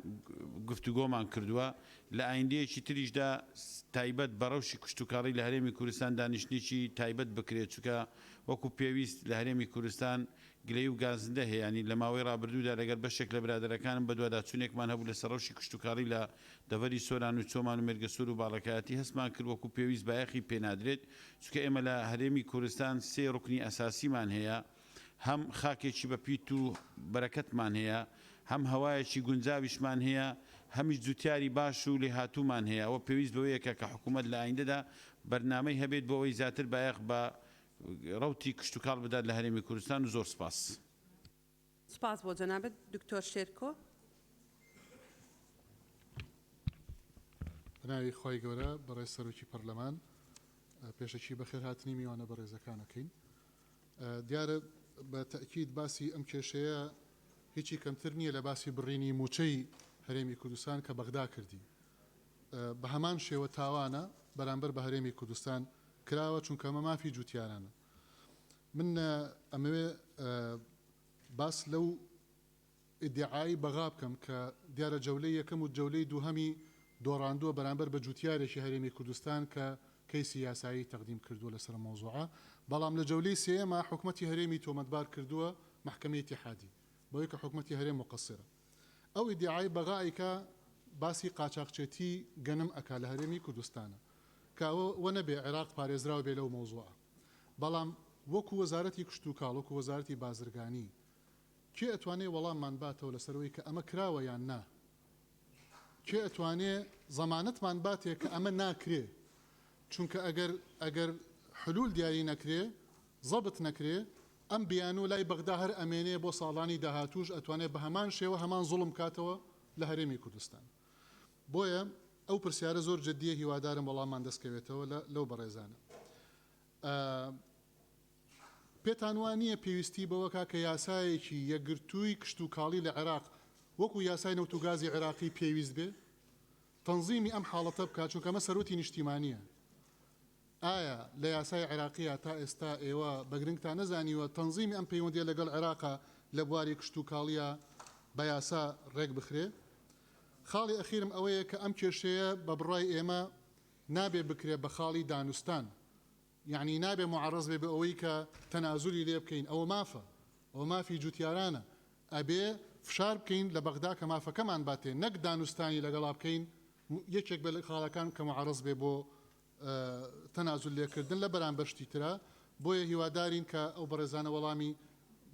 گفتوگۆمان کردووە لە ئایندەیەکی تریشدا تایبەت بە ڕەوشی کشتوکاڵی لە هەرێمی کوردستان دانیشتنێکی تایبەت بکرێت چونکە وەکو پێویست لە هەرێمی کوردستان گلەیی و گازندە هەیە، یانی لە ماوەی ڕابردوودا لەگەڵ بەشێک لە برادەرەکانم بەدواداچوونێکمان هەبوو لەسەر ڕەوشی کشتوکاڵی لە دەڤەری سۆران و چۆمان و مێرگەسوور و باڵەکایەتی هەستمان کرد وەکو پێویست بایەخی پێنادرێت چونکە ئێمە لە هەرێمی کوردستان سێ ڕوکنی ئەساسیمان هەیە هەم خاکێکی بە پیت و بەرەکەتمان هەیە هەم هەوایەکی گونجاویشمان هەیە هەمیش جوتیاری باش و لێهاتوومان هەیە ئەوە پێویست بەوەیەکە کە حکوومەت لە ئایندەدا بەرنامەی هەبێت بۆ ئەوەی زیاتر بایەخ بە ڕەوتی کشتوکاڵ بدات لە هەرێمی کوردستان و زۆر سپاس. سوپاس بۆ جەنابت دکتۆر شێرکۆ. بەناوی خوای گەورە بەڕێز سەرۆکی پەرلەمان پێشەکی بەخێرهاتنی میوانە بەڕێزەکان ئەکەین دیارە بە تەئکید باسی ئەم کێشەیە هیچی کەمتر نییە لە باسی بڕینی مووچەی هەرێمی کوردستان کە بەغدا کردی بە هەمان شێوە تاوانە بەرامبەر بە هەرێمی کوردستان کراوە چونکە ئەمە مافی جوتیارانە من ئەمەوێ باس لەو ئیدعای بەغا بکەم کە دیارە جەولەی یەکەم و جەولەی دووهەمی دۆڕاندووە بەرامبەر بە جوتیارێکی هەرێمی کوردستان کە کەیسی یاسایی تەقدیم کردووە لەسەر ئەم مەوزوعە بەڵام لە جەولەی سێیەما حکومەتی هەرێمی تۆمەتبار کردووە مەحکەمەی ئیتیحادی بەوەی کە حکومەتی هەرێم موقەسیرە ئەو ئیدعای بەغا ئەیکا باسی قاچاخچێتی گەنم ئەکا لە هەرێمی کوردستانە. کە ئەوە وەنەبێ عێراق پارێزراو بێ لەو مەوزوعە. بەڵام وەکو وەزارەتی کشتوکاڵ، وەکو وەزارەتی بازرگانی کێ ئەتوانێ وەڵاممان باتەوە لەسەر ئەوەی کە ئەمە کراوە یان نا؟ کێ ئەتوانێ زەمانەتمان باتێ کە ئەمە ناکرێ؟ چونکە ئەگەر ئەگەر حلول دیاری نەکرێ، زەبت نەکرێ، ئەم بیانوو لای بەغدا هەر ئەمێنێ بۆ ساڵانی داهاتووش ئەتوانێ بە هەمان شێوە هەمان زوڵم بکاتەوە لە هەرێمی کوردستان. بۆیە ئەو پرسیارە زۆر جدییە هیوادارم وەڵاممان دەست کەوێتەوە لە لەو بەڕێزانە. پێتان وا نییە پێویستی بەوە کا کە یاسایەکی یەکگرتووی کشتوکاڵی لە عێراق وەکو یاسای نەوت و گازی عێراقی پێویست بێ تەنزیمی ئەم حاڵەتە بکات چونکە ئەمە سەروەتی نیشتیمانییە؟ ئایا لە یاسای عێراقییا تا ئێستا ئێوە بە گرنگتان نەزانیوە تەنزیمی ئەم پەیوەندییە لەگەڵ عێراقا لە بواری کشتوکاڵییا بە یاسا ڕێک بخرێ؟ خاڵی ئەخیرم ئەوەیە کە ئەم کێشەیە بە بڕوای ئێمە نابێ بکرێ بە خاڵی دانوستان یەعنی نابێ موعەڕەز بێ بە ئەوەی کە تەنازولی لێ بکەین، ئەوە مافە، ئەوە مافی جوتیارانە، ئەبێ فشار بکەین لە بەغدا کە مافەکەمان باتێ، نەک دانوستانی لەگەڵا بکەین، یەکێک بێ لە خاڵەکان کە موعەڕەز بێ بۆ تەنازول لێکردن لە بەرامبەر شتی ترا، بۆیە هیوادارین کە ئەو بەڕێزانە وەڵامی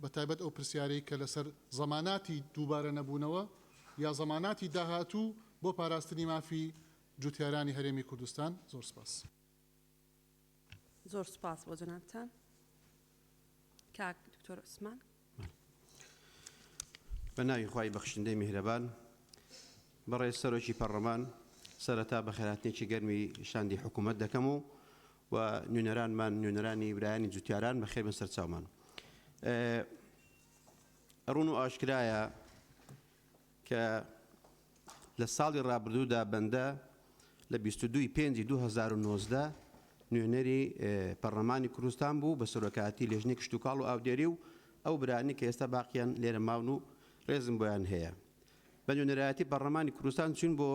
بە تایبەت ئەو پرسیارەی کە لەسەر زەماناتی دووبارە نەبوونەوە یا زەماناتی داهاتوو بۆ پاراستنی مافی جوتیارانی هەرێمی کوردستان، زۆر سپاس. زۆر سوپاس بۆ جەنابتان کاک دکتۆر عوسمان. بە ناوی خوای بەخشندەی میهرەبان. بەڕێز سەرۆکی پەڕلەمان، سەرەتا بەخێرهاتنێکی گەرمی شاندی حکوومەت دەکەم و و نوێنەرانمان، نوێنەرانی برایانی جوتیاران بەخێر بن سەرچاومان. ڕوون و ئاشکرایە کە لە ساڵی ڕابردوودا بەندە لە 22 ی پێنجی 2019 نوێنەری پەرلەمانی کوردستان بوو بە سەرۆکایەتی لێژنەی کشتوکاڵ و ئاودێری و ئەو برایانەی کە ئێستا باقیان لێرە ماون و ڕێزم بۆیان هەیە بە نوێنەرایەتی پەرلەمانی کوردستان چوین بۆ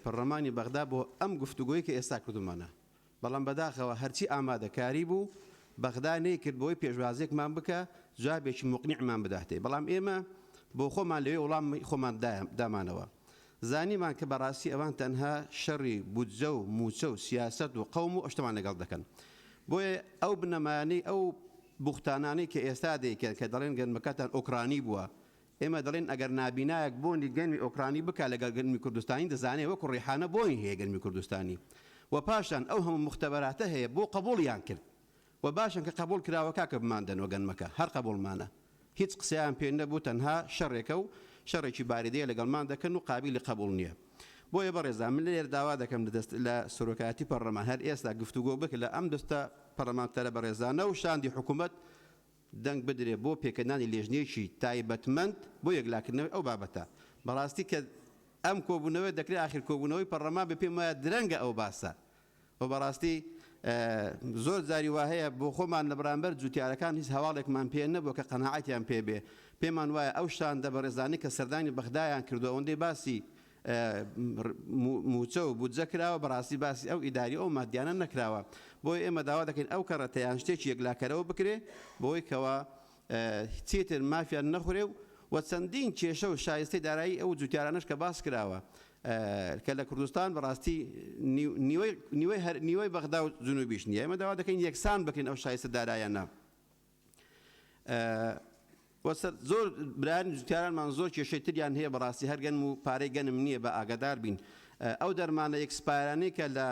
پەرلەمانی بەغدا بۆ ئەم گفتوگۆی کە ئێستا کردومانە بەڵام بەداخەوە هەرچی ئامادەکاری بوو بەغدا نەیکرد بۆی پێشوازیەکمان بکا جوابێکی موقنیعمان بداتێ بەڵام ئێمە بۆخۆمان لەوێ وڵامی خۆمان دامانەوە زانیمان کە بەڕاستی ئەوان تەنها شەڕی بودجە و موچە و سیاسەت و قەوم و ئەشتەمان لەگەڵ دەکەن بۆیە ئەو بنەمایانەی ئەو بوختانانەی کە ئێستا دەیکەن کە دەڵێن گەنمەکەتان ئۆکرانی بووە ئێمە دەڵێین ئەگەر نابینایەک بۆنی گەنمی ئۆکرانی بکا لەگەڵ گەنمی کوردستانی دەزانێ وەکو ڕیحانە بۆنی هەیە گەنمی کوردستانی و پاشان ئەو هەموو موختەبەراتە هەیە بۆ قەبوڵیان کرد و باشن کە قەبوڵ کراوە کاکە بماندەنەوە گەنمەکە هەر قەبوڵمانە هیچ قسەیان پێ نەبوو تەنها شەڕێکە و شەڕێکی باریدەیە لەگەڵمان دەکەن و قابیلی قەبوڵ نیە بۆیە بەڕێزان من لێرە داوا دەکەم لە دەست لە سەرۆکایەتی پەڕلەمان هەر ئێستا گفتوگۆ بکە لە ئەم دەستە پەڕلەمانتەرە بەڕێزانە و شاندی حکومەت دەنگ بدرێ بۆ پێکهێنانی لێژنەیەکی تایبەتمەند بۆ یەکلاکردنەوەی ئەو بابەتە. بەڕاستی کە ئەم کۆبوونەوەیە دەکرێ ئاخیر کۆبوونەوەی پەڕلەمان بێ پێم وایە درەنگە ئەو باسە و بەڕاستی زۆر جاری وا هەیە بۆ خۆمان لە بەرامبەر جوتیارەکان هیچ هەواڵێکمان پێ نەبووە کە قەناعەتیان پێ بێ پێمان وایە ئەو شاندە بەڕێزانەی کە سەردانی بەغدایان کردووە ئەوەندەی باسی مووچە و بودجە کراوە، بەڕاستی باسی ئەو ئیداری و ئەو مادیانە نەکراوە، بۆیە ئێمە داوا دەکەین ئەو کەڕەتە یان شتێکی یەکلاکەرەوە بکرێ بۆی کەوا چیتر مافیان نەخورێ و و چەندین کێشە و شایستەی دارایی ئەو جوتیارانەش کە باس کراوە کە لە کوردستان بەڕاستی نیوەی نیوەی هەر نیوەی بەغدا و جنوبیش نییە ئێمە داوا دەکەین یەکسان بکرێن ئەو شایستە دارایانە. وە سەر زۆر برایانی جوتیارانمان زۆر کێشەی تریان هەیە بەڕاستی هەر گەنم و پارەی گەنم نییە بە ئاگادار بین ئەو دەرمانە expire انەی کە لە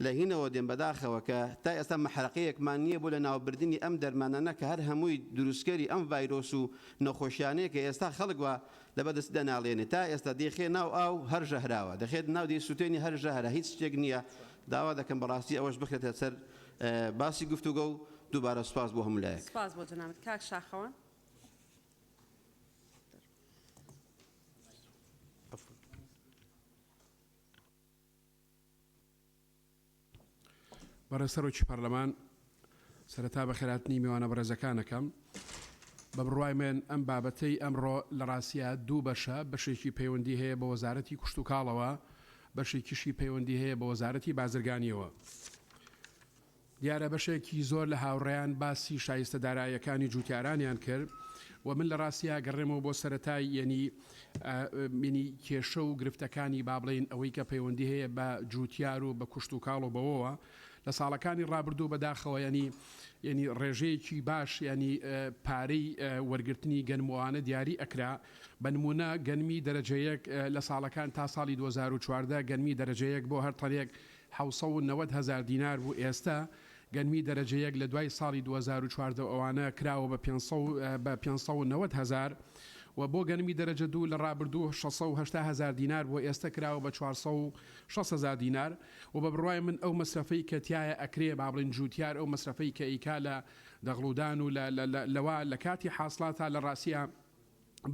لە هینەوە دێن بەداخەوە کە تا ئێستا مەحرەقەیەکمان نییە بۆ لە ناوبردنی ئەم دەرمانانە کە هەر هەمووی دروستکەری ئەم ڤایرۆس و نەخۆشیانەیە کە ئێستا خەڵک وا لەبەر دەستی دەناڵێنێ تا ئێستا دەیخێ ناو ئاو هەر ژەهراوە دەخێت ناو دەیسوتێنی هەر ژەهرە هیچ شتێک نییە داوا دەکەم بەڕاستی ئەوەش بخرێتە سەر باسی گفتوگۆ و دووبارە سوپاس بۆ هەموو لایەک. سوپاس بۆ جەنابت کاک شاخەوان. بەڕێز سەرۆکی پەرلەمان، سەرەتا بەخێرهاتنی میوانە بەڕێزەکان ئەکەم. بە بڕوای من ئەم بابەتەی ئەمڕۆ لە ڕاستیا دوو بەشە، بەشێکی پەیوەندی هەیە بە وەزارەتی کوشتوکاڵەوە، بەشێکیشی پەیوەندی هەیە بە وەزارەتی بازرگانییەوە. دیارە بەشێکی زۆر لە هاوڕێیان باسی شایستە داراییەکانی جووتیارانیان کرد و من لە ڕاستیا گەڕێمەوە بۆ سەرەتای یەنی یەنی کێشە و گرفتەکانی با بڵێین ئەوەی کە پەیوەندی هەیە بە جووتیار و بە کوشت و کاڵ و بەوەوە. لە ساڵەکانی ڕابردوو بەداخەوە یانی یانی ڕێژەیەکی باش یانی پارەی وەرگرتنی گەنم و ئەوانە دیاری ئەکرا بە نموونە گەنمی دەرەجە یەک لە ساڵەکان تا ساڵی 2014 گەنمی دەرەجە یەک بۆ هەر تەنێک 790 هەزار دینار بوو ئێستە گەنمی دەرەجە یەک لە دوای ساڵی 2014 ئەوانە کراوە بە بە 590 هەزار و بۆ گەنمی دەرەجە دوو لە ڕابردوو 680 هەزار دینار بووە ئێستە کراوە بە 460 هەزار دینار و بە بڕوای من ئەو مەسرەفەی کە تیایە ئەکرێ با بڵێین جووتیار ئەو مەسرەفەی کە ئەیکا لە دەغڵودان و لە لە لە لەوە لە کاتی حاسڵاتا لە ڕاستیا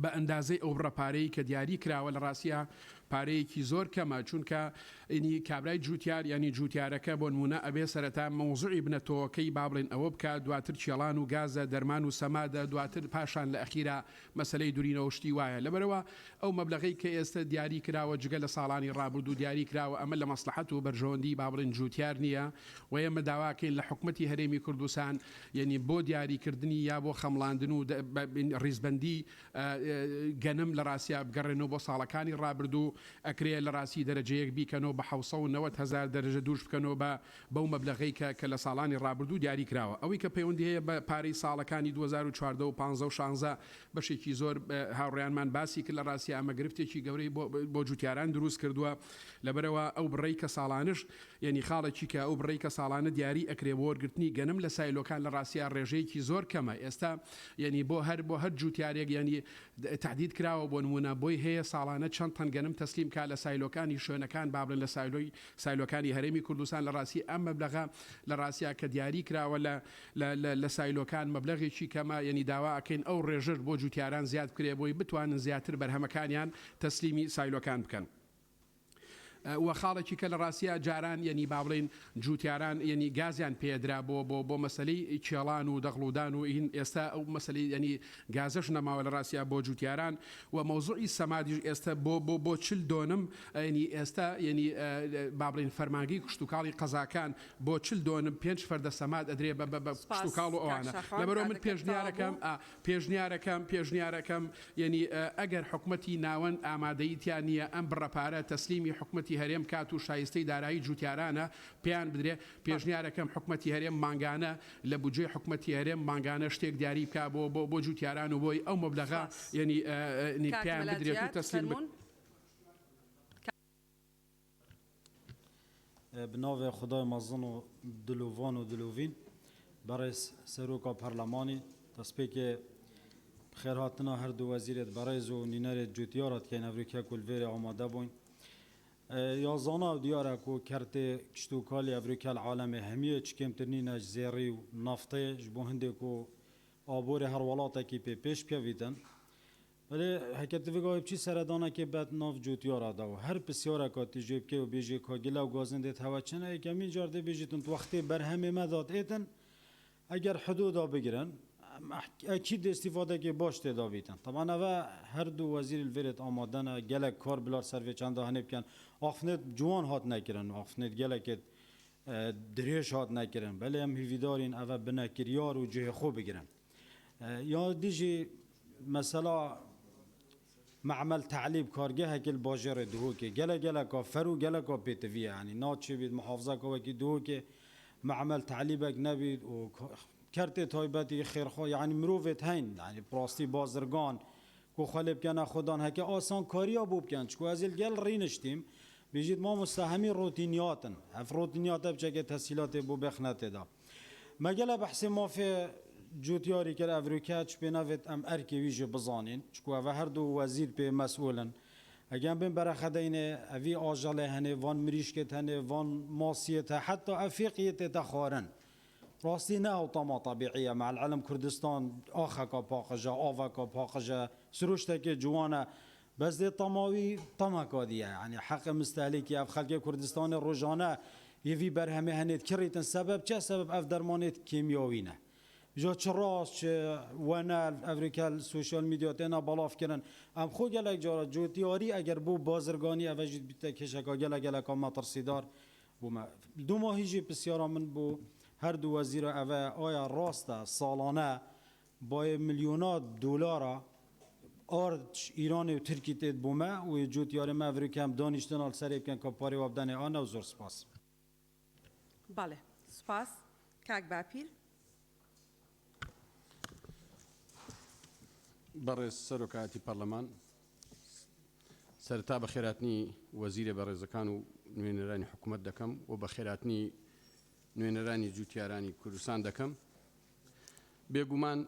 بە ئەندازەی ئەو بڕە پارەی کە دیاری کراوە لە ڕاستیا پارەیەکی زۆر کەمە چونکە ینی کابرای جووتیار یانی جووتیارەکە بۆ نموونە ئەبێ سەرەتا مەوزوعی بنەتۆوەکەی با بڵێین ئەوە بکا دواتر کێڵان و گازە دەرمان و سەمادە دواتر پاشان لە ئەخیرا مەسەلەی دورینەوە شتی وایە لەبەرئەوە ئەو مەبلەغەی کە ئێستە دیاری کراوە جگە لە ساڵانی ڕابردوو دیاری کراوە ئەمە لە مەسڵەحەت و بەرژەوەندی با بڵێین جوتیار نییە و ئێمە داواکەین لە حکومەتی هەرێمی کوردستان یەنی بۆ دیاری کردنی یا بۆ خەمڵاندن و ڕیزبەندی گەنم لە ڕاستیا بگەڕێنەوە بۆ ساڵەکانی ڕابردوو ئەکرێ لە ڕاستی دەرەجە یەک بیکەنەوە بە 790 هەزار دەرەجە دووش بکەنەوە بە بەو مەبلەغەی کە کە لە ساڵانی ڕابردوو دیاری کراوە. ئەوەی کە پەیوەندی هەیە بە پارەی ساڵەکانی 2014 و 15 و 16 بەشێکی زۆر هاوڕێیانمان باسی کرد لە ڕاستیا ئەمە گرفتێکی گەورەی بۆ بۆ جوتیاران دروست کردووە لەبەرئەوە ئەو بڕەی کە ساڵانش یەنی خاڵێکی کە ئەو بڕەی کە ساڵانە دیاری ئەکرێ بۆ وەرگرتنی گەنم لە سایلۆکان لە ڕاستیا ڕێژەیەکی زۆر کەمە ئێستا یەنی بۆ هەر بۆ هەر جوتیارێک یەنی تەحدید کراوە بۆ نموونە بۆی هەیە ساڵانە چەند تەن گەنم تەسلیم کا لە سایلۆکانی شوێنەکان با بڵێن لە سایلۆی سایلۆکانی هەرێمی کوردستان لە ڕاستی ئەم مەبلەغە لە ڕاستیا کە دیاری کراوە لە لە لە لە سایلۆکان مەبلەغێکی کەمە یەنی داوا ئەکەین ئەو ڕێژەش بۆ جوتیاران زیاد بکرێ بۆی بتوانن زیاتر بەرهەمەکانیان تەسلیمی سایلۆکان بکەن. وە خاڵێکی کە لە ڕاستیا جاران یەنی با بڵێین جوتیاران یەنی گازیان پێدرا بۆ بۆ بۆ مەسەلەی کێڵان و دەغڵودان و هین ئێستا ئەو مەسەلەی یەنی گازەش نەماوە لە ڕاستیا بۆ جوتیاران و مەوزوعی سەمادیش ئێستا بۆ بۆ بۆ 40 دۆنم یەنی ئێستا یەنی با بڵێین فەرمانگەی کشتوکاڵی قەزاکان بۆ 40 دۆنم پێنج فەردە سەماد ئەدرێ بە بە بە کشتوکاڵ و ئەوانە لەبەرئەوە من پێشنیارەکەم پێشنیارەکەم پێشنیارەکەم یەنی ئەگەر حکومەتی ناوەند ئامادەیی تیا نییە ئەم بڕە پارە تەسلیمی حکومەتی هەرێم بکات و شایستەی دارایی جوتیارانە پێیان بدرێ پێشنیارەکەم حکومەتی هەرێم مانگانە لە بودجەی حکومەتی هەرێم مانگانە شتێک دیاری بکا بۆ بۆ بۆ جوتیاران و بۆی ئەو مەبلەغە یەنی پێیان بدرێت و تەسلیم بک. Bi navê Xwedayê mezin û dilovan û dilovîn, berêz Seroka Perlemanî, destpêkê bi xêrhatina her du wezîrêd berêz û nînerêd cotiyara dikeyn evrûke ku li vêrê amade bûyn. Ya zana û diyar e ku kertê kiştokalî evrûke li alemê hemiyê çi kêmtir nîne ji zêrî û naftê ji bo hindê ku aborê her welatekî pê pêş bikevîtin. Belê heke tu vê gavê biçî seredanekê bet nav cotyara de û her pisyareka tu jê bikê û bêjî ka gile û gazindê te hewe çi ne yekemîn car dê bêjîtin tu wextê berhemê me de diêtin eger hidûda bigirin ekîd dê îstîfadekê baş tê de bîtin. Teban eve her du wezîr li vêrê amade ne gelek kar bila li ser vê çenda hinê bikin. Axifnêt ciwan hat nekirin axifnêt gelekê dirêj hat nekirin. Belê em hîvîdarîn eve bine kiryar û cihê xwe bigirin. Ya dî jî mesela Me'mel Te'lîb kargehekê li bajarê Duhokê gelek geleka fer û geleka pêtivî ye. Yanî na çêbît muhafizeka wekî Duhokê Me'mel Te'lîbek nebît û kertê taybetî xêrxwe yanî mirovêt heyn yanî bi rastî bazirgan ku xwe lê bikene xwedan heke asankariya bo bikin çiku ez ê li gel rîniştîm bêjît mamoste hemî rotîniyat in ev rotîniyate biçeke tesîlatê bo bêxnetê de. Me gele behsê mafê cotyarî kir ev rûke çi pê nevêt em erkê wî jî bizanîn çiku eve her du wezîr pê mesûl in. Eger em bên berexedeynê evî ajelê henê van mirîşkêt henê van masiyêt he heta ev fêqiyê tête xwarin. Rastî ne ew tama tebîî ye me'l ilm Kurdistan axeka paqij e aveka paqij e sirûştekê ciwan e Bes dê tama wî tameka dî ye. Yanî heqê mistehlîkî ev xelkê Kurdistanê rojane yê vî berhemê henê dikirîtin. Sebeb çi ye? Sebeb ev dermanê kêmyawî ne. Îja çi rast çi wene ev rêke li sosyal medya têne belav kirin. Em xwe gelek cara cotyarî eger bo bazirganî ev e jî dibîte kêşeka gelek geleka metirsîdar bo me. Dûmahî jî pisyara min bo her du wezîra ev e aya rast e salane Bayê milyona dolara ard ji Îranê û Tirkî têt bo me û yê cotyarê me ev rê kem danîştina li serê bikin ka parê we bidenê a ne û zor spas. Bale. سوپاس کاک باپیر. بەڕێز سەرۆکایەتی پەرلەمان، سەرەتا بەخێرهاتنی وەزیرە بەڕێزەکان و نوێنەرانی حکومەت دەکەم و بەخێرهاتنی نوێنەرانی جوتیارانی کوردستان دەکەم. بێگومان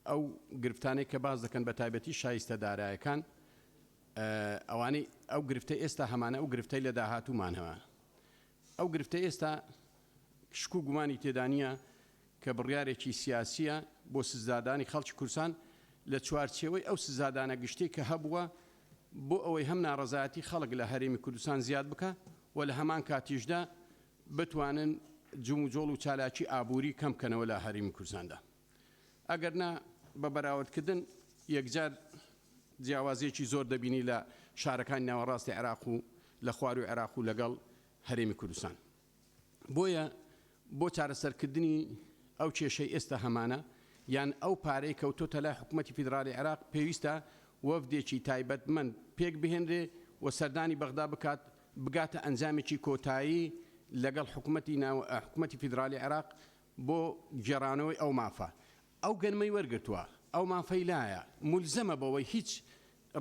ئەو گرفتانەی کە باس دەکەن بە تایبەتی شایستە دارایەکان ئەوانەی ئەو گرفتەی ئێستا هەمانە ئەو گرفتەی لە داهاتوومان هەمانە. ئەو گرفتەی ئێستا شک و گومانی تێدا نییە کە بڕیارێکی سیاسییە بۆ سزادانی خەڵکی کوردستان لە چوارچێوەی ئەو سزادانە گشتیەی کە هەبووە بۆ ئەوەی هەم ناڕەزایەتی خەڵک لە هەرێمی کوردستان زیاد بکا و لە هەمان کاتیشدا بتوانن جموجۆڵ و چالاکی ئابووری کەم بکەنەوە لە هەرێمی کوردستاندا. ئەگەر نا بە بەراوردکردن یەکجار جیاوازیەکی زۆر دەبینی لە شارەکانی ناوەڕاستی عێراق و لە خواروی عێراق و لەگەڵ هەرێمی کوردستان. بۆیە بۆ چارەسەرکردنی ئەو کێشەی ئێستا هەمانە یان ئەو پارەی کەوتۆتە لای حکومەتی فیدراڵی عێراق پێویستە وەفدێکی تایبەتمەند پێکبهێنرێ و سەردانی بەغدا بکات بگاتە ئەنجامێکی کۆتایی لەگەڵ حکومەتی ناو حکومەتی فیدراڵی عێراق بۆ گێڕانەوەی ئەو مافە. ئەو گەنمەی وەرگرتووە ئەو مافەی لایە مولزەمە بەوەی هیچ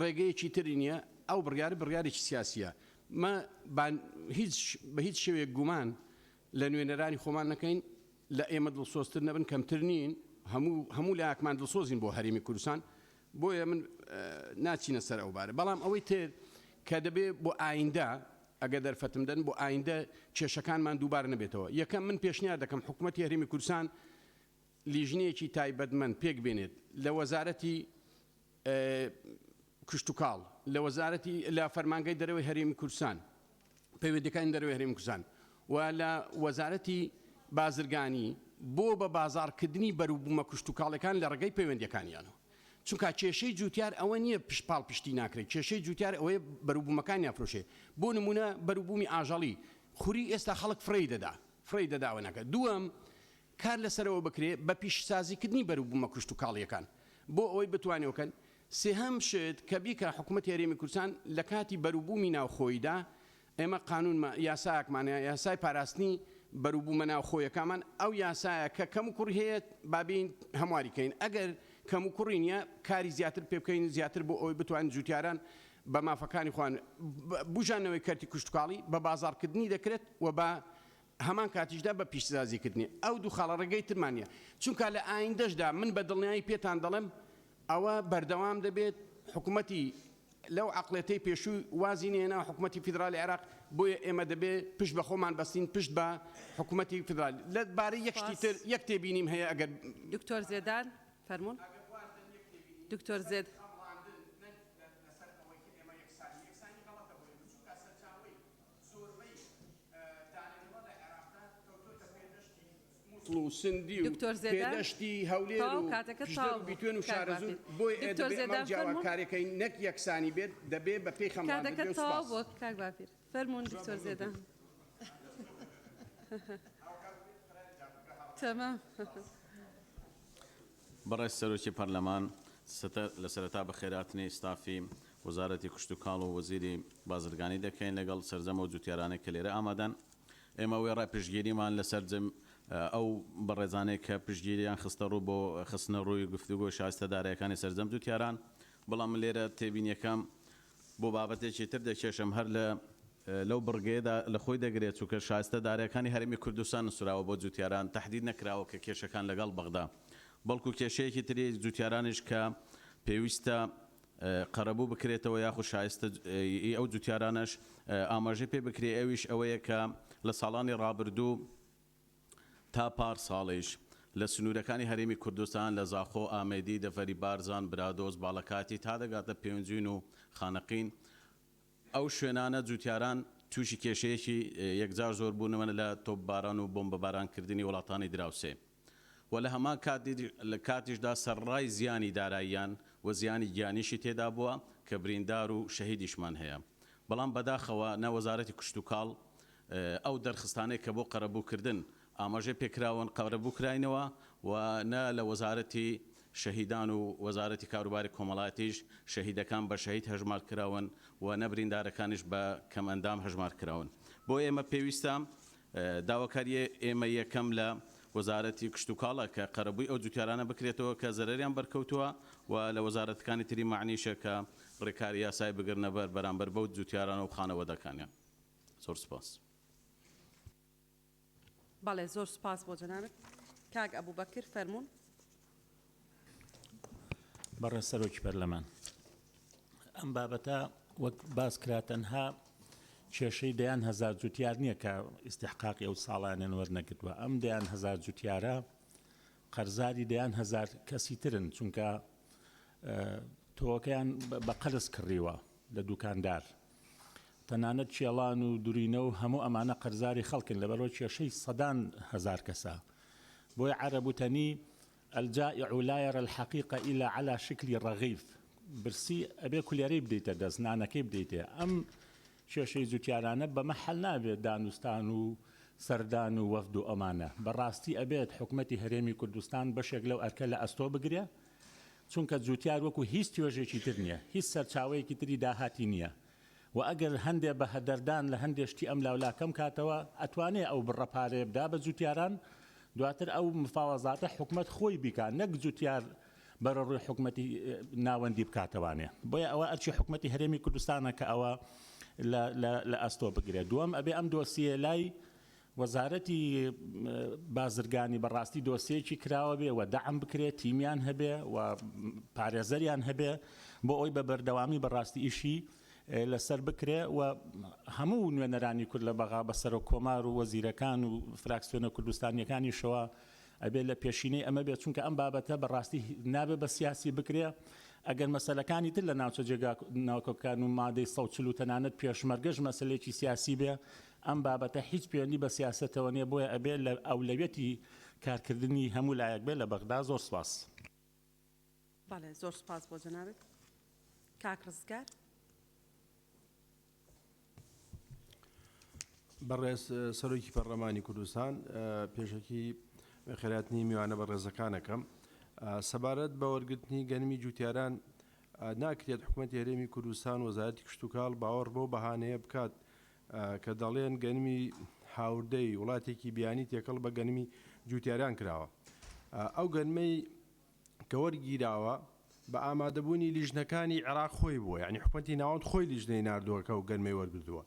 ڕێگەیەکی تری نییە، ئەو بڕیارە بڕیارێکی سیاسییە. مە با هیچ بە هیچ شێوەیەک گومان لە نوێنەرانی خۆمان نەکەین، لە ئێمە دڵسۆزتر نەبن، کەمتر نین، هەموو هەموو لایەکمان دڵسۆزین بۆ هەرێمی کوردستان، بۆیە من ناچینە سەر ئەو بارە. بەڵام ئەوەی تر کە دەبێ بۆ ئایندە ئەگەر دەرفەتم دەن بۆ ئایندە کێشەکانمان دووبارە نەبێتەوە، یەکەم من پێشنیار دەکەم حکومەتی هەرێمی کوردستان لیژنەیەکی تایبەتمەند پێکبێنێت لە وەزارەتی کشتوکاڵ، لە وەزارەتی لە فەرمانگەی دەرەوەی هەرێمی کوردستان، پەیوەندیەکانی دەرەوەی هەرێمی کوردستان و لە وەزارەتی بازرگانی بۆ بە بازاڕکردنی بەروبوومە کشتوکاڵیەکان لە ڕێگەی پەیوەندیەکانیانەوە. چونکە کێشەی جوتیار ئەوە نییە پشت پاڵپشتی ناکرێت، کێشەی جوتیار ئەوەیە بەروبوومەکانیان فرۆشێ. بۆ نموونە بەروبوومی ئاژەڵی خوری ئێستا خەڵک فڕێی دەدا، فڕێی دەداوە ناکات. دووەم، کار لەسەرەوە بکرێ بە پیشسازیکردنی بەروبوومە کشتوکاڵییەکان بۆ ئەوەی بتوانێ وکەن. سێهەم شت کە بیکا حکومەتی هەرێمی کوردستان لە کاتی بەروبوومی ناوخۆییدا ئێمە قانوونمان یاسایەکمان هەیە یاسای پاراستنی بەروبوومە ناوخۆیەکامان ئەو یاسایە کە کەموکوڕی هەیە با بێین هەمواری کەین ئەگەر کەموکوڕی نییە کاری زیاتر پێ بکەین زیاتر بۆ ئەوەی بتوانین جوتیاران بە مافەکانی خۆیان بوژانەوەی کەرتی کشتوکاڵی بە بازاڕکردنی دەکرێت و بە هەمان کاتیشدا بە پیشسازیکردنی ئەو دوو خاڵە ڕێگەی ترمان نیە، چونکا لە ئایندەشدا من بە دڵنیایی پێتان دەڵێم ئەوە بەردەوام دەبێت، حکومەتی لەو عەقڵێتەی پێشووی وازی نەهێناوە حکومەتی فیدرالی عێراق، بۆیە ئێمە دەبێ پشت بە خۆمان بەستین پشت بە حکومەتی فیدرالی. لە بارەی یەک شتی سوپاس. تر یەک تێبینیم هەیە ئەگەر. دکتۆر زێدان فەرموون. دکتۆر زێد. موسڵ و سندی و دکتۆر زێدان پێدەشتی هەولێر تەواو و کاتەکەت پشدەر تەواو و بوو بیتوێن و کاک شارەزوور باپیر. بۆیە دکتۆر دەبێ ئەمە زێدان فەرموون. جیاواکارێکەی نەک یەکسانی بێت دەبێ بە پێی خەمڵاندن کاتەکەت بێ و تەواو سوپاس. بووە کاک باپیر. فەرموون دکتۆر زێدان. تەمام. بەڕێز سەرۆکی پەرلەمان، لە سەرەتا بەخێرهاتنی ستافی وەزارەتی کشتوکاڵ و وەزیری بازرگانی دەکەین لەگەڵ سەرجەم ئەو جوتیارانەی کە لێرە ئامادەن. ئێمە وێڕای پشتگیریمان لە سەرجەم ئەو بەڕێزانەی کە پشتگیریان خستەڕوو بۆ خستنەڕووی گفتوگۆی شایستە دارایەکانی سەرجەم جوتیاران، بەڵام من لێرە تێبینیەکەم بۆ بابەتێکی تر دەکێشم هەر لە لەو بڕگەیەدا لە خۆی دەگرێت، چونکە شایستە دارایەکانی هەرێمی کوردستان نوسراوە بۆ جوتیاران، تەحدید نەکراوە کە کێشەکان لەگەڵ بەغدا، بەڵکو کێشەیەکی تری جوتیارانیش کە پێویستە قەرەبوو بکرێتەوە یاخود شایستە ی ئەو جوتیارانەش ئاماژەی پێ بکرێ ئەویش ئەوەیە کە لە ساڵانی ڕابردوو تا پار ساڵیش لە سنوورەکانی هەرێمی کوردستان لە زاخۆ، ئامێدی، دەڤەری بارزان، برادۆست، باڵەکاتی تا دەگاتە پێنجوین و خانەقین ئەو شوێنانە جوتیاران تووشی کێشەیەکی یەکجار زۆر بوونەوە لە تۆپباران و بۆمبەبارانکردنی وڵاتانی دراوسێ. و لە هەمان کاتیشدا سەرڕای زیانی داراییان و زیانی گیانیشی تێدا بووە کە بریندار و شەهیدیشمان هەیە بەڵام بەداخەوە نە وەزارەتی کشتوکاڵ ئەو دەرخستانەی کە بۆ قەرەبووکردن ئاماژەی پێکراون قەرەبوو کراینەوە و نە لە وەزارەتی شەهیدان و وەزارەتی کاروباری کۆمەڵایەتیش شەهیدەکان بە شەهید هەژمار کراون و نە بریندارەکانیش بە کەمئەندام هەژمار کراون بۆیە ئێمە پێویستە. داواکاریی ئێمە یەکەم لە وەزارەتی کشتوکاڵە کە قەرەبووی ئەو جوتیارانە بکرێتەوە کە زەرەریان بەرکەوتووە و لە وەزارەتەکانی تری مەعنیشە کە ڕێکاری یاسایی بگرنە بەر بەرامبەر بەو جوتیارانە و خانەوەدەکانیان. زۆر سوپاس. بەڵێ زۆر سوپاس بۆ جەنابت. کاک ئەبوبەکر فەرموون. بەڕێز سەرۆکی پەرلەمان، ئەم بابەتە وەک باس کرا تەنها کێشەی دەیان هەزار جوتیار نییە کە ئیستحقاقی ئەو ساڵانیان وەرنەگرتووە، ئەم دەیان هەزار جوتیارە قەرزاری دەیان هەزار کەسی ترن، چونکە تۆوەکەیان بە قەرز کڕیوە لە دوکاندار، تەنانەت کێڵان و دورینە و هەموو ئەمانە قەرزاری خەڵکن، لەبەرئەوە کێشەی سەدان هەزار کەسە. بۆیە عەرەب وتەنی، الجائع لا یری الحقیقە الا علی شکل رغیف، برسی ئەبێ کولێرەی بدەیتە دەست، نانەکەی بدەیتێ. ئەم کێشەی جوتیارانە بەمە حەل نابێت، دانوستان و سەردان و وەفد و ئەمانە. بەڕاستی ئەبێت حکومەتی هەرێمی کوردستان بەشێک لەو ئەرکە لە ئەستۆ بگرێ، چونکە جوتیار وەکو هیچ توێژێکی تر نییە، هیچ سەرچاوەیەکی تری داهاتی نییە و ئەگەر هەندێ بە هەدەردان لە هەندێ شتی ئەم لاولا کەم کاتەوە ئەتوانێ ئەو بڕە پارەیە بدا بە جوتیاران، دواتر ئەو مفاوەزاتە حکومەت خۆی بیکا نەک جوتیار بەرەڕووی حکومەتی ناوەندی بکاتەوانێ. بۆیە ئەوە ئەرکی حکومەتی هەرێمی کوردستانە کە ئەوە لە ئەستۆ بگرێ. دووەم ئەبێ ئەم دۆسیەیە لای وەزارەتی بازرگانی بەڕاستی دۆسیەیەکی کراوە بێ و دەعم بکرێ، تیمیان هەبێ و پارێزەریان هەبێ بۆ ئەوەی بە بەردەوامی بەڕاستی ئیشی لەسەر بکرێ و هەموو نوێنەرانی کورد لە بەغا بە سەرۆک کۆمار و وەزیرەکان و فراکسیۆنە کوردستانیەکانیشەوە ئەبێ لە پێشینەی ئەمە بێت، چونکە ئەم بابەتە بەڕاستی نابێ بە سیاسی بکرێ، ئەگەر مەسەلەکانی تر لە ناوچە جێگا ناکۆکەکان و مادەی 140 و تەنانەت پێشمەرگەش مەسەلەیەکی سیاسی بێ، ئەم بابەتە هیچ پەیوەندی بە سیاسەتەوە نیە، بۆیە ئەبێ لە ئەولەویەتی کارکردنی هەموو لایەک بێ لە بەغدا. زۆر سوپاس. بەڵێ زۆر سوپاس بۆ جەنابت کاک ڕزگار. بەڕێز سەرۆکی پەرلەمانی کوردستان، پێشەکی خێراتنی میوانە بەڕێزەکانەکەم. سەبارەت بە وەرگرتنی گەنمی جوتیاران، ناکرێت حکومەتی هەرێمی کوردستان وەزارەتی کشتوکاڵ باوەڕ بەو بەهانەیە بکات کە دەڵێن گەنمی هاوردەی وڵاتێکی بیانی تێکەڵ بە گەنمی جوتیاران کراوە. ئەو گەنمەی کە وەرگیراوە بە ئامادەبوونی لیژنەکانی عێراق خۆی بووە، یانی حکومەتی ناوەند خۆی لیژنەی ناردووە کە ئەو گەنمەی وەرگرتووە.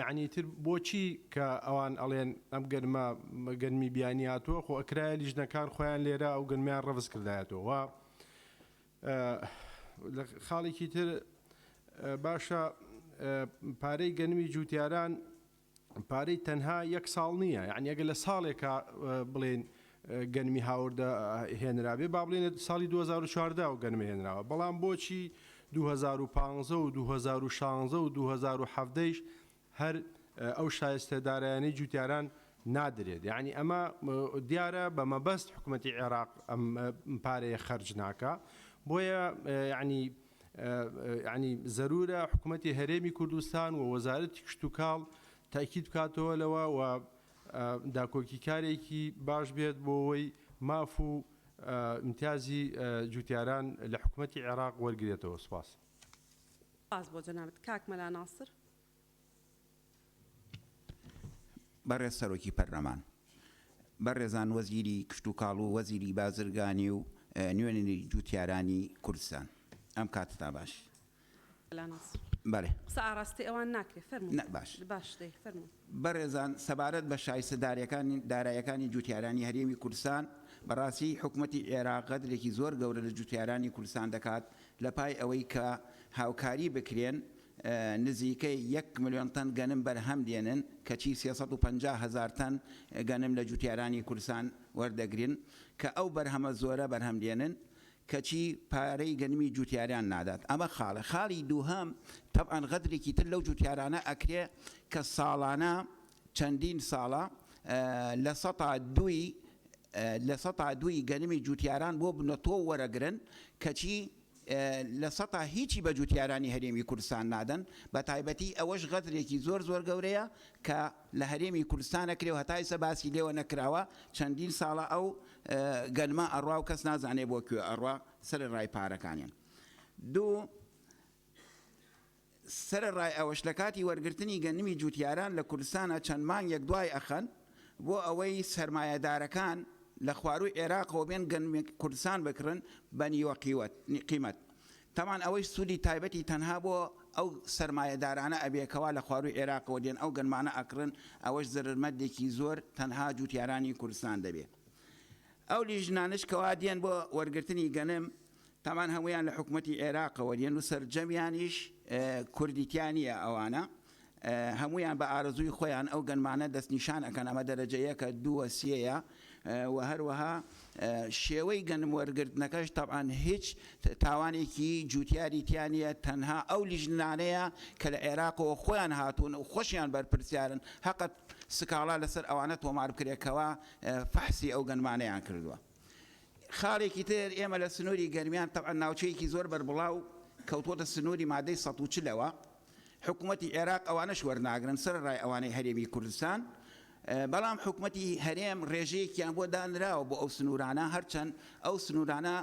یانی تر بۆچی کە ئەوان ئەڵێن ئەم گەنمە گەنمی بیانی هاتووە، خۆ ئەکرایە لیژنەکان خۆیان لێرە ئەو گەنمیان ڕەفز کردایەتەوە. لە خاڵێکی تر باشە پارەی گەنمی جوتیاران پارەی تەنها یەک ساڵ نییە یعنی ئەگەر لە ساڵێکا بڵێن گەنمی هاوردە هێنرابێ با بڵێن ساڵی 2014 و گەنمە هێنراوە بەڵام بۆچی 2015 و 2016 و 2017 هەر ئەو شایستە دارایانەی جوتیاران نادرێت یعنی ئەمە دیارە بە مەبەست حکوومەتی عێراق ئەم پارەیە خەرج ناکا بۆیە یعنی یعنی زەرورە حکوومەتی هەرێمی کوردستان و وەزارەتی کشتوکاڵ تاکید بکاتەوە لەوە و داکۆکیکارێکی باش بێت بۆ ئەوەی ماف و امتیازی جوتیاران لە حکوومەتی عێراق وەرگرێتەوە. سوپاس. سوپاس بۆ جەنابت کاک مەلا ناسر. بەڕێز سەرۆکی پەرلەمان، بەڕێزان وەزیری کشتوکاڵ و وەزیری بازرگانی و نوێنەری جوتیارانی کوردستان ئەم کاتەتان باش. مەلا ناسر. بەڵێ. قسە ئاراستەی ئەوان ناکرێ فەرموون. نا باش. باش دەی فەرموون. بەڕێزان سەبارەت بە شایستە داریەکانی دارایەکانی جوتیارانی هەرێمی کوردستان بەڕاستی حکومەتی عێراق غەدرێکی زۆر گەورە لە جوتیارانی کوردستان دەکات لە پای ئەوەی کە هاوکاری بکرێن نزیکەی یەک ملیۆن تەن گەنم بەرهەم دێنن، کەچی 350 هەزار تەن گەنم لە جوتیارانی کوردستان وەردەگرن، کە ئەو بەرهەمە زۆرە بەرهەم دێنن، کەچی پارەی گەنمی جوتیاران نادات. ئەمە خاڵێ. خاڵی دووهەم، تەبعەن غەدرێکی تر لەو جوتیارانە ئەکرێ کە ساڵانە چەندین ساڵە لە سەتا دووی لە سەتا دووی گەنمی جوتیاران بۆ بنەتۆو وەرەگرن، کەچی لە سەتا هیچی بە جوتیارانی هەرێمی کوردستان نادەن، بە تایبەتی ئەوەش غەدرێکی زۆر زۆر گەورەیە کە لە هەرێمی کوردستان ئەکرێ و هەتا ئیستا باسی لێوە نەکراوە، چەندین ساڵە ئەو گەنمە ئەڕوا و کەس نازانێ بۆ کوێ ئەڕوا سەرەڕای پارەکانیان. دوو. سەرەڕای ئەوەش لە کاتی وەرگرتنی گەنمی جوتیاران لە کوردستانا چەند مانگێک دوای ئەخەن بۆ ئەوەی سەرمایەدارەکان لە خوارووی عێراقەوە بێن گەنمی کوردستان بکڕن بە نیوە قیمەت. تەبعەن ئەوەیش سوودی تایبەتی تەنها بۆ ئەو سەرمایەدارانە ئەبێ کەوا لە خوارووی عێراقەوە دێن ئەو گەنمانە ئەکڕن، ئەوەش زەرەرمەندێکی زۆر تەنها جوتیارانی کوردستان دەبێ. ئەو لیژنانەش کەوا دێن بۆ وەرگرتنی گەنم تەبعەن هەموویان لە حکومەتی عێراقەوە دێن و سەرجەمیانیش کوردی تیا نییە ئەوانە هەموویان بە ئارەزووی خۆیان ئەو گەنمانە دەستنیشان ئەکەن ئەمە دەرەجە یەکە دووە سێیە و هەروەها شێوەی گەنم وەرگرتنەکەش تەبعەن هیچ تاوانێکی جوتیاری تیا نییە تەنها ئەو لیژنانەیە کە لە عێراقەوە خۆیان هاتوون و خۆشیان بەرپرسیارن هەقە سکاڵا لەسەر ئەوانە تۆمار بکرێت کەوا فەحسی ئەو گەنمانەیان کردووە. خاڵێکی تر ئێمە لە سنووری گەرمیان تەبعەن ناوچەیەکی زۆر بەربڵاو کەوتووەتە سنووری مادەی 140 ەوە، حکومەتی عێراق ئەوانەش وەرناگرن سەرەڕای ئەوانەی هەرێمی کوردستان، بەڵام حکومەتی هەرێم ڕێژەیەکیان بۆ دانراوە بۆ ئەو سنوورانە، هەرچەند ئەو سنوورانە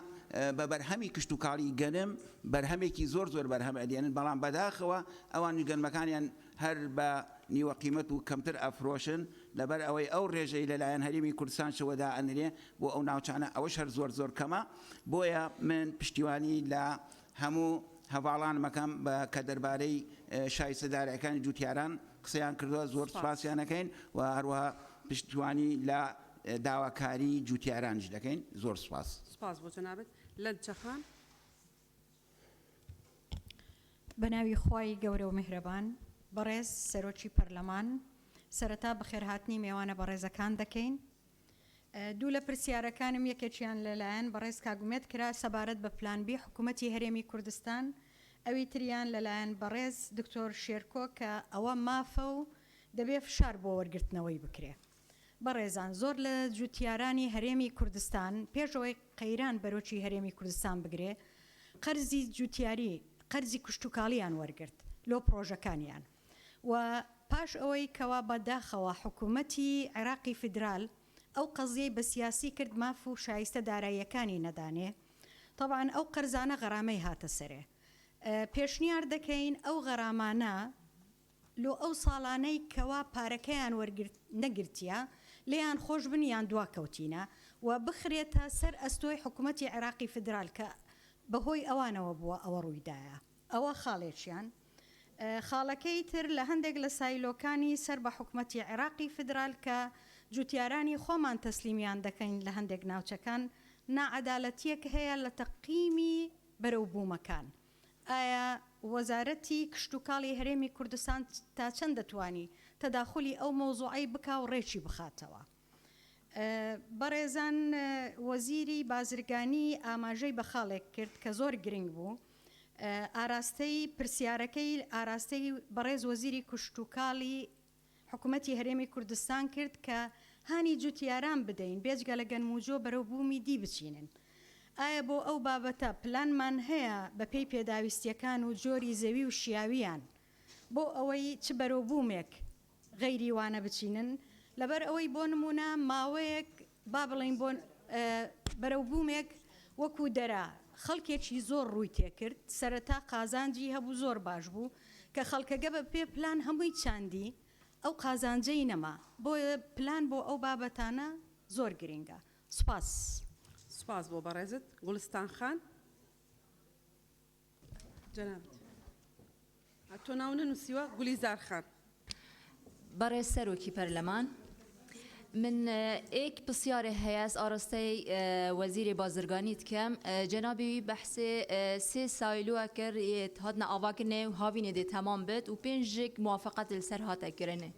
بە بەرهەمی کشتوکاڵی گەنم بەرهەمێکی زۆر زۆر بەرهەم ئەدێنن، بەڵام بەداخەوە ئەوانیش گەنمەکانیان هەر بە نیوە قیمەت و کەمتر ئەفرۆشن، لەبەر ئەوەی ئەو ڕێژەی لەلایەن هەرێمی کوردستانشەوە دائەنرێ بۆ ئەو ناوچانە ئەوەش هەر زۆر زۆر کەمە، بۆیە من پشتیوانی لە هەموو هەڤاڵانم ئەکەم بە کە دەربارەی شایستە دارایەکانی جوتیاران قسەیان کردووە زۆر سوپاسیان ئەکەین و هەروەها پشتیوانی لە داواکاری جوتیارانیش دەکەین زۆر سوپاس. سوپاس بۆ جەنابت. لەنجە خان. بەناوی خوای گەورە و میهرەبان. بەڕێز سەرۆکی پەرلەمان، سەرەتا بەخێرهاتنی مێوانە بەڕێزەکان دەکەین. دوو لە پرسیارەکانم یەکێکیان لەلایەن بەڕێز کاک ئومێد کرا سەبارەت بە پلان بی حکوومەتی هەرێمی کوردستان، ئەوی تریان لەلایەن بەڕێز دکتۆر شێرکۆ کە ئەوە مافە و دەبێ فشار بۆ وەرگرتنەوەی بکرێ. بەڕێزان زۆر لە جوتیارانی هەرێمی کوردستان پێش ئەوەی قەیران بەرۆکی هەرێمی کوردستان بگرێ قەرزی جوتیاری قەرزی کشتوکاڵیان وەرگرت لۆ پڕۆژەکانیان و پاش ئەوەی کەوا بە داخەوە حکومەتی عێراقی فیدرال ئەو قەزیەی بە سیاسی کرد ماف و شایستە داراییەکانی نەدانێ تەبعەن ئەو قەرزانە غەرامەی هاتە سەرێ پێشنیار دەکەین ئەو غەرامانە لۆ ئەو ساڵانەی کەوا پارەکەیان وەرگرت نەگرتیە لێیان خۆش بن یان دوا کەوتینە و بخرێتە سەر ئەستۆی حکومەتی عێراقی فیدرال کە بە هۆی ئەوانەوە بووە ئەوە ڕوویدایە ئەوە خاڵێکیان خاڵەکەی تر لە هەندێک لە سایلۆکانی سەر بە حکومەتی عێراقی فیدرال کە جوتیارانی خۆمان تەسلیمیان دەکەین لە هەندێک ناوچەکان ناعەدالەتیەک هەیە لە تەقیمی بەرەو بوومەکان ئایا وەزارەتی کشتوکاڵی هەرێمی کوردستان تا چەند دەتوانی تەداخولی ئەو مەوزوعەی بکا و ڕێکی بخاتەوە؟ بەڕێزان وەزیری بازرگانی ئاماژەی بە خاڵێک کرد کە زۆر گرنگ بوو، ئاراستەی پرسیارەکەی ئاراستەی بەڕێز وەزیری کشتوکاڵی حکومەتی هەرێمی کوردستان کرد کە هانی جوتیاران بدەین بێجگە لە گەنم و جۆ بەرەو بوومی دی بچینن. ئایا بۆ ئەو بابەتە پلانمان هەیە بەپێی پێداویستیەکان و جۆری زەوی و شیاویان بۆ ئەوەی چ بەرەو بوومێک غەیری وانە بچینن؟ لەبەر ئەوەی بۆ نموونە ماوەیەک با بڵێین بۆ بەرەو بوومێک وەکو دەرا خەڵکێکی زۆر ڕووی تێکرد سەرەتا قازانجی هەبوو زۆر باش بوو کە خەڵکەگە بە پێ پلان هەمووی چاندی ئەو قازانجەی نەما بۆیە پلان بۆ ئەو بابەتانە زۆر گرینگە سوپاس. سوپاس بۆ بەڕێزت گوڵستان خان. جەنابت تۆ ناو نەنووسیوە گولیزار خان. بەڕێز سەرۆکی پەرلەمان من ئێک پرسیارێ هەیە ئەز ئاراستەی وەزیرێ بازرگانی دکەم جەنابی وی بەحسێ سێ سایلوە کرد یێت هاتنە ئاڤاکردنێ و هاوینێ دێ تەمام بێت و پێنج ژێک موافقەت لەسەر هاتە کرنێ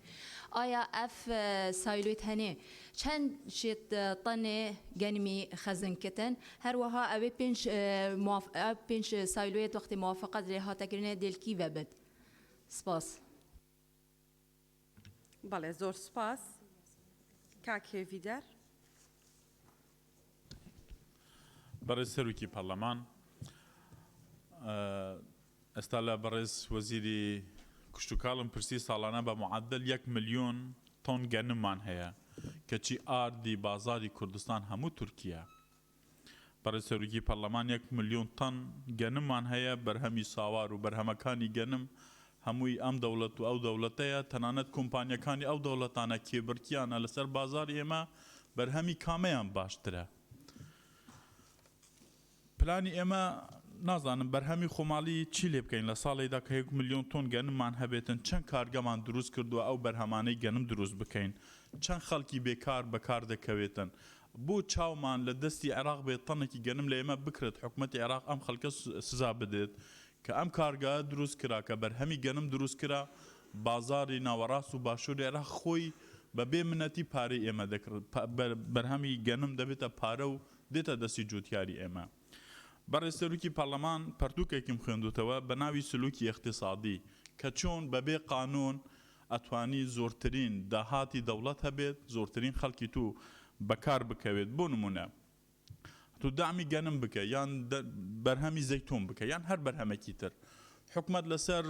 ئایا ئەف سایلوێت هەنێ چەند شێت تەنێ گەنمی خەزن کتن هەروەها ئەوێ پێنج پێنج سایلوێت وەختێ موافقەت لێ هاتە کرنێ دێل کیڤە بت سپاس. بەڵێ زۆر سوپاس کاک هێڤیدار. بەڕێز سەرۆکی پەڕلەمان، ئێستا لە بەڕێز وەزیری کشتوکاڵم پرسی ساڵانە بە معەدەل یەک ملیۆن تۆن گەنممان هەیە، کەچی ئاردی بازاڕی کوردستان هەموو تورکییە. بەڕێز سەرۆکی پەڕلەمان یەک ملیۆن تەن گەنممان هەیە، بەرهەمی ساوار و بەرهەمەکانی گەنم هەمووی ئەم دەوڵەت و ئەو دەوڵەتەیە، تەنانەت کۆمپانیاکانی ئەو دەوڵەتانە کێبڕکیانە لەسەر بازاڕی ئێمە بەرهەمی کامەیان باشترە. پلانی ئێمە نازانم بەرهەمی خۆماڵی چی لێ بکەین لە ساڵێکدا کە یەک ملیۆن تۆن گەنممان هەبێتن چەند کارگەمان دروست کردووە ئەو بەرهەمانەی گەنم دروست بکەین چەند خەڵکی بێکار بەکار دەکەوێتن بۆ چاومان لە دەستی عێراق بێت تەنێکی گەنم لە ئێمە بکرێت حکومەتی عێراق ئەم خەڵکە سزا بدێت کە ئەم کارگایە دروست کرا کە بەرهەمی گەنم دروست کرا بازاڕی ناوەڕاست و باشووری عێراق خۆی بە بێ منەتی پارەی ئێمە دەکڕێت بەرهەمی گەنم دەبێتە پارە و دێتە دەستی جوتیاری ئێمە. بەڕێز سەروکی پەڕلەمان پەرتوکێکم خوێندوتەوە بە ناوی سلوکی ئیقتیسادی کە چۆن بە بێ قانون ئەتوانی زۆرترین داهاتی دەوڵەت هەبێت زۆرترین خەڵکی تو بەکار بکەوێت بۆ نمونە تو دەعمی گەنم بکە یان بەرهەمی زەیتون بکە یان هەر بەرهەمێکی تر حکومەت لەسەر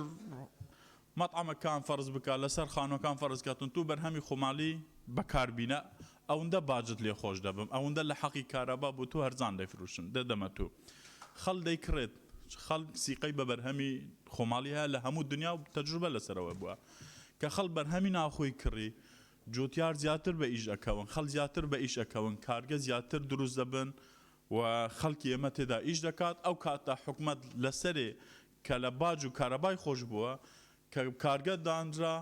مەتعەمەکان فەرز بکا لەسەر خانوەکان فەرز کاتن تو بەرهەمی خۆماڵی بەکار بینە ئەوندە باجت لێ خۆش دەبم ئەوندە لە حەقی کارەبا بۆ تو هەرزان دەیفروشم دەدەمە تو خەڵک دەیکڕێت خەڵک سیقەی بە بەرهەمی خۆماڵی هەیە لە هەموو دنیا و تەجروبە لەسەرەوە بووە کە خەڵک بەرهەمی ناوخۆی کڕی جوتیار زیاتر بە ئیش ئەکەون خەڵک زیاتر بە ئیش ئەکەون کارگە زیاتر دروست دەبن و خەڵکی ئێمە تێدا ئیش دەکات ئەو کاتە حکومەت لەسەرێ کە لە باج و کارەبای خۆش بووە، کە کارگە دانرا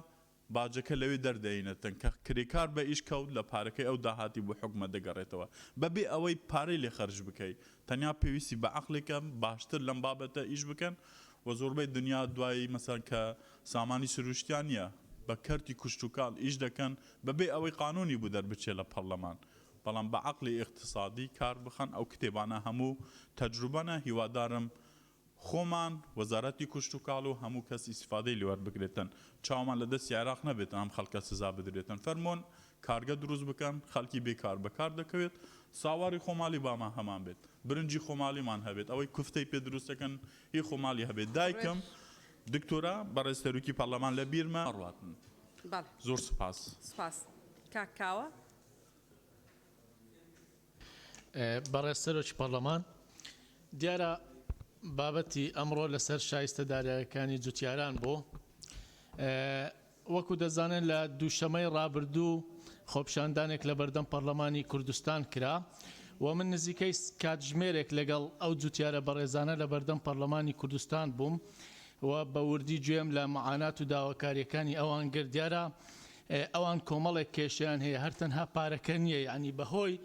باجەکە لەوێ دەردەینەتن، کە کرێکار بە ئیش کەوت لە پارەکەی ئەو داهاتی بۆ حکومەت دەگەڕێتەوە بەبێ ئەوەی پارەی لێ خەرج بکەی، تەنیا پێویستی بە عەقلێکە باشتر لەم بابەتە ئیش بکەن و زۆربەی دنیا دوایی مەسەلەن کە سامانی سروشتیان نییە بە کەرتی کوشتوکاڵ ئیش دەکەن بەبێ ئەوەی قانونی بو دەربچێ لە پەڕلەمان بەڵام بە عەقلی ئیقتسادی کار بخەن ئەو کتێبانە هەموو تەجروبەنە هیوادارم خۆمان، وەزارەتی کوشتوکاڵ و هەموو کەس ئیستیفادەی لێ وەربگرێتن، چاومان لە دەستی عێراق نەبێتن ئەم خەڵکە سزا بدرێتن، فەرموون کارگە دروست بکەن، خەڵکی بێ کار بە کار دەکەوێت، ساواری خۆماڵی بامان هەمان بێت، برنجی خۆماڵیمان هەبێت، ئەوەی کوفتەی پێ دروست دەکەن هی خۆماڵی هەبێت، دایکم دکتۆرە، بەڕێز سەرۆکی پەڕلەمان لە بیرمە ڕواتن. بەڵێ. زۆر سوپاس. سوپاس. کاک کاوە. بەڕێز سەرۆکی پەڕلەمان، دیارە بابەتی ئەمڕۆ لەسەر شایستە دارایەکانی جوتیاران بوو. وەکو دەزانن لە دووشەمەی ڕابردوو خۆپیشاندانێک لە بەردەم پەڕلەمانی کوردستان کرا و من نزیکەی کاتژمێرێک لەگەڵ ئەو جوتیارە بەڕێزانە لە بەردەم پەڕلەمانی کوردستان بووم و بە وردی گوێم لە معانات و داواکاریەکانی ئەوان گرت. دیارە ئەوان کۆمەڵێک کێشەیان هەیە هەر تەنها پارەکە نییە یانی بەهۆی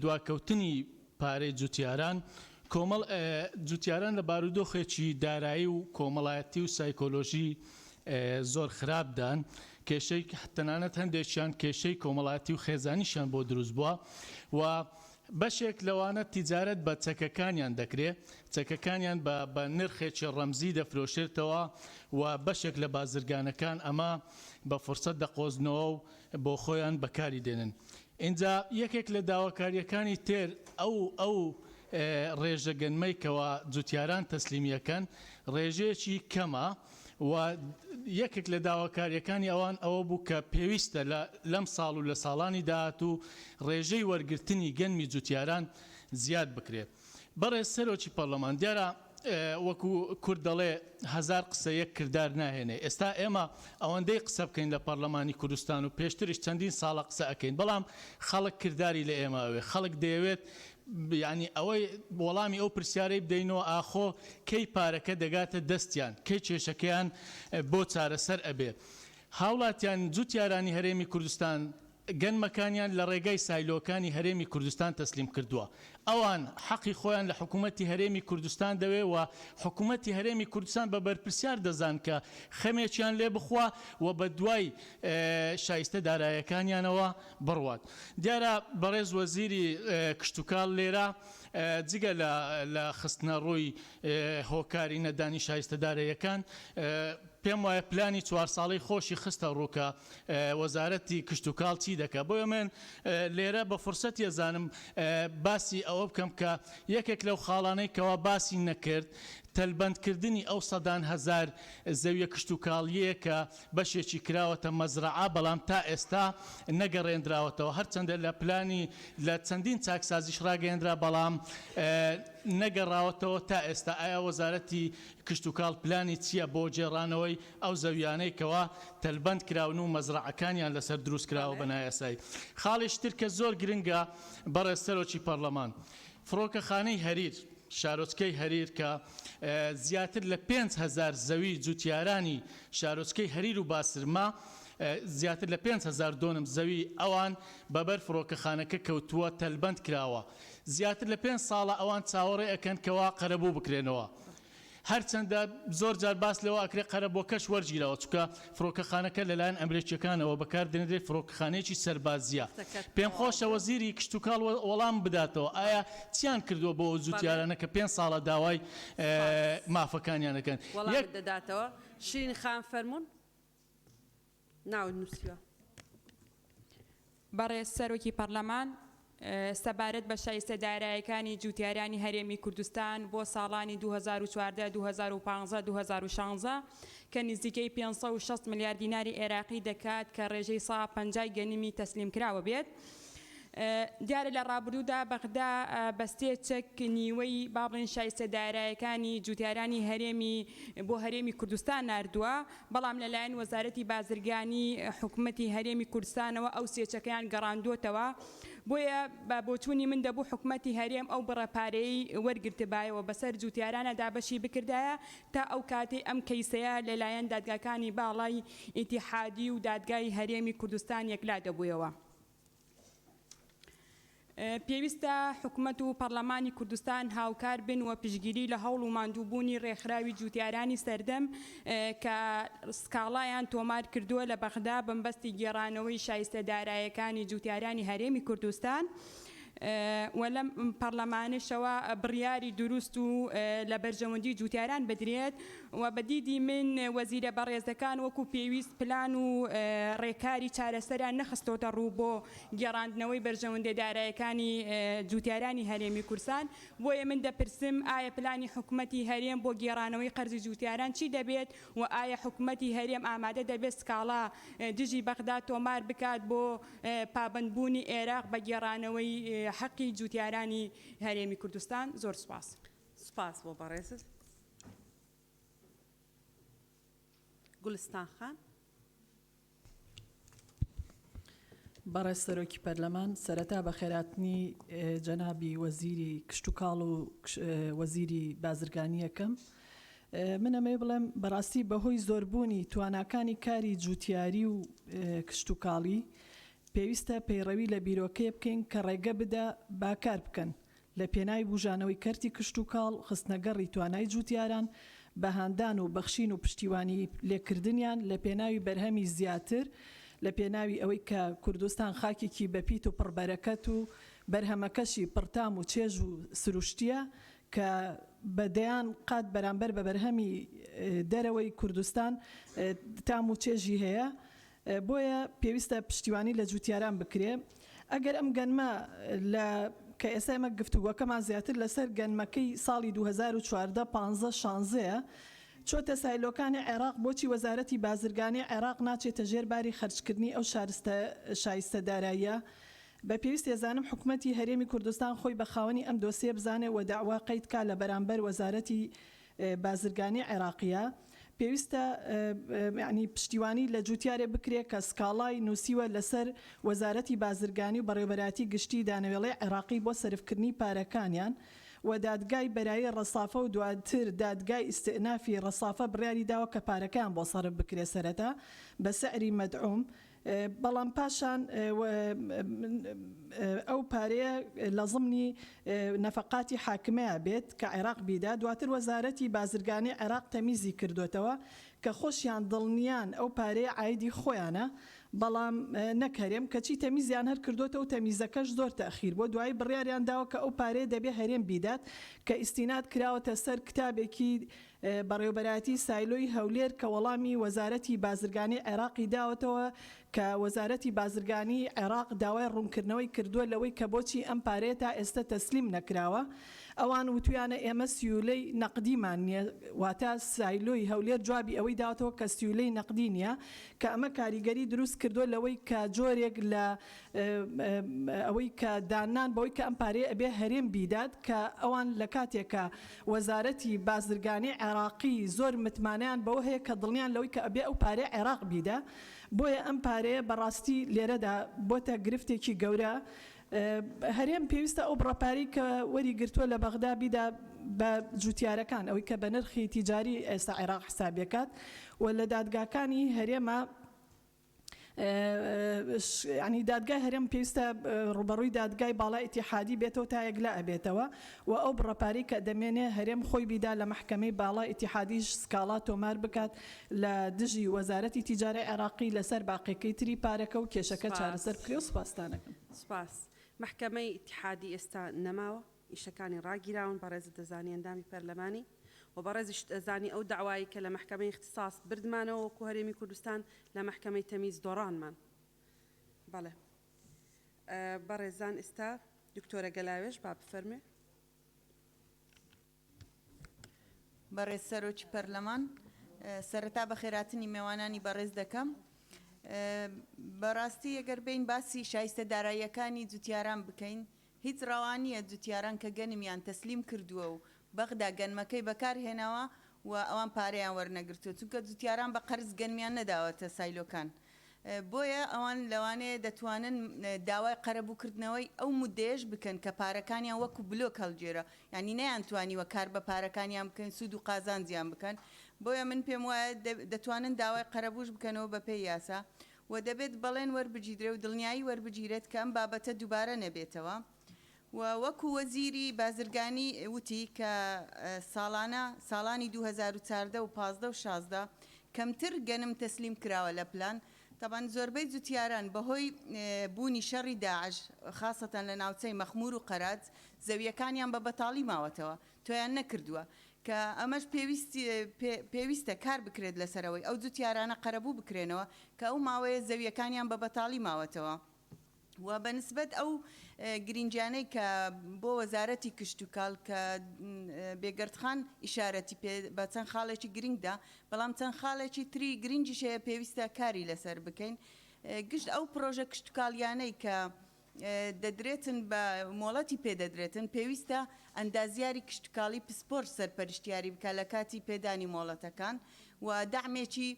دواکەوتنی پارەی جوتیاران کۆمەڵ جوتیاران لە بارودۆخێکی دارایی و کۆمەڵایەتی و سایکۆلۆژی زۆر خراپدان کێشەی تەنانەت هەندێکیان کێشەی کۆمەڵایەتی و خێزانیشیان بۆ دروست بووە و بەشێک لەوانە تیجارەت بە چەکەکانیان دەکرێ، چەکەکانیان بە بە نرخێکی ڕەمزی دەفرۆشرێتەوە و بەشێک لە بازرگانەکان ئەمە بە فرسەت دەقۆزنەوە و بۆ خۆیان بەکاری دێنن. ئینجا یەکێک لە داواکارییەکانی تر ئەو ئەو ڕێژە گەنمەی کەوا جوتیاران تەسلیمی ئەکەن ڕێژەیەکی کەمە و یەکێک لە داواکارییەکانی ئەوان ئەوە بوو کە پێویستە لە لەم ساڵ و لە ساڵانی داهاتوو ڕێژەی وەرگرتنی گەنمی جوتیاران زیاد بکرێت. بەڕێز سەرۆکی پەڕلەمان، دیارە وەکو کورد دەڵێ هەزار قسە یەک کردار ناهێنێ، ئێستا ئێمە ئەوەندەی قسە بکەین لە پەڕلەمانی کوردستان و پێشتریش چەندین ساڵە قسە ئەکەین، بەڵام خەڵک کرداری لە ئێمە ئەوێ، خەڵک دەیەوێت یانی ئەوەی وەڵامی ئەو پرسیارەی بدەینەوە ئاخۆ کەی پارەکە دەگاتە دەستیان، کەی کێشەکەیان بۆ چارەسەر ئەبێ؟ هاوڵاتیان جوتیارانی هەرێمی کوردستان گەنمەکانیان لە ڕێگای سایلۆکانی هەرێمی کوردستان تەسلیم کردووە. ئەوان حەقی خۆیان لە حکوومەتی هەرێمی کوردستان دەوێ و حکوومەتی هەرێمی کوردستان بە بەرپرسیار دەزان کە خەمێکیان لێ بخوا و بە دوای شایستە دارایەکانیانەوە بڕوات. دیارە بەڕێز وەزیری کشتوکاڵ لێرە جگە لە لە خستنەڕووی هۆکاری نەدانی شایستە داراییەکان، پێم وایە پلانی چوار ساڵەی خۆشی خستە ڕوو کە وەزارەتی کشتوکاڵ چی دەکات. بۆیە من لێرە بە فرسەتی ئەزانم باسی ئەوە بکەم کە یەکێک لەو خاڵانەی کەوا باسی نەکرد. تەلبەندکردنی ئەو سەدان هەزار زەویە کشتوکاڵییە کە بەشێکی کراوەتە مەزرەعە بەڵام تا ئێستا نەگەڕێندراوەتەوە هەرچەندە لە پلانی لە چەندین چاکسازیش ڕاگەیەندرا بەڵام نەگەڕاوەتەوە تا ئێستا ئایا وەزارەتی کشتوکاڵ پلانی چییە بۆ گێڕانەوەی ئەو زەویانەی کەوا تەلبەند کراون و مەزرەعەکانیان لەسەر دروست کراوە بە نایاسایی؟ خاڵێکی تر کە زۆر گرنگە بەڕێز سەرۆکی پەڕلەمان فڕۆکەخانەی هەریر شارۆچکەی هەریر کە زیاتر لە 5000 زەوی جوتیارانی شارۆچکەی هەریر و باسرمە زیاتر لە 5000 دۆنم زەوی ئەوان بەبەر فڕۆکەخانەکە کەوتووە تەلبەند کراوە زیاتر لە پێنج ساڵە ئەوان چاوەڕێ ئەکەن کەوا قەرەبوو بکرێنەوە. هەرچەندە زۆر جار باس لەوە ئەکرێ قەرەبووەکەش وەرگیراوە چونکە فڕۆکەخانەکە لەلایەن ئەمریکیەکانەوە بەکار دێنرێ فڕۆکەخانەیەکی سەربازیە. پێم خۆشە وەزیری کشتوکاڵ وەڵام بداتەوە ئایا چیان کردووە بۆ ئەو جوتیارانە کە پێنج ساڵە داوای مافەکانیان ئەکەن. وەڵامت دەداتەوە. شیرین خان فەرموون. ناوت نووسیوە. بەڕێز سەرۆکی پەڕلەمان، سەبارەت بە شایستە دارایەکانی جوتیارانی هەرێمی کوردستان بۆ ساڵانی 2014، 2015، 2016 کە نزیکەی 560 ملیار دیناری عێراقی دەکات کە ڕێژەی سا پەنجای گەنمی تەسلیمکراوە بێت. دیارە لە ڕابردوودا بەغدا بە سێ چەک نیوەی با بڵێین شایستە دارایەکانی جوتیارانی هەرێمی بۆ هەرێمی کوردستان ناردووە، بەڵام لەلایەن وەزارەتی بازرگانی حکومەتی هەرێمی کوردستانەوە ئەو سێ چەکەیان گەڕاندووەتەوە، بۆیە بە بۆچوونی من دەبوو حکومەتی هەرێم ئەو بڕە پارەیەی وەرگرتبایەوە بەسەر جوتیارانە دابەشی بکردایە تا ئەو کاتەی ئەم کەیسەیە لەلایەن دادگاکانی باڵای ئیتیحادی و دادگای هەرێمی کوردستان یەکلا دەبوویەوە. پێویستە حکومەت و پەڕلەمانی کوردستان هاوکار بن و پشتگیری لە هەوڵ و ماندووبوونی ڕێکخراوی جووتیارانی سەردەم کە سکاڵایان تۆمار کردووە لە بەغدا بەمبەستی گێڕانەوەی شایستە دارایەکانی جووتیارانی هەرێمی کوردستان و لەم پەڕلەمانەشەوە بڕیاری دروست و لە بەرژەوەندی جووتیاران بدرێت و بە دیدی من وەزیرە بەڕێزەکان وەکو پێویست پلان و ڕێکاری چارەسەریان نەخستۆتە ڕوو بۆ گێڕاندنەوەی بەرژەوەندیە دارایەکانی جوتیارانی هەرێمی کورسان، بۆیە من دەپرسم ئایا پلانی حکومەتی هەرێم بۆ گێڕانەوەی قەرزی جوتیاران چی دەبێت و ئایا حکومەتی هەرێم ئامادە دەبێت سکاڵا دژی بەغدا تۆمار بکات بۆ پابەندبوونی ئێراق بە گێڕانەوەی حەقی جوتیارانی هەرێمی کوردستان؟ زۆر سوپاس. سوپاس بۆ بەڕێزت. گوڵستان خان. بەڕێز سەرۆکی پەرلەمان، سەرەتا بەخێرهاتنی جەنابی وەزیری کشتوکاڵ و وەزیری بازرگانی ئەکەم. من ئەمەوێ بڵێم بەڕاستی بەهۆی زۆربوونی تواناکانی کاری جوتیاری و کشتوکاڵی پێویستە پەیڕەوی لە بیرۆکەیە بکەین کە ڕێگە بدە با کار بکەن لە پێناوی بوژانەوەی کەرتی کشتوکاڵ، خستنەگەڕی توانای جوتیاران، بە هاندان و بەخشین و پشتیوانی لێکردنیان لە پێناوی بەرهەمی زیاتر، لە پێناوی ئەوەی کە کوردستان خاکێکی بەپیت و پڕ بەرەکەت و بەرهەمەکەشی پڕتام و چێژ و سروشتییە کە بە دەیان قات بەرامبەر بە بەرهەمی دەرەوەی کوردستان تام و چێژی هەیە. بۆیە پێویستە پشتیوانی لە جوتیاران بکرێ. ئەگەر ئەم گەنمە لە کە ئێستا ئێمە گفتوگۆکەمان زیاتر لەسەر گەنمەکەی ساڵی 2014، پانزە، شانزەیە، چۆتە سایلۆکانی عێراق، بۆچی وەزارەتی بازرگانی عێراق ناچێتە ژێر باری خەرجکردنی ئەو شارستە شایستە داراییە؟ بە پێویست ئەزانم حکومەتی هەرێمی کوردستان خۆی بە خاوەنی ئەم دۆسیە بزانێ و دەعوا قەید کا لە بەرامبەر وەزارەتی بازرگانی عێراقیە پێویستە یانی پشتیوانی لە جوتیارێ بکرێ کە سکاڵای نوسیوە لەسەر وەزارەتی بازرگانی و بەڕێوبەرایەتی گشتی دانەوێڵەی عێراقی بۆ سەرفکردنی پارەکانیان و دادگای بەرایی ڕەسافە و دواتر دادگای ئیستئنافی ڕەسافە بڕیاری داوە کە پارەکەیان بۆ سەرف بکرێ سەرەتا بە سعری مەدعوم بەڵام پاشان ئەو پارەیە لە زمنی نەفەقاتی حاکمەیا بێت کە عێراق بیدا، دواتر وەزارەتی بازرگانی عێراق تەمیزی کردۆتەوە کە خۆشیان دڵنیان ئەو پارەیە عایدی خۆیانە بەڵام نەک هەرێم، کەچی تەمیزیان هەر کردۆتەوە و تەمیزەکەش زۆر تەئخیر بووە، دوایی بڕیاریان داوە کە ئەو پارەیە دەبێ هەرێم بیدات کە ئیستیناد کراوەتە سەر کتابێکی بەڕێوەبەرایەتی سایلۆی هەولێر کە وەڵامی وەزارەتی بازرگانی عێراقی داوەتەوە کە وەزارەتی بازرگانی عێراق داوای ڕوونکردنەوەی کردووە لەوەی کە بۆچی ئەم پارەیە تا ئێستە تەسلیم نەکراوە. ئەوان وتویانە ئێمە سیولەی نەقدیمان نیە واتە سایلۆی هەولێر جوابی ئەوەی داوەتەوە کە سیولەی نەقدی نیە کە ئەمە کاریگەری دروست کردوە لەوەی کە جۆرێک لە ئەوەی کە داننان بەوەی کە ئەم پارەیە ئەبێ هەرێم بیدات کە ئەوان لە کاتێکا وەزارەتی بازرگانی عێراقی زۆر متمانەیان بەوە هەیە کە دڵنیان لەوەی کە ئەبێ ئەو پارەیە عێراق بیدا بۆیە ئەم پارەیە بەڕاستی لێرەدا بۆتە گرفتێکی گەورە هەرێم پێویستە ئەو بڕە پارەی کە وەری گرتووە لە بەغدا بیدا بە جوتیارەکان ئەوەی کە بە نرخی تیجاری ئێستا عێراق حسابیەکات و لە دادگاکانی هەرێمە یانی دادگای هەرێم پێویستە ڕووبەڕووی دادگای باڵای ئیتیحادی بێتەوە تا یەکلا ئەبێتەوە و ئەو بڕە پارەی کە دەمێنێ هەرێم خۆی بیدا لە مەحکەمەی باڵای ئیتیحادیش سکاڵا تۆمار بکات لە دژی وەزارەتی تیجارەی عێراقی لەسەر باقیەکەی تری پارەکە و کێشەکە چارەسەر بکرێ و سوپاستان ئەکەم. سوپاس. مەحکەمەی ئیتیحادی ئێستا نەماوە، ئیشەکانی ڕاگیراون، بەڕێزت دەزانی ئەندامی پەرلەمانی و بەڕێزیشت ئەزانی ئەو دەعوایەی کە لە مەحکەمەی ئیختیساس بردمانەوە وەکو هەرێمی کوردستان لە مەحکەمەی تەمیز دۆڕانمان. بەڵێ. بەڕێزان ئێستا دکتۆرە گەلاوێژ با بفەرموێ. بەڕێز سەرۆکی پەرلەمان، سەرەتا بەخێراتنی مێوانانی بەڕێز دەکەم. بەڕاستی ئەگەر بێین باسی شایستە داراییەکانی جوتیاران بکەین، هیچ ڕەوا نییە جوتیاران کە گەنمیان تەسلیم کردووە و بەغدا گەنمەکەی بەکار هێناوە و ئەوان پارەیان وەرنەگرتووە، چونکە جوتیاران بە قەرز گەنمیان نەداوەتە سایلۆکان. بۆیە ئەوان لەوانەیە دەتوانن داوای قەرەبووکردنەوەی ئەو مودەیەش بکەن کە پارەکانیان وەکو بلۆک هەڵگێرا، یانی نەیانتوانیوە کار بە پارەکانیان بکەن سوود و قازانجیان بکەن، بۆیە من پێم وایە دەتوانن داوای قەرەبووش بکەنەوە بەپێی یاسا و دەبێت بەڵێن وەربگیدرێ و دڵنیایی وەربگیرێت کە ئەم بابەتە دووبارە نەبێتەوە. و وەکو وەزیری بازرگانی وتی کە ساڵانە ساڵانی 2014 و 15 و 16 کەمتر گەنم تەسلیم کراوە لە پلان، تەبعەن زۆربەی جوتیاران بەهۆی بوونی شەڕی داعش خاسەتەن لە ناوچەی مەخمور و قەراج زەویەکانیان بە بەتاڵی ماوەتەوە تۆیان نەکردووە کە ئەمەش پێویستە کار بکرێت لەسەرەوەی ئەو جوتیارانە قەرەبوو بکرێنەوە کە ئەو ماوەیە زەویەکانیان بە بەتاڵی ماوەتەوە. و بە نسبەت ئەو گرینگیانەی کە بۆ وەزارەتی کشتوکاڵ کە بێگەرد خان ئیشارەتی پێ بە چەند خاڵێکی گرینگ دا، بەڵام چەند خاڵێکی تری گرینگیش هەیە پێویستە کاری لەسەر بکەین. گشت ئەو پڕۆژە کشتوکاڵیانەی کە دەدرێتن بە مۆڵەتی پێ دەدرێتن پێویستە ئەندازیاری کشتوکاڵی پسپۆڕ سەرپەرشتیاری بکا لە کاتی پێدانی مۆڵەتەکان و دەعمێکی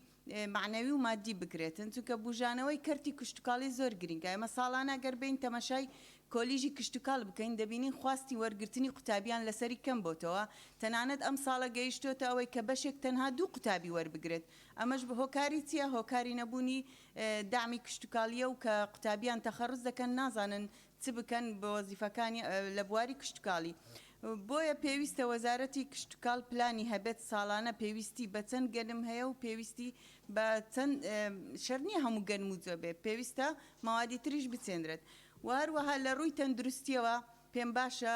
مەعنەوی و مادی بکرێتن چونکە بوژانەوەی کەرتی کشتوکاڵی زۆر گرینگە ئێمە ساڵانە گەر بێین تەمەشای کۆلیژی کشتوکاڵ بکەین دەبینین خواستی وەرگرتنی قوتابیان لەسەری کەم بۆتەوە تەنانەت ئەم ساڵە گەیشتۆتە ئەوەی کە بەشێک تەنها دوو قوتابی وەربگرێت ئەمەش هۆکاری چیە هۆکاری نەبوونی دەعمی کشتوکاڵیە و کە قوتابیان تەخەڕوج دەکەن نازانن چ بکەن بە وەزیفەکانی لە بواری کشتوکاڵی. بۆیە پێویستە وەزارەتی کشتوکاڵ پلانی هەبێت ساڵانە پێویستی بە چەند گەنم هەیە و پێویستی بە چەند شەرت نییە هەموو گەنم و جۆ بێت پێویستە مەوادی تریش بچێنرێت و هەروەها لە ڕووی تەندروستیەوە پێم باشە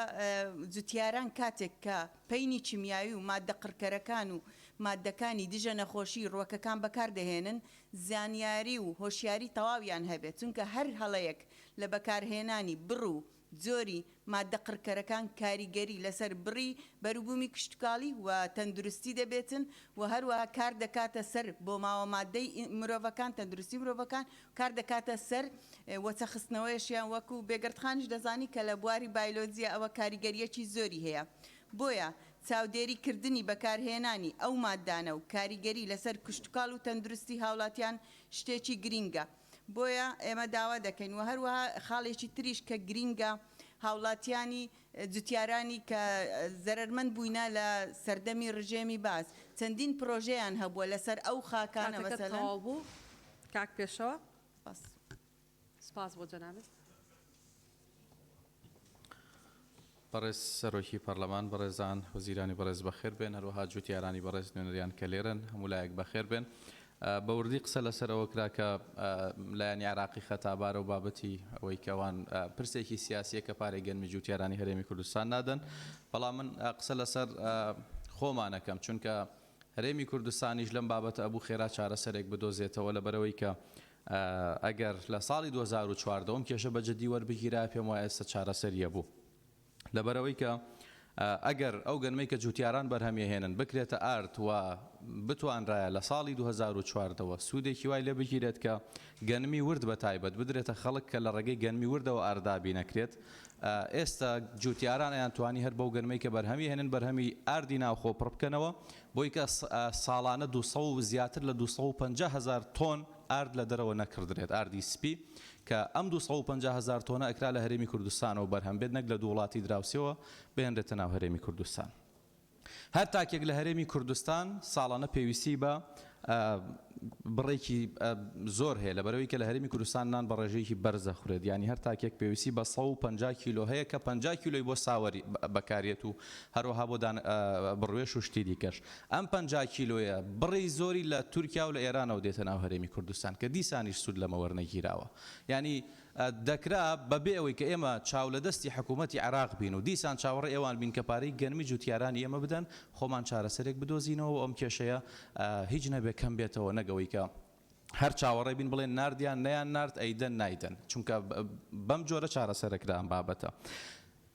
جوتیاران کاتێک کە پەینی کیمیاوی و ماددە قڕکەرەکان و ماددەکانی دژە نەخۆشی ڕوەکەکان بەکار دەهێنن زانیاری و هۆشیاری تەواویان هەبێت چونکە هەر هەڵەیەک لە بەکارهێنانی بڕ و جۆری ماددە قڕکەرەکان کاریگەری لەسەر بڕی بەروبوومی کشتوکاڵی و تەندروستی دەبێتن و هەروەها کار دەکاتە سەر بۆماوە ماددەی مرۆڤەکان تەندروستی مرۆڤەکان کار دەکاتە سەر وەچە خستنەوەیشیان وەکو بێگەرد خانیش دەزانی کە لە بواری بایلۆجیە ئەوە کاریگەریەکی زۆری هەیە بۆیە چاودێری کردنی بەکارهێنانی ئەو ماددانە و کاریگەری لەسەر کشتوکاڵ و تەندروستی هاوڵاتیان شتێکی گرینگە. بۆیە ئێمە داوا دەکەین و هەروەها خاڵێکی تریش کە گرینگە هاوڵاتیانی جوتیارانی کە زەرەرمەند بووینە لە سەردەمی ڕژێمی بەعس چەندین پرۆژەیان هەبووە لەسەر ئەو خاکانە کاتەکەت مەسەلەن. تەواو بوو کاک پێشەوا. سپاس. سپاس بۆ جەنابت. بەڕێز سەرۆکی پەڕلەمان، بەڕێزان وەزیرانی بەڕێز بەخێر بێن، هەروەها جوتیارانی بەڕێز نوێنەریان کە لێرەن، هەموو لایەک بەخێر بێن. بە وردی قسە لەسەر ئەوە کرا کە لایەنی عێراقی خەتابارە و بابەتی ئەوەی کە ئەوان پرسێکی سیاسییە کە پارەی گەنمی جوتیارانی هەرێمی کوردستان نادەن، بەڵام من قسە لەسەر خۆمان ئەکەم، چونکە هەرێمی کوردستانیش لەم بابەتە ئەبوو خێرا چارەسەرێک بدۆزێتەوە، لەبەرئەوەی کە ئەگەر لە ساڵی 2014 ئەم کێشە بە جدی وەربگیرایە پێم وایە ئێستا چارەسەریە بوو. لەبەرئەوەی کە ئەگەر ئەو گەنمەی کە جوتیاران بەرهەمیەهێنن بکرێتە ئارد و بتوانرایە لە ساڵی 2014 وە سوودێکی وای لێ بگیرێت کە گەنمی ورد بە تایبەت بدرێتە خەڵک کە لە ڕێگەی گەنمی وردەوە ئارد دابینەکرێت ئێستا جوتیاران ئەیانتوانی هەر بەو گەنمەی کە بەرهەمی هێنن بەرهەمی ئاردی ناوخۆ پڕ بکەنەوە بۆی کە ساڵانە 200 و زیاتر لە 250 هەزار تۆن ئارد لە دەرەوە نەکڕدرێت ئاردی سپی کە ئەم 250 هەزار تۆنە ئەکرا لە هەرێمی کوردستانەوە بەرهەم بێت نەک لە دوو وڵاتی دراوسێوە بهێنرێتە ناو هەرێمی کوردستان. هەر تاکێک لە هەرێمی کوردستان ساڵانە پێویستی بە بڕێکی زۆر هەیە لەبەرئەوەی کە لە هەرێمی کوردستان نان بە ڕێژەیەکی بەرز دەخورێت یانی هەر تاکێک پێویستی بە 150 کیلۆ هەیە کە 50 کیلۆی بۆ ساوەری بەکارێت و هەروەها بۆ دان بڕوێش و شتی دیکەش ئەم 50 کیلۆیە بڕی زۆری لە تورکیا و لە ئێرانەوە دێتە ناو هەرێمی کوردستان کە دیسانیش سوود لەمە وەرنەگیراوە یانی دەکرا بەبێ ئەوەی کە ئێمە چاولەدەستی حکوومەتی عێراق بین و دیسان چاوەڕێی ئەوان بین کە پارەی گەنمی جووتیارانی ئێمە بدەن، خۆمان چارەسەرێک بدۆزینەوە و ئەم کێشەیە هیچ نەبێ کەم بێتەوە نەک ئەوەی کە هەر چاوەڕێ بین بڵێن ناردیان نەیان نارد ئەیدەن نایدەن چونکە بەم جۆرە چارەسەرەکرا ئەم بابەتە.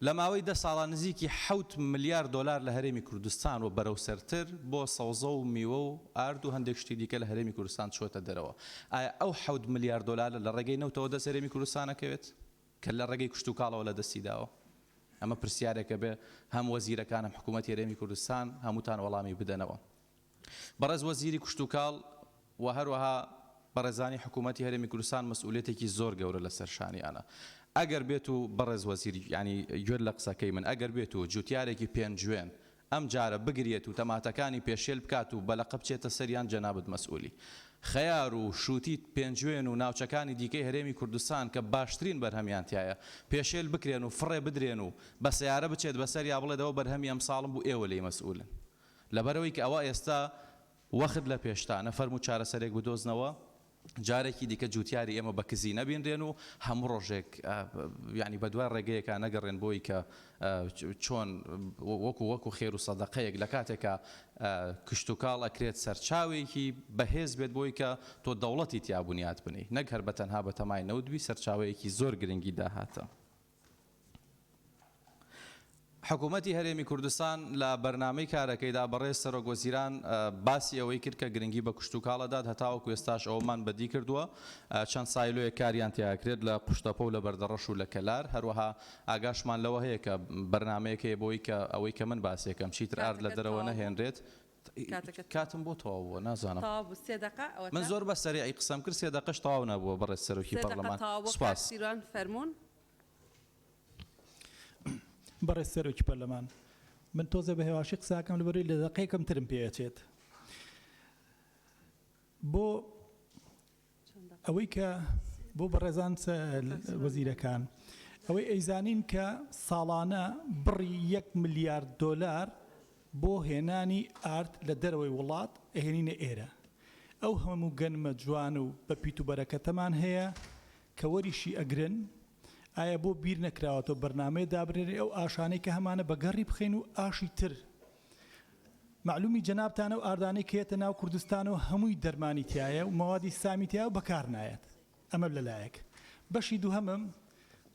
لە ماوەی دە ساڵا نزیکی حەوت ملیار دۆلار لە هەرێمی کوردستان و بەرەو سەرتر بۆ سەوزە و میوە و ئارد و هەندێک شتی دیکە لە هەرێمی کوردستان چووەتە دەرەوە. ئایا ئەو حەوت ملیار دۆلارە لە ڕێگەی نەوتەوە دەست هەرێمی کوردستان ئەکەوێت کە لە ڕێگەی کشتوکاڵەوە لە دەستی داوە؟ ئەمە پرسیارێکە بێ هەم وەزیرەکان هەم حکوومەتی هەرێمی کوردستان هەمووتان وەڵامی بدەنەوە. بەڕێز وەزیری کشتوکاڵ و هەروەها بەڕێزانی حکوومەتی هەرێمی کوردستان مەسئولیەتێکی زۆر گەورە لەسەر شانیانە. ئەگەر بێت و بەڕێز وەزیر یانی گوێت لە قسەکەی من ئەگەر بێت و جوتیارێکی پێنجوێن ئەم جارە بگریەت و تەماتەکانی پێشێل بکات و بەلەقە بچێتە سەریان جەنابت مەسئولی. خەیار و شوتی پێنجوێن و ناوچەکانی دیکەی هەرێمی کوردستان کە باشترین بەرهەمیان تیایە پێشێل بکرێن و فڕێ بدرێن و بە سەیارە بچێت بەسەریا بڵێت ئەوە بەرهەمی ئەمساڵم بوو ئێوە لێی مەسئولن. لەبەرئەوەی کە ئەوە ئێستا وەخت لە پێشتانە فەرموو چارەسەرێک بدۆزنەوە جارێکی دیکە جوتیاری ئێمە بە کزی نەبینرێن و هەموو ڕۆژێک یانی بەدوای ڕێگەیەکا نەگەڕێن بۆی کە چۆن وەکو وەکو خێر و سەدەقەیەک لە کاتێکا کشتوکاڵ ئەکرێت سەرچاوێکی بەهێز بێت بۆی کە تۆ دەوڵەتی تیا بونیات بنێی نەک هەر بە تەنها بەتەمای نەوت بی سەرچاوەیەکی زۆر گرنگی داهاتە. حکوومەتی هەرێمی کوردستان لە بەرنامەی کارەکەیدا بەڕێز سەرۆک وەزیران باسی ئەوەی کرد کە گرنگی بە کشتوکاڵ ئەدات هەتاوەکو ئێستاش ئەوەمان بەدی کردووە چەند سایلۆیەک کاریان تیاکرێت لە قوشتەپە و لە بەردەڕەش و لە کەلار هەروەها ئاگاشمان لەوە هەیە کە بەرنامەیەک هەیە بۆی کە ئەوەی کە من باسێکەم چیتر ئارد لە کاتەکەت دەرەوە تەواو بوو. نەهێنرێت کاتەکەت کاتم بۆ تەواو بووە نازانم تەواو بوو سێ دەقە ئەوەتا من زۆر بە سەریعی قسەم کرد سێ دەقەش تەواو نەبووە بەڕێز سەرۆکی سێ دەقە پەڕلەمان تەواو بوو کاک سوپاس. سیروان فەرموون. بەڕێز سەرۆکی پەرلەمان من تۆزێ بە هێواشی قساکەم لەبەرەوەی لە دەقەیەکم ترم پێ ئەچێت بۆ ئەوەی کە بۆ بەڕێزان وەزیرەکان ئەوەی ئەیزانین کە ساڵانە بڕی یەک ملیارد دۆلار بۆ هێنانی ئارد لە دەرەوەی وڵات ئەهێنینە ئێرە ئەو هەموو گەنمە جوان و بە پیت و بەرەکەتەمان هەیە کە وەریشی ئەگرن ئایا بۆ بیر نەکراوەتەوە بەرنامەیە دابنرێ ئەو ئاشانەی کە هەمانە بە گەڕی بخەین و ئاشی تر مەعلومی جەنابتانە ئەو ئاردانەی کە یەتە ناو کوردستانەوە هەمووی دەرمانی تیایە و مەوادی سامی تیایە و بەکار نایەت ئەمە لە لایەک بەشی دووهەمم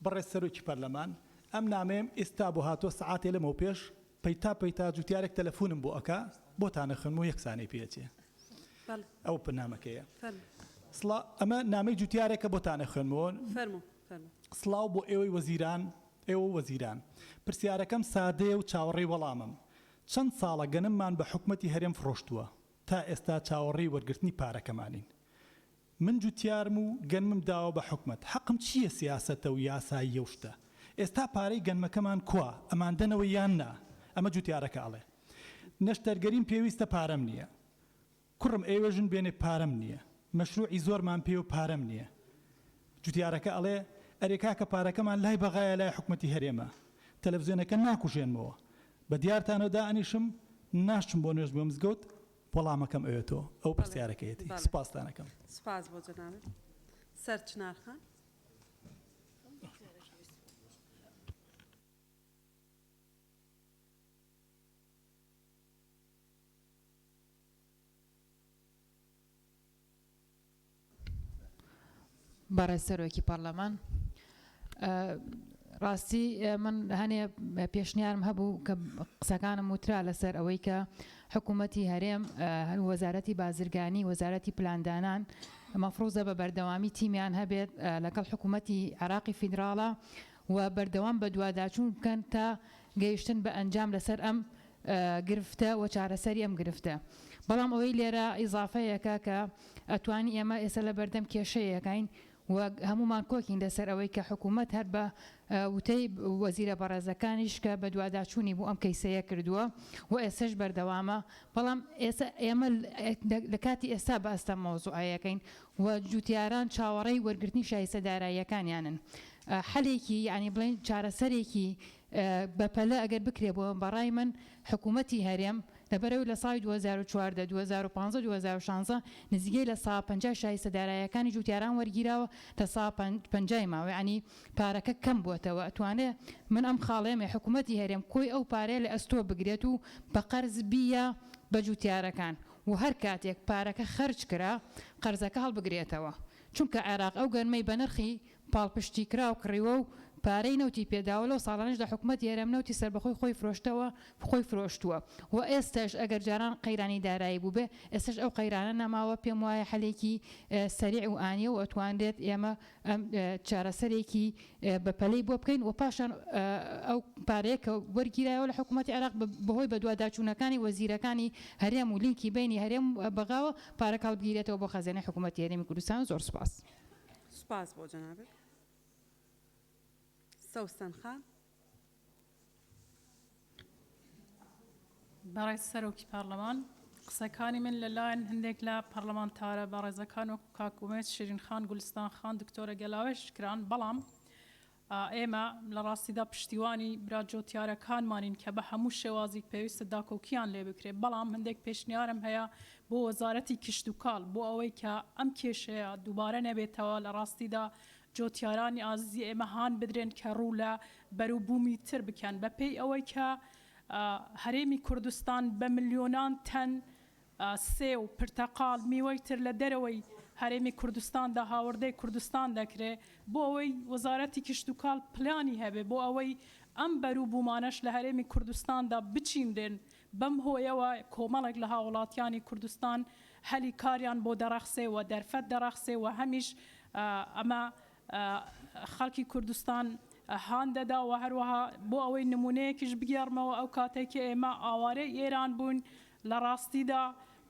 بەڕێز سەرۆکی پەرلەمان ئەم نامەیەم ئێستا بۆ هاتووە سەعاتێ لەمەو پێش پەیتا پەیتا جوتیارێک تەلەفونم بۆ ئەکا بۆتان ئەخوێنمەوە یەکسانەی پێ ئەچێ ئەو نامەکەیە سڵا ئەمە نامەی جوتیارێکە بۆتان ئەخوێنمەوە سڵاو بۆ ئێوەی وەزیران ئێوە وەزیران پرسیارەکەم سادەیە و چاوەڕێی وەڵامم چەند ساڵە گەنممان بە حکومەتی هەرێم فڕۆشتووە تا ئێستا چاوەڕێی وەرگرتنی پارەکەمانین من جوتیارم و گەنمم داوە بە حکومەت حەقم چییە سیاسەتە و یاساییە و شتە ئێستا پارەی گەنمەکەمان کوا ئەماندەنەوە یان نا ئەمە جوتیارەکە ئەڵێ نەشتەرگەریم پێویستە پارەم نییە کوڕم ئەیەوێ ژن بێنێ پارەم نییە مەشروعی زۆرمان پێیە و پارەم نییە جوتیارەکە ئەڵێ ئەرێ کاکە پارەکەمان لای بەغایە لای حکومەتی هەرێمە تەلەفزیۆنەکە ناکوژێنمەوە بە دیارتانەوە دائەنیشم ناشچم بۆ نوێژ بۆ مزگەوت وەڵامەکەم ئەوێتەوە ئەوە پرسیارەکەیەتی سوپاستان ئەکەم. سوپاس بۆ جەنابت سەرچنار خان. بەڕێز سەرۆکی پەڕلەمان. ڕاستی من هەنێ پێشنیارم هەبوو کە قسەکانم وترا لەسەر ئەوەی کە حکوومەتی هەرێم وەزارەتی بازرگانی وەزارەتی پلاندانان مەفروزە بە بەردەوامی تیمیان هەبێت لەگەڵ حکوومەتی عێراقی فیدراڵە و بەردەوام بەدواداچوون بکەن تا گەیشتن بە ئەنجام لەسەر ئەم گرفتە و چارەسەری ئەم گرفتە. بەڵام ئەوەی لێرە ئیزافەیەکە کە ئەتوانی ئێمە ئێستا لە بەردەم کێشەیەکین و هەموومان کۆکین لەسەر ئەوەی کە حکوومەت هەر بە وتەی وەزیرە بەڕێزەکانیش کە بەدواداچوونی بۆ ئەم کەیسەیە کردووە و ئێستەش بەردەوامە بەڵام ئێستا ئێمە لە کاتی ئێستا باس لەم مەوزوعەیەکەین و جوتیاران چاوەڕێی وەرگرتنی شایستە داراییەکانیانن حەلێکی یانی بڵێین چارەسەرێکی بەپەلە ئەگەر بکرێ بۆ بەڕای من حکوومەتی هەرێم لەبەرئەوەی لە ساڵی 2014، 2015، 2016 نزیکەی لە سا پەنجای شایستە داراییەکانی جوتیاران وەرگیراوە لە سا پەنجای ماوە یانی پارەکە کەم بووەتەوە ئەتوانێ من ئەم خاڵەیەمێ حکوومەتی هەرێم کۆی ئەو پارەیە لە ئەستۆ بگرێت و بە قەرز بییا بە جوتیارەکان و هەر کاتێک پارەکە خەرج کرا قەرزەکە هەڵبگرێتەوە چونکە عێراق ئەو گەنمەی بە نرخی پاڵپشتیکراو کڕیوە و پارەی نەوتی پێداوە، لەو ساڵانەشدا حکومەتی هەرێم نەوتی سەربەخۆی خۆی فرۆشتەوە خۆی فرۆشتووە و ئێستەش ئەگەر جاران قەیرانی دارایی بووبێ ئێستەش ئەو قەیرانە نەماوە، پێم وایە حەلێکی سەریع و ئانیە و ئەتوانرێت ئێمە چارەسەرێکی بەپەلەی بۆ بکەین و پاشان ئەو پارەیە کە وەرگیرایەوە لە حکومەتی عێراق بەهۆی بەدواداچوونەکانی وەزیرەکانی هەرێم و لینکی بەینی هەرێم و بەغاوە پارەکە هەڵبگیرێتەوە بۆ خەزێنەی حکومەتی هەرێمی کوردستان. زۆر سوپاس. سوپاس بۆ جەنابت سەوسەن خان. بەڕێز سەرۆکی پەڕلەمان، قسەکانی من لە لایەن هەندێک لە پەڕلەمانتارە بەڕێزەکان وەکو کاک ئومێد شیرین خان، گولستان خان، دکتۆرە گەلاوێژ کران، بەڵام ئێمە لە ڕاستیدا پشتیوانی برا جۆتیارەکانمانین کە بە هەموو شێوازیک پێویستە داکۆکیان لێ بکرێت، بەڵام هەندێک پێشنیارم هەیە بۆ وەزارەتی کشتوکاڵ بۆ ئەوەی کە ئەم کێشەیە دووبارە نەبێتەوە، لە ڕاستیدا جۆتیارانی ئازیزی ئێمە هان بدرێن کە ڕوو لە بەروبوومی تر بکەن بەپێی ئەوەی کە هەرێمی کوردستان بە ملیۆنان تەن سێو، پرتەقاڵ، میوەی تر لە دەرەوەی هەرێمی کوردستاندا هاوردەی کوردستان دەکرێ، بۆ ئەوەی وەزارەتی کشتوکاڵ پلانی هەبێ بۆ ئەوەی ئەم بەروبوومانەش لە هەرێمی کوردستاندا بچینرێن، بەم هۆیەوە کۆمەڵێک لە هاوڵاتیانی کوردستان هەلی کاریان بۆ دەڕەخسێ و دەرفەت دەڕەخسێ و هەمیش ئەمە خەڵکی کوردستان هان دەدا و هەروەها بۆ ئەوەی نموونەیەکیش بگێڕمەوە ئەو کاتەی کە ئێمە ئاوارەی ئێران بووین لە ڕاستیدا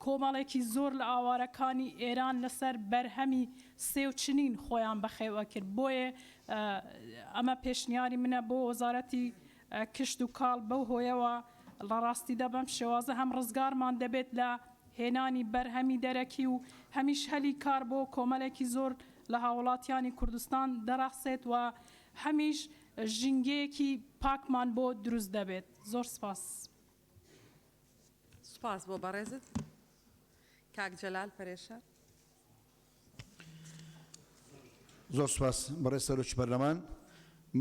کۆمەڵێکی زۆر لە ئاوارەکانی ئێران لەسەر بەرهەمی سێو چنین خۆیان بەخێو ئەکرد بۆیە ئەمە پێشنیاری منە بۆ وەزارەتی کشت و کاڵ بەو هۆیەوە لە ڕاستیدا بەم شێوازە هەم ڕزگارمان دەبێت لە هێنانی بەرهەمی دەرەکی و هەمیش هەلی کار بۆ کۆمەلێکی زۆر لە هاوڵاتیانی کوردستان دەڕەخسێت و هەمیش ژینگەیەکی پاکمان بۆ دروست دەبێت. زۆر سپاس. سوپاس بۆ بەڕێزت کاک جەلال پەرێشان. زۆر سوپاس بەڕێز سەرۆکی پەرلەمان.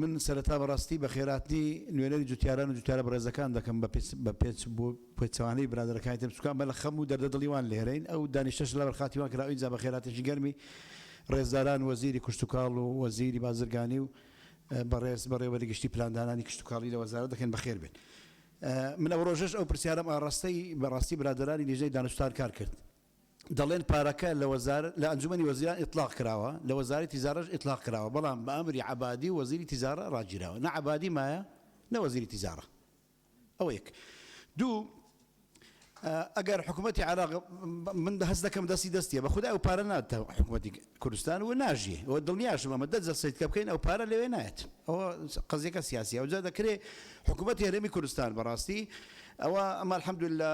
من سەرەتا بەڕاستی بەخێرهاتنی نوێنەری جوتیاران و جوتیارە بەڕێزەکان دەکەم بە بە پێچ بۆ پێچەوانەی برادەرەکانی تر چونکە ئەمە لە خەم و دەردە دڵی وان لێرەین ئەو دانیشتەش لەبەر خاتری وان کرا ئینجا بەخێرهاتنێکی گەرمی ڕێزداران وەزیری کشتوکاڵ و وەزیری بازرگانی و بەڕێز بەڕێوەبەری گشتی پلاندانانی کشتوکاڵی لە وەزارەت دەکەین بەخێر بێن من ئەو ڕۆژەش ئەو پرسیارەم ئاڕاستەی بەڕاستی برادەرانی لیژنەی دانوستان کار کرد دەڵێن پارەکە لە وەزارەت لە ئەنجومەنی وەزیران ئیتڵاق کراوە، لە وەزارەتی تیجارەش ئیتڵاق کراوە، بەڵام بە ئەمری عەبادی و وەزیری تیجارە ڕاگیراوە، نە عەبادی مایە نە وەزیری تیجارە. ئەوە یەک. دوو، ئەگەر حکوومەتی عێراق من هەست دەکەم دەستی دەستیە بە خودای ئەو پارە ناداتە حکوومەتی کوردستان و ناژیێ و دڵنیاشم ئەمە دە جەلسەی تکە بکەین ئەو پارە لەوێ نایەت. ئەوە قەزیەکە سیاسیە. ئەوجا دەکرێ حکوومەتی هەرێمی کوردستان بەڕاستی ئەوە ئەمە الحمدللە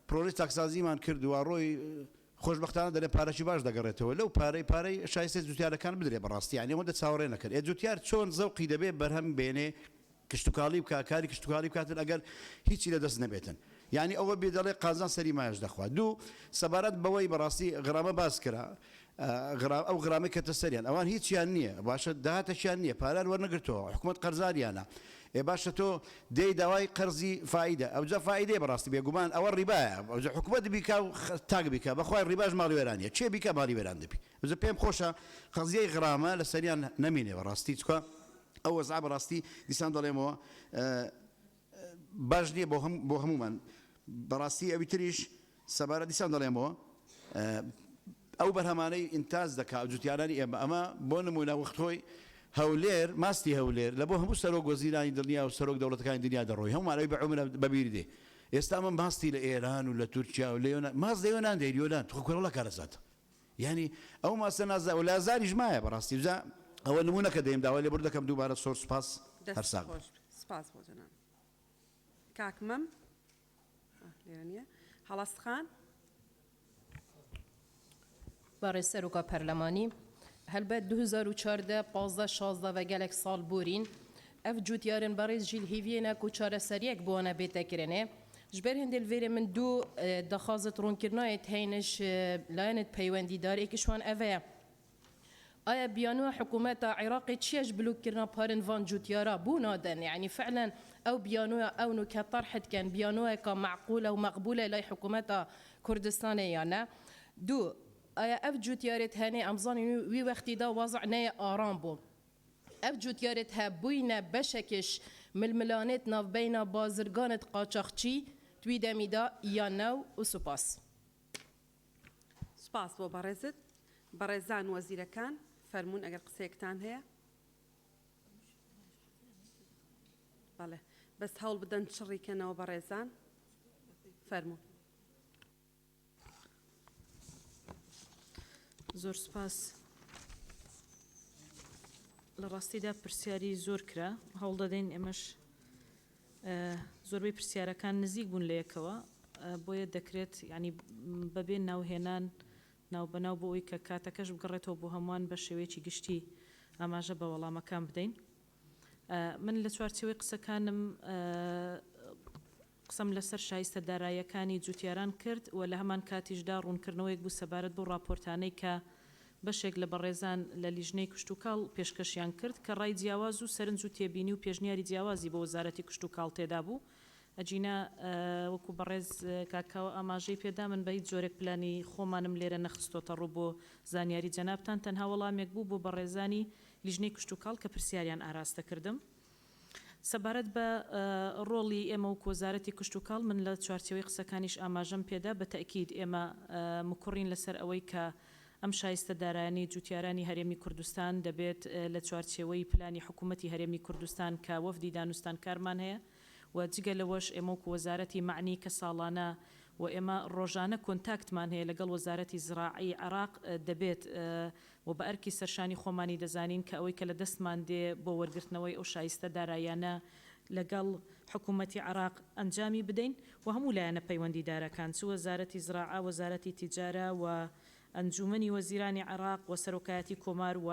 پرۆژەی چاکسازیمان کرد و ڕۆی خۆشبەختانە دەرێ پارەکی باش دەگەڕێتەوە لەو پارەی پارەی شایستەی جوتیارەکان بدرێ بەڕاستی یانی ئەوەندە چاوەڕێ نەکەن ئێ جوتیار چۆن زەوقی دەبێ بەرهەم بێنێ کشتوکاڵی بکا کاری کشتوکاڵی بکاتن ئەگەر هیچی لە دەست نەبێتن یانی ئەوە بێ دەڵێ قازان سەری مایەش دەخوا دوو سەبارەت بەوەی بەڕاستی غرامە باس کرا ئەو غرامەی کەتە سەریان ئەوان هیچیان نییە باشە داهاتەکیان نییە پارەیان وەرنەگرتەوە حکومەت قەرزاریانە ئێ باشە تۆ دێی داوای قەرزی فائیدە ئەوجا فائیدەیە بەڕاستی بێگومان ئەوە ڕیبایە ئەوجا حکومەت بیکا و تاک بیکا بەخوای ڕیباش ماڵی وێرانیە کێ بیکا ماڵی وێران دەبی ئەوجا پێم خۆشە قەزیەی غرامە لەسەریان نەمینێ بەڕاستی چکە. ئەو وەزعە بەڕاستی دیسان دەڵێمەوە باش نییە بۆ هەم بۆ هەموومان بەڕاستی ئەوی تریش سەبارەت دیسان دەڵێمەوە ئەو بەرهەمانەی ئینتاج دەکا جوتیارانی ئێمە ئەمە بۆ نمونە وەختۆی هەولێر ماستی هەولێر لە بۆ هەموو سەرۆک وەزیرانی دڵنیا و سەرۆک دەوڵەتەکانی دنیا دەڕۆی هەموومان ئەوی بە عومرە بەبیر دێ ئێستا ئەمە ماستی لە ئێران و لە تورکیا و لە یۆنان ماست لە یۆنان دێ یۆنان تخۆ کورەڵا کارەساتە یانی ئەو ماستە نازا و لازاریش مایە بەڕاستی جا ئەوە نمونەکە دەیم داوای لێبوردن دەکەم دووبارە زۆر سوپاس هەر دەست ساغ بن. خۆش بێ سپاس بۆ جەنابت کاک مەم لێرە نییە هەڵەست خان. بەڕێز سەرۆکا پەرلەمانی، هەلبەت 2014، 15، 16 و گەلەک ساڵ بورین، ئەڤ جوتیارن بەڕێز ژی لهیڤیێ نە کو چارەسەریەک بۆ وانە بێتە کرنێ. ژبەر هندێ لڤێرێ من دوو داخوازت ڕوونکردنایت هەینش لایەنت پەیوەندیدار ئێکش وان ئەڤەیە. ئایا بیانوە حکومەتا عیراقێ چیە ژ بلوک کرنا پارن ڤان جوتیارا بو نادەن؟ یەعنی فعلەن ئەو بیانوە ئەونو کە تەرحت کەن بیانوەکا مەعقولە و مەقبولە لای حکومەتا کوردستانێ یا نە؟ دوو، ئایا ئەڤ جوتیارێت هەنێ ئەم زانین وی وەختی دا وەزع نەیە ئارام بو ئەڤ جوتیارێت هە بوینە بەشەکش ململانێت ناڤبەینا بازرگانت قاچاخچی توی دەمی دا یا نە و سوپاس. سوپاس بۆ بەڕێزت. بەڕێزان وەزیرەکان فەرموون ئەگەر قسەیەکتان هەیە. بەڵێ بەس هەوڵ بدەن چڕی کەنەوە بەڕێزان فەرموون. زۆر سوپاس. لە ڕاستیدا پرسیاری زۆر کرا، هەوڵ دەدەین ئێمەش زۆربەی پرسیارەکان نزیک بوون لە یەکەوە، بۆیە دەکرێت یانی بەبێ ناوهێنان ناوبەناو بۆ ئەوەی کە کاتەکەش بگەڕێتەوە بۆ هەمووان بە شێوەیەکی گشتی ئاماژە بە وەڵامەکان بدەین. من لە چوارچێوەی قسەکانم قسەم لەسەر شایستە داراییەکانی جوتیاران کرد و لە هەمان کاتیشدا ڕوونکردنەوەیەک بوو سەبارەت بەو ڕاپۆرتانەی کە بەشێک لە بەڕێزان لە لیژنەی کشتوکاڵ پێشکەشیان کرد کە ڕای جیاواز و سەرنج و تێبینی و پێشنیاری جیاوازی بۆ وەزارەتی کشتوکاڵ تێدابوو. ئەگینا وەکو بەڕێز کاک کاوە ئاماژەی پێدا من بە هیچ جۆرێک پلانی خۆمانم لێرە نەخستۆتە ڕوو بۆ زانیاری جەنابتان تەنها وەڵامێک بوو بۆ بەڕێزانی لیژنەی کشتوکاڵ کە پرسیاریان ئاراستە کردم. سەبارەت بە ڕۆڵی ئێمە وەکو وەزارەتی کشتوکاڵ، من لە چوارچێوەی قسەکانیش ئاماژەم پێدا، بە تەئکید ئێمە مکوڕین لەسەر ئەوەی کە ئەم شایستە دارایانەی جوتیارانی هەرێمی کوردستان دەبێت لە چوارچێوەی پلانی حکومەتی هەرێمی کوردستان کە وەفدی دانوستانکارمان هەیە و جگە لەوەش ئێمە وەکو وەزارەتی مەعنی کە ساڵانە و ئێمە ڕۆژانە کۆنتاکتمان هەیە لەگەڵ وەزارەتی زراعی عێراق دەبێت و بە ئەرکی سەرشانی خۆمانی دەزانین کە ئەوەی کە لە دەستمان دێ بۆ وەرگرتنەوەی ئەو شایستە داراییانە لەگەڵ حکوومەتی عێراق ئەنجامی بدەین و هەموو لایەنە پەیوەندیدارەکان چ وەزارەتی زراعە، وەزارەتی تیجارە و ئەنجوومەنی وەزیرانی عێراق و سەرۆکایەتی کۆمار و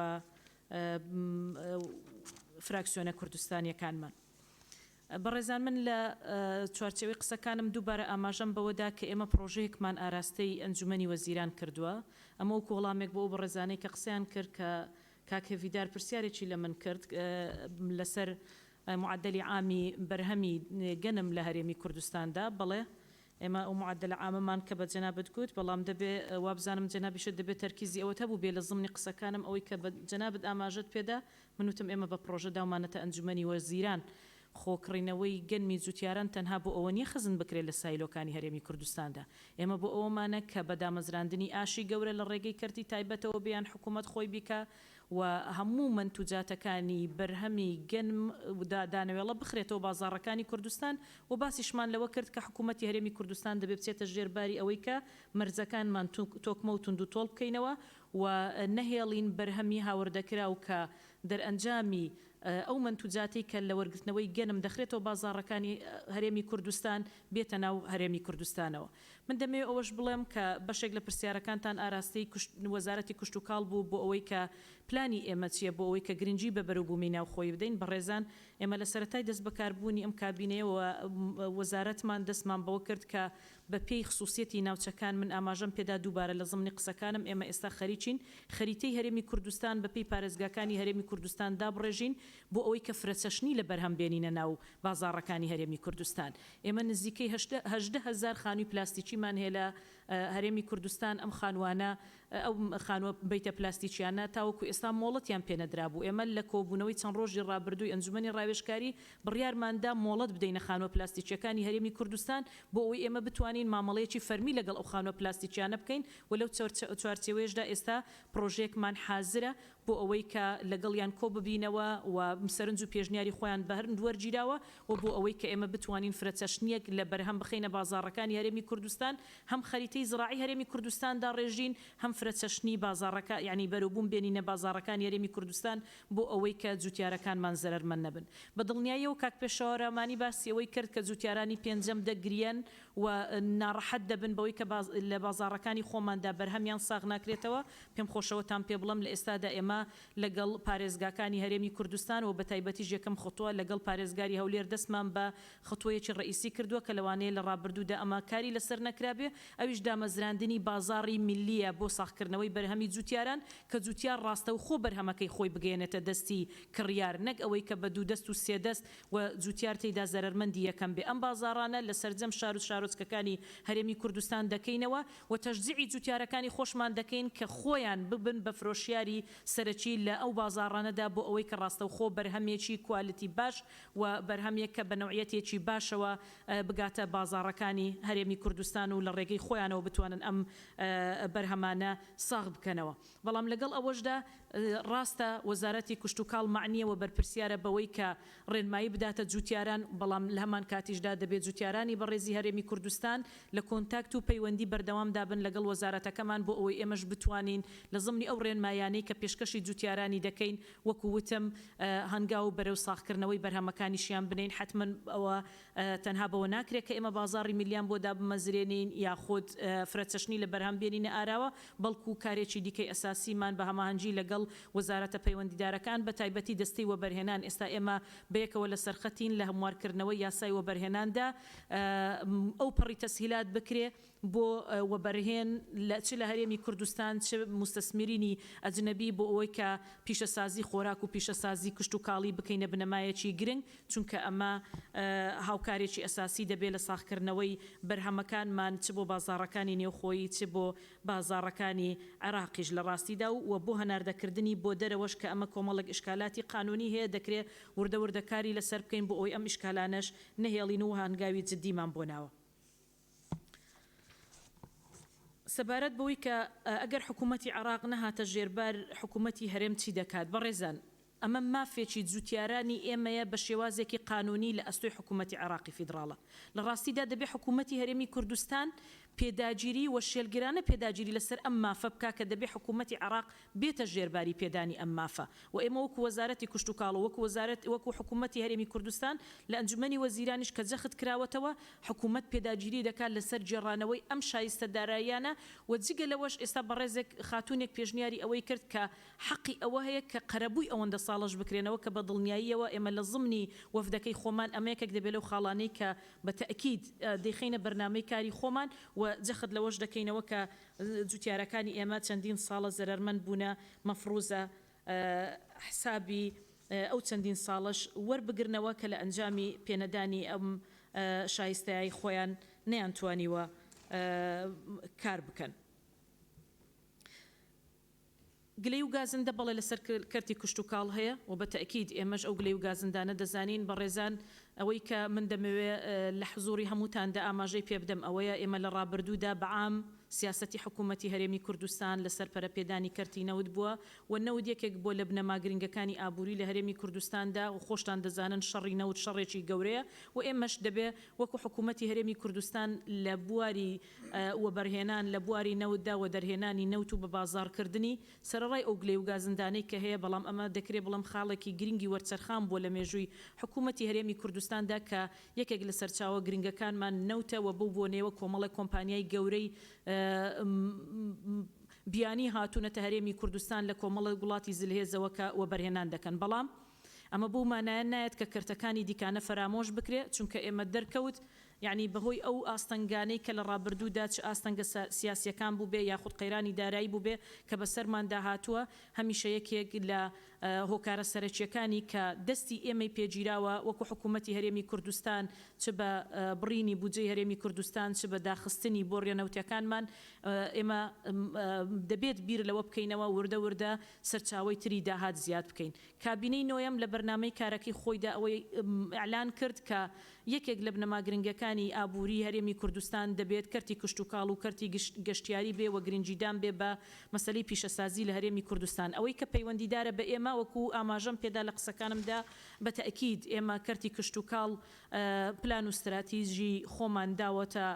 فراکسیۆنە کوردستانییەکانمان. بەڕێزان من لە چوارچێوەی قسەکانم دووبارە ئاماژەم بەوە دا کە ئێمە پڕۆژەیەکمان ئاراستەی ئەنجومەنی وەزیران کردووە، ئەمە وەکو وەڵامێک بۆ ئەو بەڕێزانەی کە قسەیان کرد کە کاک هێڤیدار پرسیارێکی لە من کرد لەسەر معەدەلی عامی بەرهەمی گەنم لە هەرێمی کوردستاندا، بەڵێ ئێمە ئەو معەدەلە عامەمان کە بە جەنابت گوت، بەڵام دەبێ وابزانم جەنابیشت دەبێ تەرکیزی ئەوەت هەبووبێ لە زمنی قسەکانم ئەوەی کە بە جەنابت ئاماژەت پێدا من وتم ئێمە بە پڕۆژە داومانەتە ئەنجومەنی وەزیران، خۆ کڕینەوەی گەنمی جوتیاران تەنها بۆ ئەوە نیە خەزن بکرێت لە سایلۆکانی هەرێمی کوردستاندا، ئێمە بۆ ئەوەمانە کە بە دامەزراندنی ئاشی گەورە لە ڕێگەی کەرتی تایبەتەوە بێ یان حکومەت خۆی بیکا و هەموو مەنتوجاتەکانی بەرهەمی گەنم و دانەوێڵە بخرێتەوە بازاڕەکانی کوردستان و باسیشمان لەوە کرد کە حکومەتی هەرێمی کوردستان دەبێ بچێتە ژێر باری ئەوەی کە مەرزەکانمان تۆکمە و توندوتۆڵ بکەینەوە و نەهێڵین بەرهەمی هاوردەکراو کە دەرئەنجامی ئەو مەنتوجاتەی کە لە وەرگرتنەوەی گەنم دەخرێتەوە بازاڕەکانی هەرێمی کوردستان بێتە ناو هەرێمی کوردستانەوە. من دەمەوێ ئەوەش بڵێم کە بەشێک لە پرسیارەکانتان ئاراستەی وەزارەتی کشتوکاڵ بوو بۆ ئەوەی کە پلانی ئێمە چییە بۆ ئەوەی کە گرنگی بە بەروبوومی ناوخۆیی بدەین. بەڕێزان ئێمە لە سەرەتای دەستبەکاربوونی ئەم کابینەیەوە وەزارەتمان دەستمان بەوە کرد کە بە پێی خسوسیەتی ناوچەکان من ئاماژەم پێدا دووبارە لە زمنی قسەکانم ئێمە ئێستا خەریکین خەریتەی هەرێمی کوردستان بە پێی پارێزگاکانی هەرێمی کوردستان دابڕێژین بۆ ئەوەی کە فرەچەشنی لە بەرهەم بێنینە ناو بازاڕەکانی هەرێمی کوردستان. ئێمە نزیکەی 18 هەزار خانووی پلاستیکیمان هەیە لە. هەرێمی کوردستان ئەم خانووانە ئەو خانووە بەیتە پلاستیکیانە تاوەکو ئێستا مۆڵەتیان پێنەدرابوو، ئێمە لە کۆبوونەوەی چەند ڕۆژی ڕابردووی ئەنجومەنی ڕاوێژکاری بڕیارمان دا مۆڵەت بدەینە خانووە پلاستیکییەکانی هەرێمی کوردستان بۆ ئەوەی ئێمە بتوانین مامەڵەیەکی فەرمی لەگەڵ ئەو خانووە پلاستیکیانە بکەین و لەو چوارچێوەیەشدا ئێستا پڕۆژەیەکمان حازرە بۆ ئەوەی کە لەگەڵیان کۆببینەوە و سەرنج و پێشنیاری خۆیان بەهەرند وەرگیراوە و بۆ ئەوەی کە ئێمە بتوانین فرەچەشنییەک لە بەرهەم بخەینە بازاڕەکانی هەرێمی کوردستان هەم خەریتەی زراعی هەرێمی کوردستان داڕێژین هەم فرەچەشنی بازاڕەکە یانی بەرەوبووم بێنینە بازاڕەکانی هەرێمی کوردستان بۆ ئەوەی کە جوتیارەکانمان زەرەرمەند نەبن. بە دڵنیاییەوە کاک پێشەوا رامانی باسی ئەوەی کرد کە جوتیارانی پێنجەم دەگریەن و ناڕەحەت دەبن بەوەی کە لە بازاڕەکانی خۆماندا بەرهەمیان ساغ ناکرێتەوە، پێم خۆشە ئەوەتان پێ بڵێم لە ئێستادا ئێمە لەگەڵ پارێزگاکانی هەرێمی کوردستان و بەتایبەتیش یەکەم خطوە لەگەڵ پارێزگاری هەولێر دەستمان بە خطوەیەکی ڕەئیسی کردووە کە لەوانەیە لە ڕابردوودا ئەمە کاری لەسەر نەکرابێ ئەویش دامەزراندنی بازاڕی میللیە بۆ ساغکردنەوەی بەرهەمی جوتیاران کە جوتیار ڕاستەوخۆ بەرهەمەکەی خۆی بگەیەنێتە دەستی کڕیار نەک ئەوەی کە بە دوودەست و سێدەست و جوتیار تێیدا زەرەرمەندی یەکەم بێ. ئەم بازاڕانە لە سەرجەم شار و شارۆچکەکانی هەرێمی کوردستان دەکەینەوە و تەشجیعی جوتیارەکانی خۆشمان دەکەین کە خۆیان ببن بە فرۆشیاری سەرەکی لە ئەو بازاڕانەدا بۆ ئەوەی کە ڕاستەوخۆ بەرهەمێکی کوالیتی باش و بەرهەمێک کە بە نەوعیەتێکی باشەوە بگاتە بازاڕەکانی هەرێمی کوردستان و لە ڕێگەی خۆیانەوە بتوانن ئەم بەرهەمانە ساغ بکەنەوە. بەڵام لەگەڵ ئەوەشدا ڕاستە وەزارەتی کشتوکاڵ مەعنییە و بەرپرسیارە بەوەی کە ڕێنمایی بداتە جوتیاران، بەڵام لەهەمان کاتیشدا دەبێت جوتیارانی بەڕێزی هەرێمی کوردستان لە کۆنتاکت و پەیوەندی بەردەوامدا بن لەگەڵ وەزارەتەکەمان بۆ ئەوەی ئێمەش بتوانین لە زمنی ئەو ڕێنمایانەی کە پێشکەشی جوتیارانی دەکەین وەکو وتم هەنگاو بەرەو ساغکردنەوەی بەرهەمەکانیشیان بنێین حەتمەن ئەوە تەنها بەوە ناکرێت کە ئێمە بازاڕی میللیان بۆ دابمەزرێنین یاخود فرەچەشنی لە بەرهەم بێنینە ئاراوە، بەڵکو کارێکی دیکەی ئەساسیمان بە هەماهەنگی لەگەڵ وەزارەتە پەیوەندیدارەکان بە تایبەتی دەستەی وەبەرهێنان ئێستا ئێمە بەیەکەوە لەسەرخەتین لە هەموارکردنەوەی یاسای وەبەرهێناندا ئەوپەڕی تەسهیلات بکرێ. بۆ وەبەرهێن لە چ لە هەرێمی کوردستان چ موستەسمیرینی ئەجنەبی بۆ ئەوەی کە پیشەسازی خۆراک و پیشەسازی کشتوکاڵی بکەینە بنەمایەکی گرنگ چونکە ئەمە هاوکارێکی ئەساسی دەبێ لە ساغکردنەوەی بەرهەمەکانمان چ بۆ بازاڕەکانی نێوخۆیی چ بۆ بازاڕەکانی عێراقیش لە ڕاستیدا و بۆ هەناردەکردنی بۆ دەرەوەش کە ئەمە کۆمەڵێک ئیشکالاتی قانونی هەیە دەکرێ وردە وردە کاری لەسەر بکەین بۆ ئەوەی ئەم ئیشکالانەش نەهێڵین و هانگاوی جدیمان بۆ ناوە. سەبارەت بەوەی کە ئەگەر حکوومەتی عێراق نەهاتە ژێربار حکوومەتی هەرێم چی دەکات؟ بەڕێزان ئەمە مافێکی جووتیارانی ئێمەیە بە شێوازێکی قانوونی لە ئەستۆی حکوومەتی عێراقی فیدڕاڵە. لە ڕاستیدا دەبێ حکوومەتی هەرێمی کوردستان پێداگیری و شێلگیرانە پێداگیری لەسەر ئەم مافە بکا کە دەبێ حکوومەتی عێراق بێتە ژێرباری پێدانی ئەم مافە و ئێمە وەکو وەزارەتی کشتوکاڵ و وەکو وەزارەت وەکو حکوومەتی هەرێمی کوردستان لە ئەنجومەنی وەزیرانیش کە جەخت کراوەتەوە حکوومەت پێداگیری دەکات لەسەر گێڕانەوەی ئەم شایستە داراییانە و جگە لەوەش ئێستا بەڕێزێک خاتوونێک پێشنیاری ئەوەی کرد کە حەقی ئەوە هەیە کە قەرەبووی ئەوەندە ساڵەش بکرێنەوە کە بە دڵنیاییەوە ئێمە لە زمنی وەفدەکەی خۆمان ئەمە یەکێک دەبێت لەو خاڵانەی کە بە تەئکید دەیخەینە بەرنامەی کاری خۆمان و جەخت لەوەش دەکەینەوە کە جوتیارەکانی ئێمە چەندین ساڵە زەرەرمەند بوونە، مەفروزە حسابی ئەو چەندین ساڵەش وەربگرنەوە کە لە ئەنجامی پێنەدانی ئەم شایستەیای خۆیان نەیانتوانیوە کار بکەن. گلەی و گازندە بەڵێ لەسەر کەرتی کشتوکاڵ هەیە و بە تەئکید ئێمەش ئەو گلەی و گازندانە دەزانین. بەڕێزان ئەوەی کە من دەمەوێ لە حزووری هەمووتاندا ئاماژەی پێ بدەم ئەوەیە ئێمە لە ڕابردوودا بە عام سیاسەتی حکوومەتی هەرێمی کوردستان لەسەر پەرەپێدانی کەرتی نەوت بووە و نەوت یەکێک بووە لە بنەما گرنگەکانی ئابووری لە هەرێمی کوردستاندا و خۆشتان دەزانن شەڕی نەوت شەڕێکی گەورەیە و ئێمەش دەبێ وەکوو حکوومەتی هەرێمی کوردستان لە بواری وەبەرهێنان لە بواری نەوتدا و دەرهێنانی نەوت و بەبازاڕکردنی، سەرەڕای ئەو گلەی و گازندانەی کە هەیە، بەڵام ئەمە دەکرێ بڵێم خاڵێکی گرنگی وەرچەرخان بووە لە مێژووی حکوومەتی هەرێمی کوردستاندا کە یەکێک لە سەرچاوە گرنگەکانمان نەوتە و بەو بۆنەیەوە کۆمەڵێک کۆمپانیای گەورەی بیانی هاتوونەتە هەرێمی کوردستان لە کۆمەڵێک وڵاتی زلهێزەوە کە وەبەرهێنان دەکەن بەڵام ئەمە بەو مانایە نایەت کە کەرتەکانی دیکانە فەرامۆش بکرێ چونکە ئێمە دەرکەوت. یەعنی بەهۆی ئەو ئاستەنگانەی کە لە ڕابردوودا چ ئاستەنگە سیاسیەکان بووبێ یاخود قەیرانی دارایی بووبێ کە بەسەرماندا هاتووە هەمیشە یەکێک لە هۆکارە سەرەکیەکانی کە دەستی ئێمەی پێگیراوە وەکو حکوومەتی هەرێمی کوردستان چ بە بڕینی بودجەی هەرێمی کوردستان چ بە داخستنی بۆڕیە نەوتەکانمان ئێمە دەبێت بیر لەوە بکەینەوە وردە وردە سەرچاوەی تری داهات زیاد بکەین. کابینەی نۆیەم لە بەرنامەی کارەکەی خۆیدا ئەوەی ئیعلان کرد کە یەکێک لە بنەما گرنگەکانی ئابووری هەرێمی کوردستان دەبێت کەرتی کشتوکاڵ و کەرتی گەشتیاری بێ و گرنگیدان بێ بە مەسەلەی پیشەسازی لە هەرێمی کوردستان. ئەوەی کە پەیوەندیدارە بە ئێمە وەکو ئاماژەم پێدا لە قسەکانمدا بە تەئکید ئێمە کەرتی کشتوکاڵ پلان و ستراتیژی خۆمان داوەتە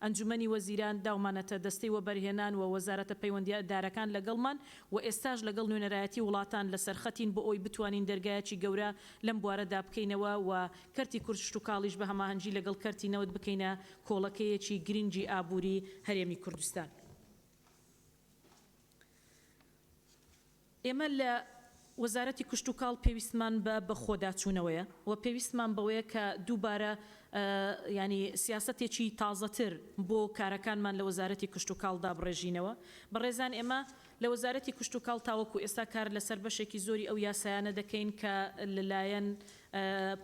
ئەنجومەنی وەزیران، داومانەتە دەستەی وەبەرهێنان و وەزارەتە پەیوەندیدارەکان لەگەڵمان و ئێستاش لەگەڵ نوێنەرایەتی وڵاتان لەسەرخەتین بۆ ئەوەی بتوانین دەرگایەکی گەورە لەم بوارەدا بکەینەوە و کەرتی کشتوکاڵیش بە هەماهەنگی لەگەڵ کەرتی نەوت بکەینە کۆڵەکەیەکی گرنگی ئابووری هەرێمی کوردستان. ئێمە لە وەزارەتی کشتوکاڵ پێویستمان بە بەخۆداچوونەوەیە و پێویستمان بەوەیە کە دووبارە یانی سیاسەتێکی تازەتر بۆ کارەکانمان لە وەزارەتی کشتوکاڵ دابڕێژینەوە. بەڕێزان ئێمە لە وەزارەتی کشتوکاڵ تاوەکو ئێستا کار لەسەر بەشێکی زۆری ئەو یاسایانە دەکەین کە لەلایەن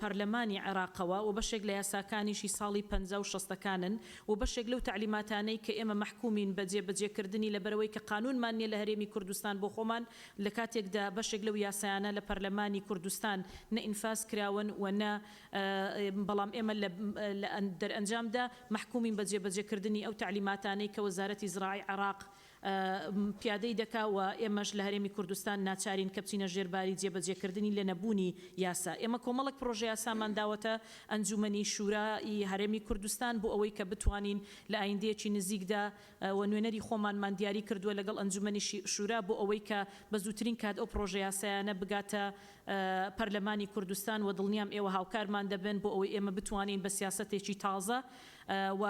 پەرلەمانی عێراقەوە و بەشێک لە یاساکانیشی ساڵی 50 و شەستەکانن و بەشێک لەو تەعلیماتانەی کە ئێمە مەحکومین بە جێبەجێکردنی لەبەرئەوەی کە قانونمان نیە لە هەرێمی کوردستان بۆ خۆمان لە کاتێکدا بەشێک لەو یاسایانە لە پەرلەمانی کوردستان نە ئینفاز کراون و نە بەڵام ئێمە لە دەرئەنجامدا مەحکومین بە جێبەجێکردنی ئەو تەعلیماتانەی کە وەزارەتی زراعەی عێراق پیادەی دەکا و ئێمەش لە هەرێمی کوردستان ناچارین کە بچینە ژێر باری جێبەجێکردنی لە نەبوونی یاسا. ئێمە کۆمەڵێک پڕۆژەیاسامان داوەتە ئەنجوومەنی شورا ی هەرێمی کوردستان بۆ ئەوەی کە بتوانین لە ئایندەیەکی نزیکدا و نوێنەری خۆمانمان دیاری کردووە لەگەڵ ئەنجوومەنی شورا بۆ ئەوەی کە بە زووترین کات ئەو پڕۆژەیاسایانە بگاتە پەرلەمانی کوردستان و دڵنیام ئێوە هاوکارمان دەبن بۆ ئەوەی ئێمە بتوانین بە سیاسەتێکی تازە و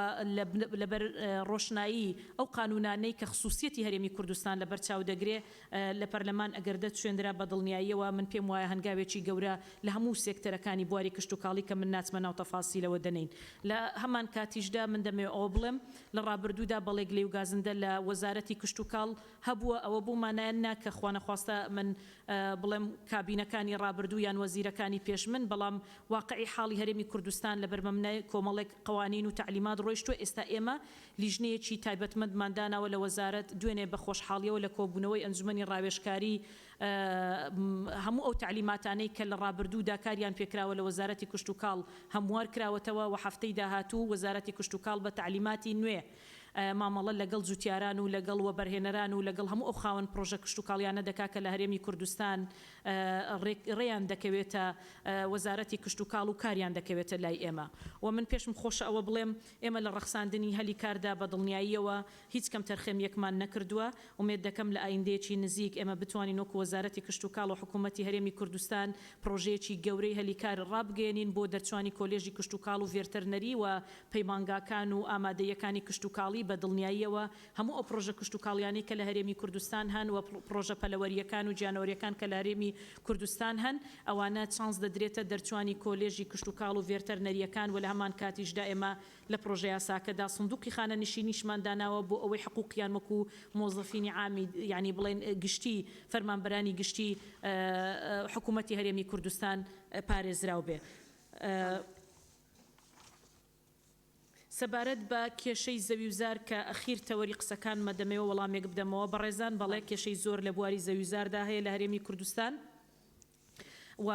لەبەر ڕۆشنایی ئەو قانوونانەی کە خسووسیەتی هەرێمی کوردستان لەبەر چاو دەگرێ لە پەرلەمان ئەگەر دەچوێندرا بە دڵنیاییەوە من پێم وایە هەنگاوێکی گەورە لە هەموو سێکتەرەکانی بواری کشتوکاڵی کە من ناچمە ناو تەفاسیلەوە دەنێین. لە هەمان کاتیشدا من دەمەوێ ئەوە بڵێم لە ڕابردوودا بەڵێ گلەی و گازندە لە وەزارەتی کشتوکاڵ هەبووە ئەوە بەو مانایە نا کە خوانەخواستە من بڵێم کابینەکانی ڕابردوو یان وەزیرەکانی پێش من بەڵام واقعی حاڵی هەرێمی کوردستان لەبەر مەبنای کۆمەڵێک قەوانین و تەعلیمات ڕۆیشتووە، ئێستا ئێمە لیژنەیەکی تایبەتمەندمان داناوە لە وەزارەت، دوێنێ بە خۆشحاڵیەوە لە کۆبوونەوەی ئەنجومەنی ڕاوێژکاری هەموو ئەو تەعلیماتانەی کە لە ڕابردوودا کاریان پێکراوە لە وەزارەتی کشتوکاڵ هەموار کراوەتەوە و هەفتەی داهاتوو وەزارەتی کشتوکاڵ بە تەعلیماتی نوێ مامەڵە لەگەڵ جوتیاران و لەگەڵ وەبەرهێنەران و لەگەڵ هەموو ئەو خاوەن پڕۆژە کشتوکاڵیانە دەکا کە لە هەرێمی کوردستان ڕێیان دەکەوێتە وەزارەتی کشتوکاڵ و کاریان دەکەوێتە لای ئێمە و من پێشم خۆشە ئەوە بڵێم ئێمە لە ڕەخساندنی هەلی کاردا بە دڵنیاییەوە هیچ کەمتەرخەمییەکمان نەکردووە ئومێد دەکەم لە ئایندەیەکی نزیک ئێمە بتوانین وەکو وەزارەتی کشتوکاڵ و حکوومەتی هەرێمی کوردستان پڕۆژەیەکی گەورەی هەلی کار ڕابگەیەنین بۆ دەرچوانی کۆلێژی کشتوکاڵ و ڤێرتەرنەری و پەیمانگاکان و ئامادەییەکانی کشتوکاڵی بە دڵنیاییەوە هەموو ئەو پڕۆژە کشتوکاڵیانەی کە لە هەرێمی کوردستان هەن و پڕۆژە پەلەوەرییەکان و گیانەوەرییەکان کە لە هەرێمی کوردستان هەن ئەوانە چانس دەدرێتە دەرچوانی کۆلێژی کشتوکاڵ و ڤێرتەرنەرییەکان و لە هەمان کاتیشدا ئێمە لە پڕۆژەیاساکەدا سندوقی خانەنشینیشمان داناوە بۆ ئەوەی حقوقیان وەکو مۆزەفینی عامی یانی بڵێن گشتی فەرمانبەرانی گشتی حکوومەتی هەرێمی کوردستان پارێزراو بێ. سەبارەت بە کێشەی زەویوزار کە ئەخیر تەوەری قسەکانمە دەمەوێ وەڵامێک بدەمەوە، بەڕێزان بەڵێ کێشەی زۆر لە بواری زەویوزاردا هەیە لە هەرێمی کوردستان و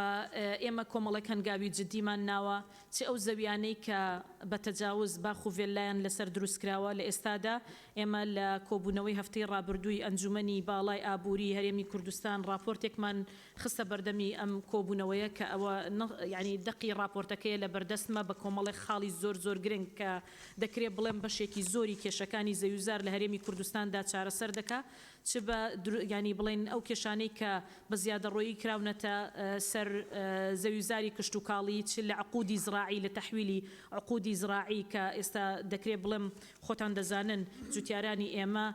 ئێمە کۆمەڵێک هەنگاوی جدیمان ناوە چ ئەو زەویانەی کە بە تەجاوز باخ و ڤێللایان لەسەر دروستکراوە لە ئێستادا ئێمە لە کۆبوونەوەی هەفتەی ڕابردووی ئەنجومەنی باڵای ئابووری هەرێمی کوردستان ڕاپۆرتێکمان خستە بەردەمی ئەم کۆبوونەوەیە کە ئەوە یانی دەقی ڕاپۆرتەکەیە لە بەردەستمە بە کۆمەڵێک خاڵی زۆر زۆر گرنگ کە دەکرێ بڵێم بەشێکی زۆری کێشەکانی زەویوزار لە هەرێمی کوردستاندا چارەسەر دەکا چ بە یانی بڵێین ئەو کێشانەی کە بە زیادەڕۆیی کراونەتە سەر زەویوزاری کشتوکاڵی چ لە عقودی زراعی لە تەحویلی عقودی زراعی کە ئێستا دەکرێ بڵێم خۆتان دەزانن جوتیارانی ئێمە.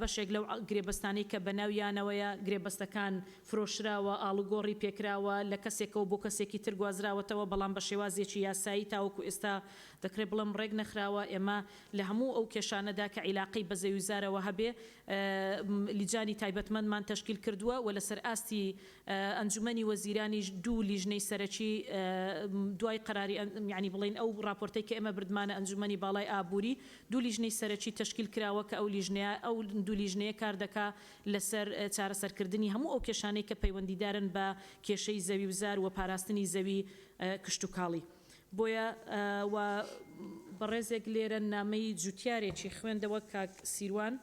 بەشێک لەو گرێبەستانەی کە بەناویانەوەیە، گرێبەستەکان فرۆشراوە، ئاڵوگۆڕی پێکراوە، لە کەسێکەوە بۆ کەسێکی تر گوازراوەتەوە، بەڵام بە شێوازێکی یاسایی تاوەکو ئێستا دەکرێت بڵێم ڕێک نەخراوە. ئێمە لە هەموو ئەو کێشانەدا کە عیلاقەی بە زەویوزارەوە هەبێ، لیجانی تایبەتمەندمان تەشکیل کردووە و لەسەر ئاستی ئەنجومەنی وەزیرانیش دوو لیژنەی سەرەکی دوای قەراری یانی بڵێین ئەو ڕاپۆرتەی کە ئێمە بردمانە ئەنجومەنی باڵای ئابووری دوو لیژنەی سەرەکی تەشکیل کراوە کە ئەو لیژنەیە ئەو دوو لیژنەیە کار دەکا لەسەر چارەسەرکردنی هەموو ئەو کێشانەی کە پەیوەندیدارن بە کێشەی زەوی و زار و پاراستنی زەوی کشتوکاڵی. بۆیە و بەڕێزێک لێرە نامەی جوتیارێکی خوێندەوە کاک سیروان.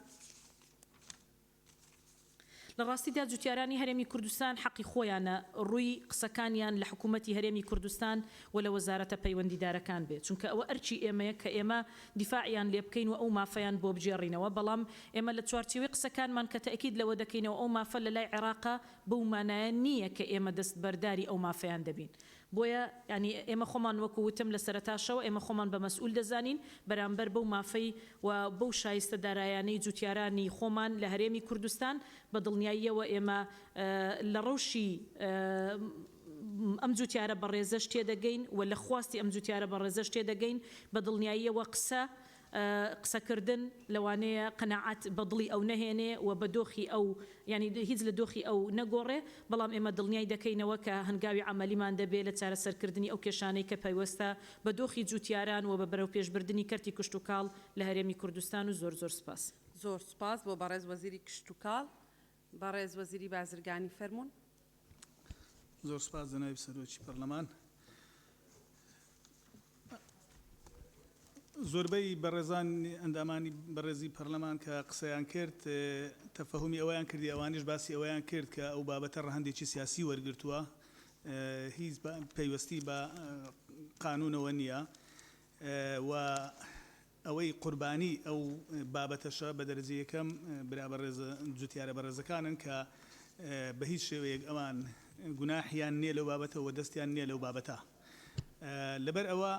لە ڕاستیدا جوتیارانی هەرێمی کوردستان حەقی خۆیانە ڕووی قسەکانیان لە حکوومەتی هەرێمی کوردستان و لە وەزارەتە پەیوەندیدارەکان بێ چونکە ئەوە ئەرکی ئێمەیە کە ئێمە دیفاعیان لێ بکەین و ئەو مافەیان بۆ بگێڕینەوە بەڵام ئێمە لە چوارچێوەی قسەکانمان کە تەئکید لەوە دەکەینەوە ئەو مافە لە لای عێراقە بەو مانایە نییە کە ئێمە دەستبەرداری ئەو مافەیان دەبین بۆیە یانی ئێمە خۆمان وەکو وتم لە سەرەتاشەوە ئێمە خۆمان بە مەسئول دەزانین بەرامبەر بەو مافەی و بەو شایستە دارایانەی جوتیارانی خۆمان لە هەرێمی کوردستان، بە دڵنیاییەوە ئێمە لە ڕەوشی ئەم جوتیارە بەڕێزەش تێدەگەین و لە خواستی ئەم جوتیارە بەڕێزەش تێدەگەین، بە دڵنیاییەوە قسە قسەکردن لەوانەیە قەناعەت بە دڵی ئەو نەهێنێ و بە دۆخی ئەو یانی هیچ لە دۆخی ئەو نەگۆڕێ، بەڵام ئێمە دڵنیای دەکەینەوە کە هەنگاوی عەمەلیمان دەبێ لە چارەسەرکردنی ئەو کێشانەی کە پەیوەستە بە دۆخی جووتیاران و بە بەرەوپێشبردنی کەرتی کشتوکاڵ لە هەرێمی کوردستان و زۆر زۆر سوپاس. زۆر سوپاس بۆ بەڕێز وەزیری کشتوکاڵ. بەڕێز وەزیری بازرگانی فەرموون. زۆر سوپاس جەنابی سەرۆکی پەرلەمان. زۆربەی بەڕێزان ئەندامانی بەڕێزی پەرلەمان کە قسەیان کرد تەفەهومی ئەوەیان کردی ئەوانیش باسی ئەوەیان کرد کە ئەو بابەتە ڕەهەندێکی سیاسی وەرگرتووە هیچ پەیوەستی بە قانونەوە نییە و ئەوەی قوربانی ئەو بابەتەشە بە دەرەجە یەکەم برا بەڕێزە جوتیارە بەڕێزەکانن کە بە هیچ شێوەیەک ئەوان گوناحیان نییە لەو بابەتە و دەستیان نییە لەو بابەتە. لەبەر ئەوە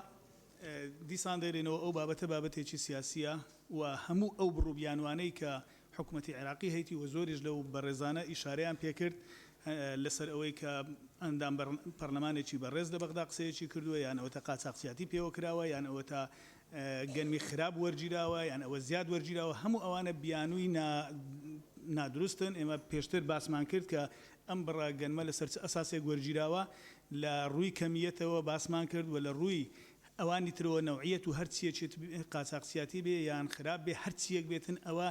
دیسان دەیڵێنەوە ئەو بابەتە بابەتێکی سیاسییە و هەموو ئەو بڕ و بیانوانەی کە حکومەتی عێراقی هەیتی و زۆریش لەو بەڕێزانە ئیشارەیان پێکرد لەسەر ئەوەی کە ئەندام پەڕلەمانێکی بەڕێز لە بەغدا قسەیەکی کردووە یان ئەوەتا قاچاخچیاتی پێوە کراوە یان ئەوەتا گەنمی خراپ وەرگیراوە یان ئەوە زیاد وەرگیراوە هەموو ئەوانە بیانووی نادروستن ئێمە پێشتر باسمان کرد کە ئەم بڕە گەنمە لەسەر چ ئەساسێک وەرگیراوە؟ لە ڕووی کەمییەتەوە باسمان کرد و لە ڕووی ئەوانی ترەوە نەوعیەت و هەر چییەکی قاچاخچیاتی بێ یان خراپ بێ هەر چییەک بێتن ئەوە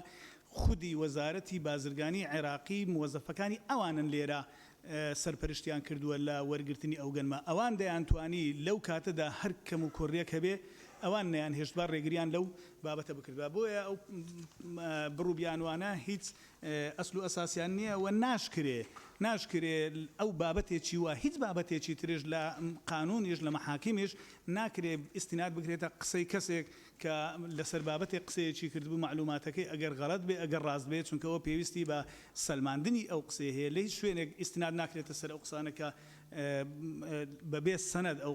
خودی وەزارەتی بازرگانی عێراقی موەزەفەکانی ئەوانن لێرە سەرپەرشتیان کردووە لە وەرگرتنی ئەو گەنمە ئەوان دەیانتوانی لەو کاتەدا هەر کەموکوڕیەک هەبێ ئەوان نەیانهێشتبا ڕێگریان لەو بابەتە بکردبا بۆیە ئەو بڕ و بیانوانە هیچ ئەسل و ئەساسیان نییە و ناشکرێ ناشکرێ ئەو بابەتێکی وا هیچ بابەتێکی ترش لە قانونیش لە مەحاکیمیش ناکرێ ئیستیناد بکرێتە قسەی کەسێک کە لەسەر بابەتێک قسەیەکی کردبوو مەعلوماتەکەی ئەگەر غەڵەت بێ ئەگەر ڕاست بێ چونکە ئەوە پێویستی بە سەلماندنی ئەو قسەیە هەیە لە هیچ شوێنێک ئیستیناد ناکرێتە سەر ئەو قسانە کە بەبێ سەنەد ئەو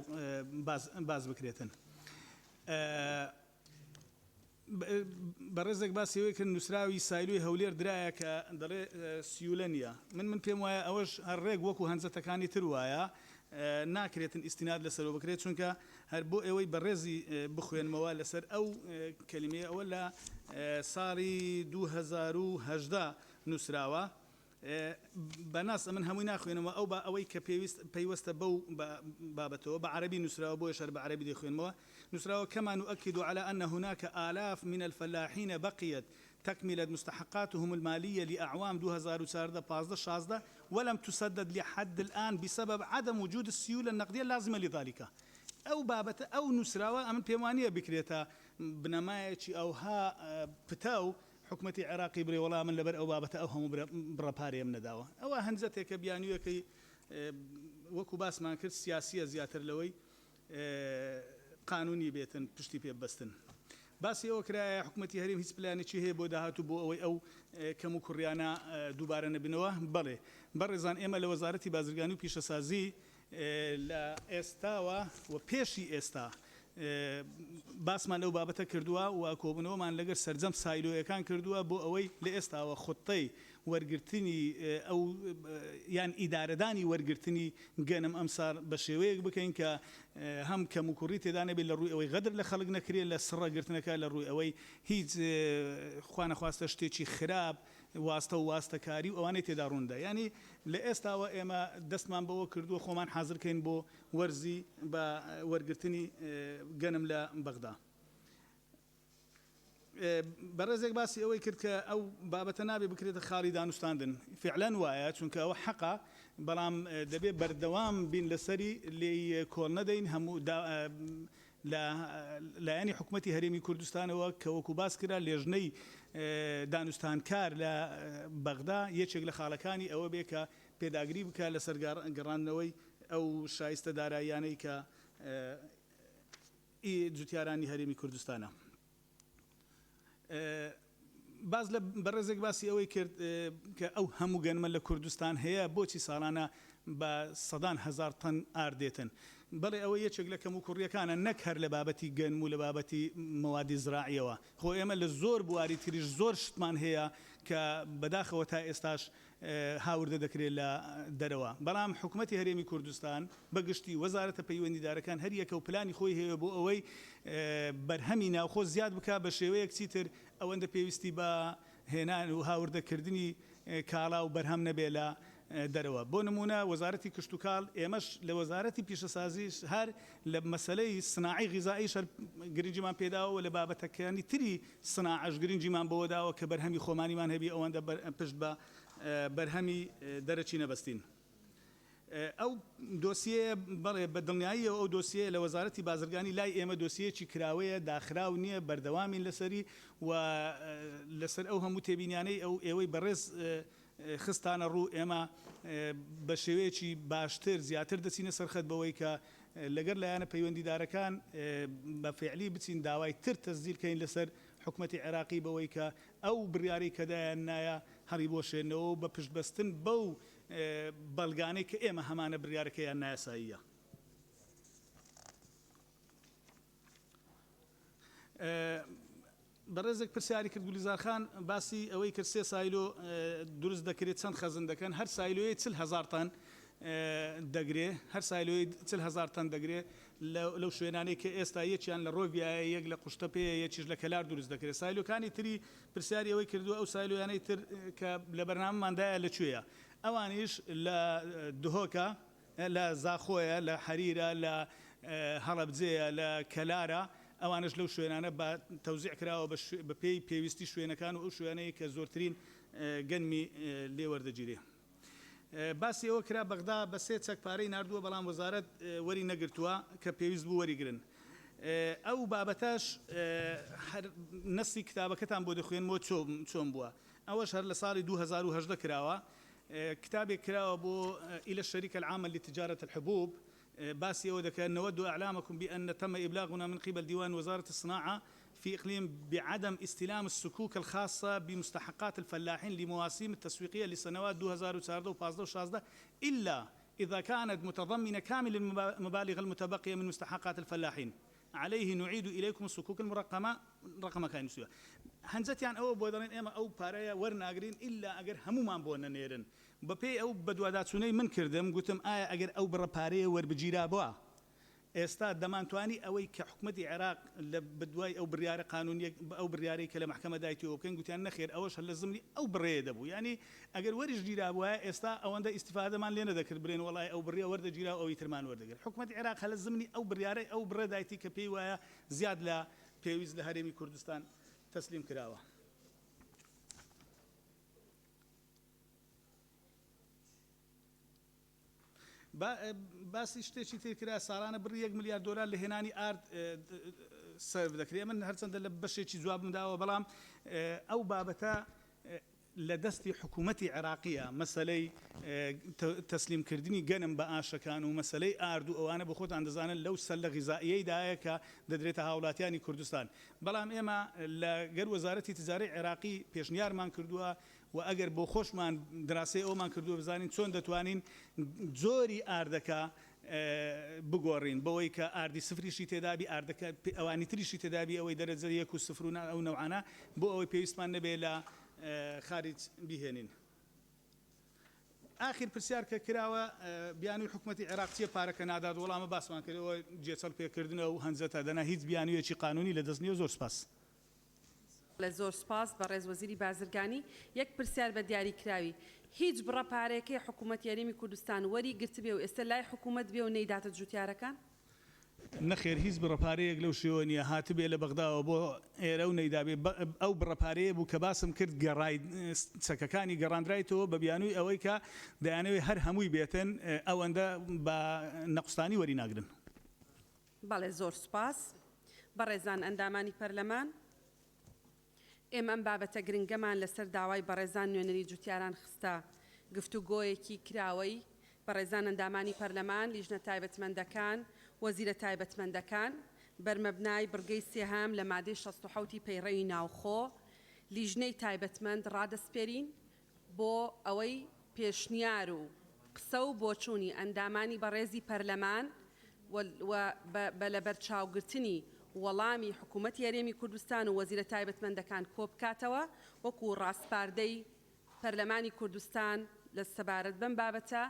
باس باس بکرێتن. بەڕێزێک باسی ئەوەی کرد نووسراوی سایلۆی هەولێر درایە کە دەڵێ سیولە نییە. من من پێم وایە ئەوەش هەر ڕێک وەکو هەنجەتەکانی تر وایە ناکرێتن ئیستیناد لەسەرەوە بکرێت چونکە هەر بۆ ئێوەی بەڕێزی بخوێنمەوە لەسەر ئەو کەلیمەیە ئەوە لە ساڵی 2018 نووسراوە بە ناس ئەمن هەمووی ناخوێنمەوە ئەو با ئەوەی کە پێویست پەیوەستە بەو بابەتەوە بە عەرەبی نووسراوە بۆیەش هەر بە عەرەبی دەیخوێنمەوە نووسراوە کما نؤکد علی ان هناک آلاف من الفلاحین بقیت تکملة مستحقاتهم المالیە لأعوام 2014 15 16 ولم تسدد لحد الآن بسبب عدم وجود السیولە النقدیە اللازمە لذلک ئەو بابەتە ئەو نووسراوە ئەمن پێم وانییە بکرێتە بنەمایەکی ئەوها پتەو حکومەتی عێراقی بڵێ وەڵا من لەبەر ئەو بابەتە ئەو هەموو بڕە پارەیەم نەداوە. ئەوە هەنجەتێکە بیانوویەکەی وەکو باسمان کرد سیاسییە زیاتر لەوەی قانونی بێتن پشتی پێ ببەستن. باسی ئەوە کرایە حکومەتی هەرێم هیچ پلانێکی هەیە بۆ داهاتوو بۆ ئەوەی ئەو کەموکوڕیانە دووبارە نەبنەوە؟ بەڵێ بەڕێزان ئێمە لە وەزارەتی بازرگانی و پیشەسازی لە ئێستاوە و پێشی ئێستا. باسمان لەو بابەتە کردووە و کۆبوونەوەمان لەگەر سەرجەم سایلۆیەکان کردووە بۆ ئەوەی لە ئێستاوە خوتەی وەرگرتنی ئەو یان ئیدارەدانی وەرگرتنی گەنم ئەمساڵ بە شێوەیەک بکەین کە هەم کەموکوڕی تێدا نەبێت لە ڕووی ئەوەی غەدر لە خەڵک نەکرێت لە سڕە گرتنەکە لە ڕووی ئەوەی هیچ خوانەخواستە شتێکی خراپ واستە و واستەکاری و ئەوانەی تێدا ڕووندا یانی لە ئێستاوە ئێمە دەستمان بەوە کردووە خۆمان حازر کەین بۆ وەرزی بە وەرگرتنی گەنم لە بەغدا. بەڕێزێک باسی ئەوەی کرد کە ئەو بابەتە نابێ بکرێتە خاڵی دانوستاندن، فیعلەن وایە چونکە ئەوە حەقە، بەڵام دەبێ بەردەوام بین لەسەری، لێی کۆڵ نەدەین، هەموو لە لایەنی حکومەتی هەرێمی کوردستانەوە کە وەکو باس کرا لێژنەی دانوستانکار لە بەغدا یەکێک لە خاڵەکانی ئەوە بێ کە پێداگری بکا لەسەر گەڕاندنەوەی ئەو شایستە داراییانەی کە ئی جوتیارانی هەرێمی کوردستانە. باس لە بەڕێزێک باسی ئەوەی کرد کە ئەو هەموو گەنمە لە کوردستان هەیە بۆچی ساڵانە بە سەدان هەزار تەن ئارد دێتن؟ بەڵێ ئەوە یەکێک لە کەموکوڕییەکانە نەک هەر لە بابەتی گەنم و لە بابەتی مەوادی زراعییەوە خۆ ئێمە لە زۆر بواری تریش زۆر شتمان هەیە کە بەداخەوە تا ئێستاش هاوردە دەکرێت لە دەرەوە، بەڵام حکومەتی هەرێمی کوردستان بە گشتی وەزارەتە پەیوەندیدارەکان هەریەکە و پلانی خۆی هەیە بۆ ئەوەی بەرهەمی ناوخۆ زیاد بکات بە شێوەیەک چیتر ئەوەندە پێویستی بە هێنان و هاوردەکردنی کاڵا و بەرهەم نەبێت لە دەرەوە. بۆ نموونە وەزارەتی کشتوکاڵ، ئێمەش لە وەزارەتی پیشەسازیش هەر لە مەسەلەی سناعەی غیزائیش هەر گرنگیمان پێداوە و لە بابەتەکانی تری سناعەش گرنگیمان بەوە داوە کە بەرهەمی خۆمانیمان هەبی ئەوەندە پشت بە بەرهەمی دەرەکی نەبەستین. ئەو دۆسیەیە بەڵێ بە دڵنیاییەوە ئەو دۆسیەیە لە وەزارەتی بازرگانی لای ئێمە دۆسیەیەکی کراوەیە، داخراو نییە، بەردەوامین لەسەری و لەسەر ئەو هەموو تێبینیانەی ئەو ئێوەی بەڕێز خستانە ڕوو ئێمە بە شێوەیەکی باشتر زیاتر دەچینە سەر خەت بەوەی کە لەگەر لایەنە پەیوەندیدارەکان بە فیعلی بچین داوای تر تەسجیل کەین لەسەر حکومەتی عێراقی بەوەی کە ئەو بڕیارەی کە دایان نایە هەڵیبوەشێنەوە و بە پشتبەستن بەو بەڵگانەی کە ئێمە هەمانە بڕیارەکەیان نایاساییە. بەڕێزێک پرسیاری کرد گولیزار خان باسی ئەوەی کرد سێ سایلۆ دروست دەکرێت چەند خەزن دەکەن هەر سایلۆیە 40 هەزار تەن دەگرێ هەر سایلۆی 40 هەزار تەن دەگرێ لەو شوێنانەی کە ئێستا یەکیان لە ڕۆڤیایە یەک لە قوشتەپێیە یەکیش لە کەلار دروست دەکرێت سایلۆکانی تری پرسیاری ئەوەی کردووە ئەو سایلۆیانەی تر کە لە بەرنامەماندایە لە کوێیە ئەوانیش لە دهۆکە لە زاخۆیە، لە حەریرە، لە هەڵەبجەیە، لە کەلارە، ئەوانەش لەو شوێنانە بە تەوزیع کراوە بە پێی پێویستی شوێنەکان و ئەو شوێنەی کە زۆرترین گەنمی لێ وەردەگیرێ. باسی ئەوە کرا بەغدا بە سێ چەک پارەی ناردووە بەڵام وەزارەت وەری نەگرتووە کە پێویست بوو وەریگرن. ئەو بابەتەش هەر نەسی کتابەکەتان بۆ دەخوێنمەوە چۆن بووە. ئەوەش هەر لە ساڵی 2018 کراوە. کتابێک کراوە بۆ الى الشركة العامة لتجارة الحبوب باسی ئەوە دەکات نود اعلامكم بأن تم ابلاغنا من قبل ديوان وزارة الصناعة في إقليم بعدم استلام السكوك الخاصة بمستحقات الفلاحين لمواسيم التسويقية لسنوات 2014 و 15 و 16 إلا إذا كانت متضمنة كامل المبالغ المتبقية من مستحقات الفلاحين عليه نعيد إليكم الصكوك المرقمة ڕەقەمەکانی نووسیوە هەنجەتیان ئەوە بۆ دەڵێن ئێمە ئەو پارەیە وەرناگرین ئیلا ئەگەر هەموومان بۆ نەنێرن بەپێی ئەو بەدواداچوونەی من کردم گوتم ئایا ئەگەر ئەو بڕە پارەیە وەربگیرابا ئێستا دەمانتوانی ئەوەی کە حکومەتی عێراق لە بەدوای ئەو بڕیارە قانونیە ئەو بڕیارەی کە لە مەحکەمە دایتیەوە بکەین گوتیان نەخێر ئەوەش هەر لە زمنی ئەو بڕەیە دەبوو یانی ئەگەر وەریش گیرابوایە ئێستا ئەوەندە ئیستیفادەمان لێ نەدەکرد بلێن وەڵای ئەو بڕە وەردەگیرا و ئەوی ترمان وەردەگرت حکومەتی عێراق هەر لە زمنی ئەو بڕیارەی ئەو بڕە دایتی کە پێی وایە زیاد لە پێویست لە هەرێمی کوردستان تەسلیم کراوە. باسی شتێکی تر کرا ساڵانە بڕی یەک ملیار دۆلار لە هێنانی ئارد سەرف دەکرێت من هەرچەندە لە بەشێکی جوابم داوە بەڵام ئەو بابەتە لە دەستی حکوومەتی عێراقیە مەسەلەی تەسلیمکردنی گەنم بە ئاشەکان و مەسەلەی ئارد و ئەوانە بۆ خۆتان دەزانن لەو سەلە غیزائیەیدایە کە دەدرێتە هاوڵاتیانی کوردستان بەڵام ئێمە لە گەر وەزارەتی تجارەی عێراقی پێشنیارمان کردووە و ئەگەر بۆ خۆشمان دراسەی ئەومان کردووە بزانین چۆن دەتوانین جۆری ئاردەکە. بگۆڕین بەوەی کە ئاردی سفریشی تێدابی ئاردەکە ئەوانی تریشی تێدابی ئەوەی دەرەجە یەک و سفر و ئەو نەوعانە بۆ ئەوەی پێویستمان نەبێ لە خارج بیهێنین. ئاخیر پرسیار کە کراوە بیانووی حکومەتی عێراق چیە پارەکە نادات وەڵامە باسمان کرد ئەوە گێچەڵ پێکردنە و هەنجەتە دەنا هیچ بیانوویەکی قانونی لە دەست نیە زۆر سوپاس. بەڵێ زۆر سوپاس بەڕێز وەزیری بازرگانی. یەک پرسیار بە دیاری کراوی. هیچ بڕە پارەیەکەی حکوومەتی هەرێمی کوردستان وەری گرتبێ و ئێستە لای حکوومەت بێ و نەیداتە جووتیارەکان؟ نەخێر هیچ بڕە پارەیەک لەو شێوە نییە هاتبێ لە بەغداوە بۆ ئێرە و نەیدابێ. ئەو بڕە پارەیە بوو کە باسم کرد گەڕای چەکەکانی گەڕاندرایتەوە بە بیانووی ئەوەی کە دەیانەوێ هەر هەمووی بێتن ئەوەندە بە نەقوستانی وەری ناگرن. بەڵێ زۆر سوپاس. بەڕێزان ئەندامانی پەرلەمان، ئێمە ئەم بابەتە گرنگەمان لەسەر داوای بەڕێزان نوێنەری جوتیاران خستە گفتوگۆیەکی کراوەی بەڕێزان ئەندامانی پەرلەمان، لیژنە تایبەتمەندەکان، وەزیرە تایبەتمەندەکان، بەرمەبنای بڕگەی سێهەم لە مادەی 67 ی پەیڕەوی ناوخۆ، لیژنەی تایبەتمەند ڕادەسپێرین بۆ ئەوەی پێشنیار و قسە و بۆچوونی ئەندامانی بەڕێزی پەرلەمان و و بە لەبەرچاوگرتنی وەڵامی حکوومەتی هەرێمی کوردستان و وەزیرە تایبەتمەندەکان کۆبکاتەوە وەکوو ڕاسپاردەی پەرلەمانی کوردستان لە سەبارەت بەم بابەتە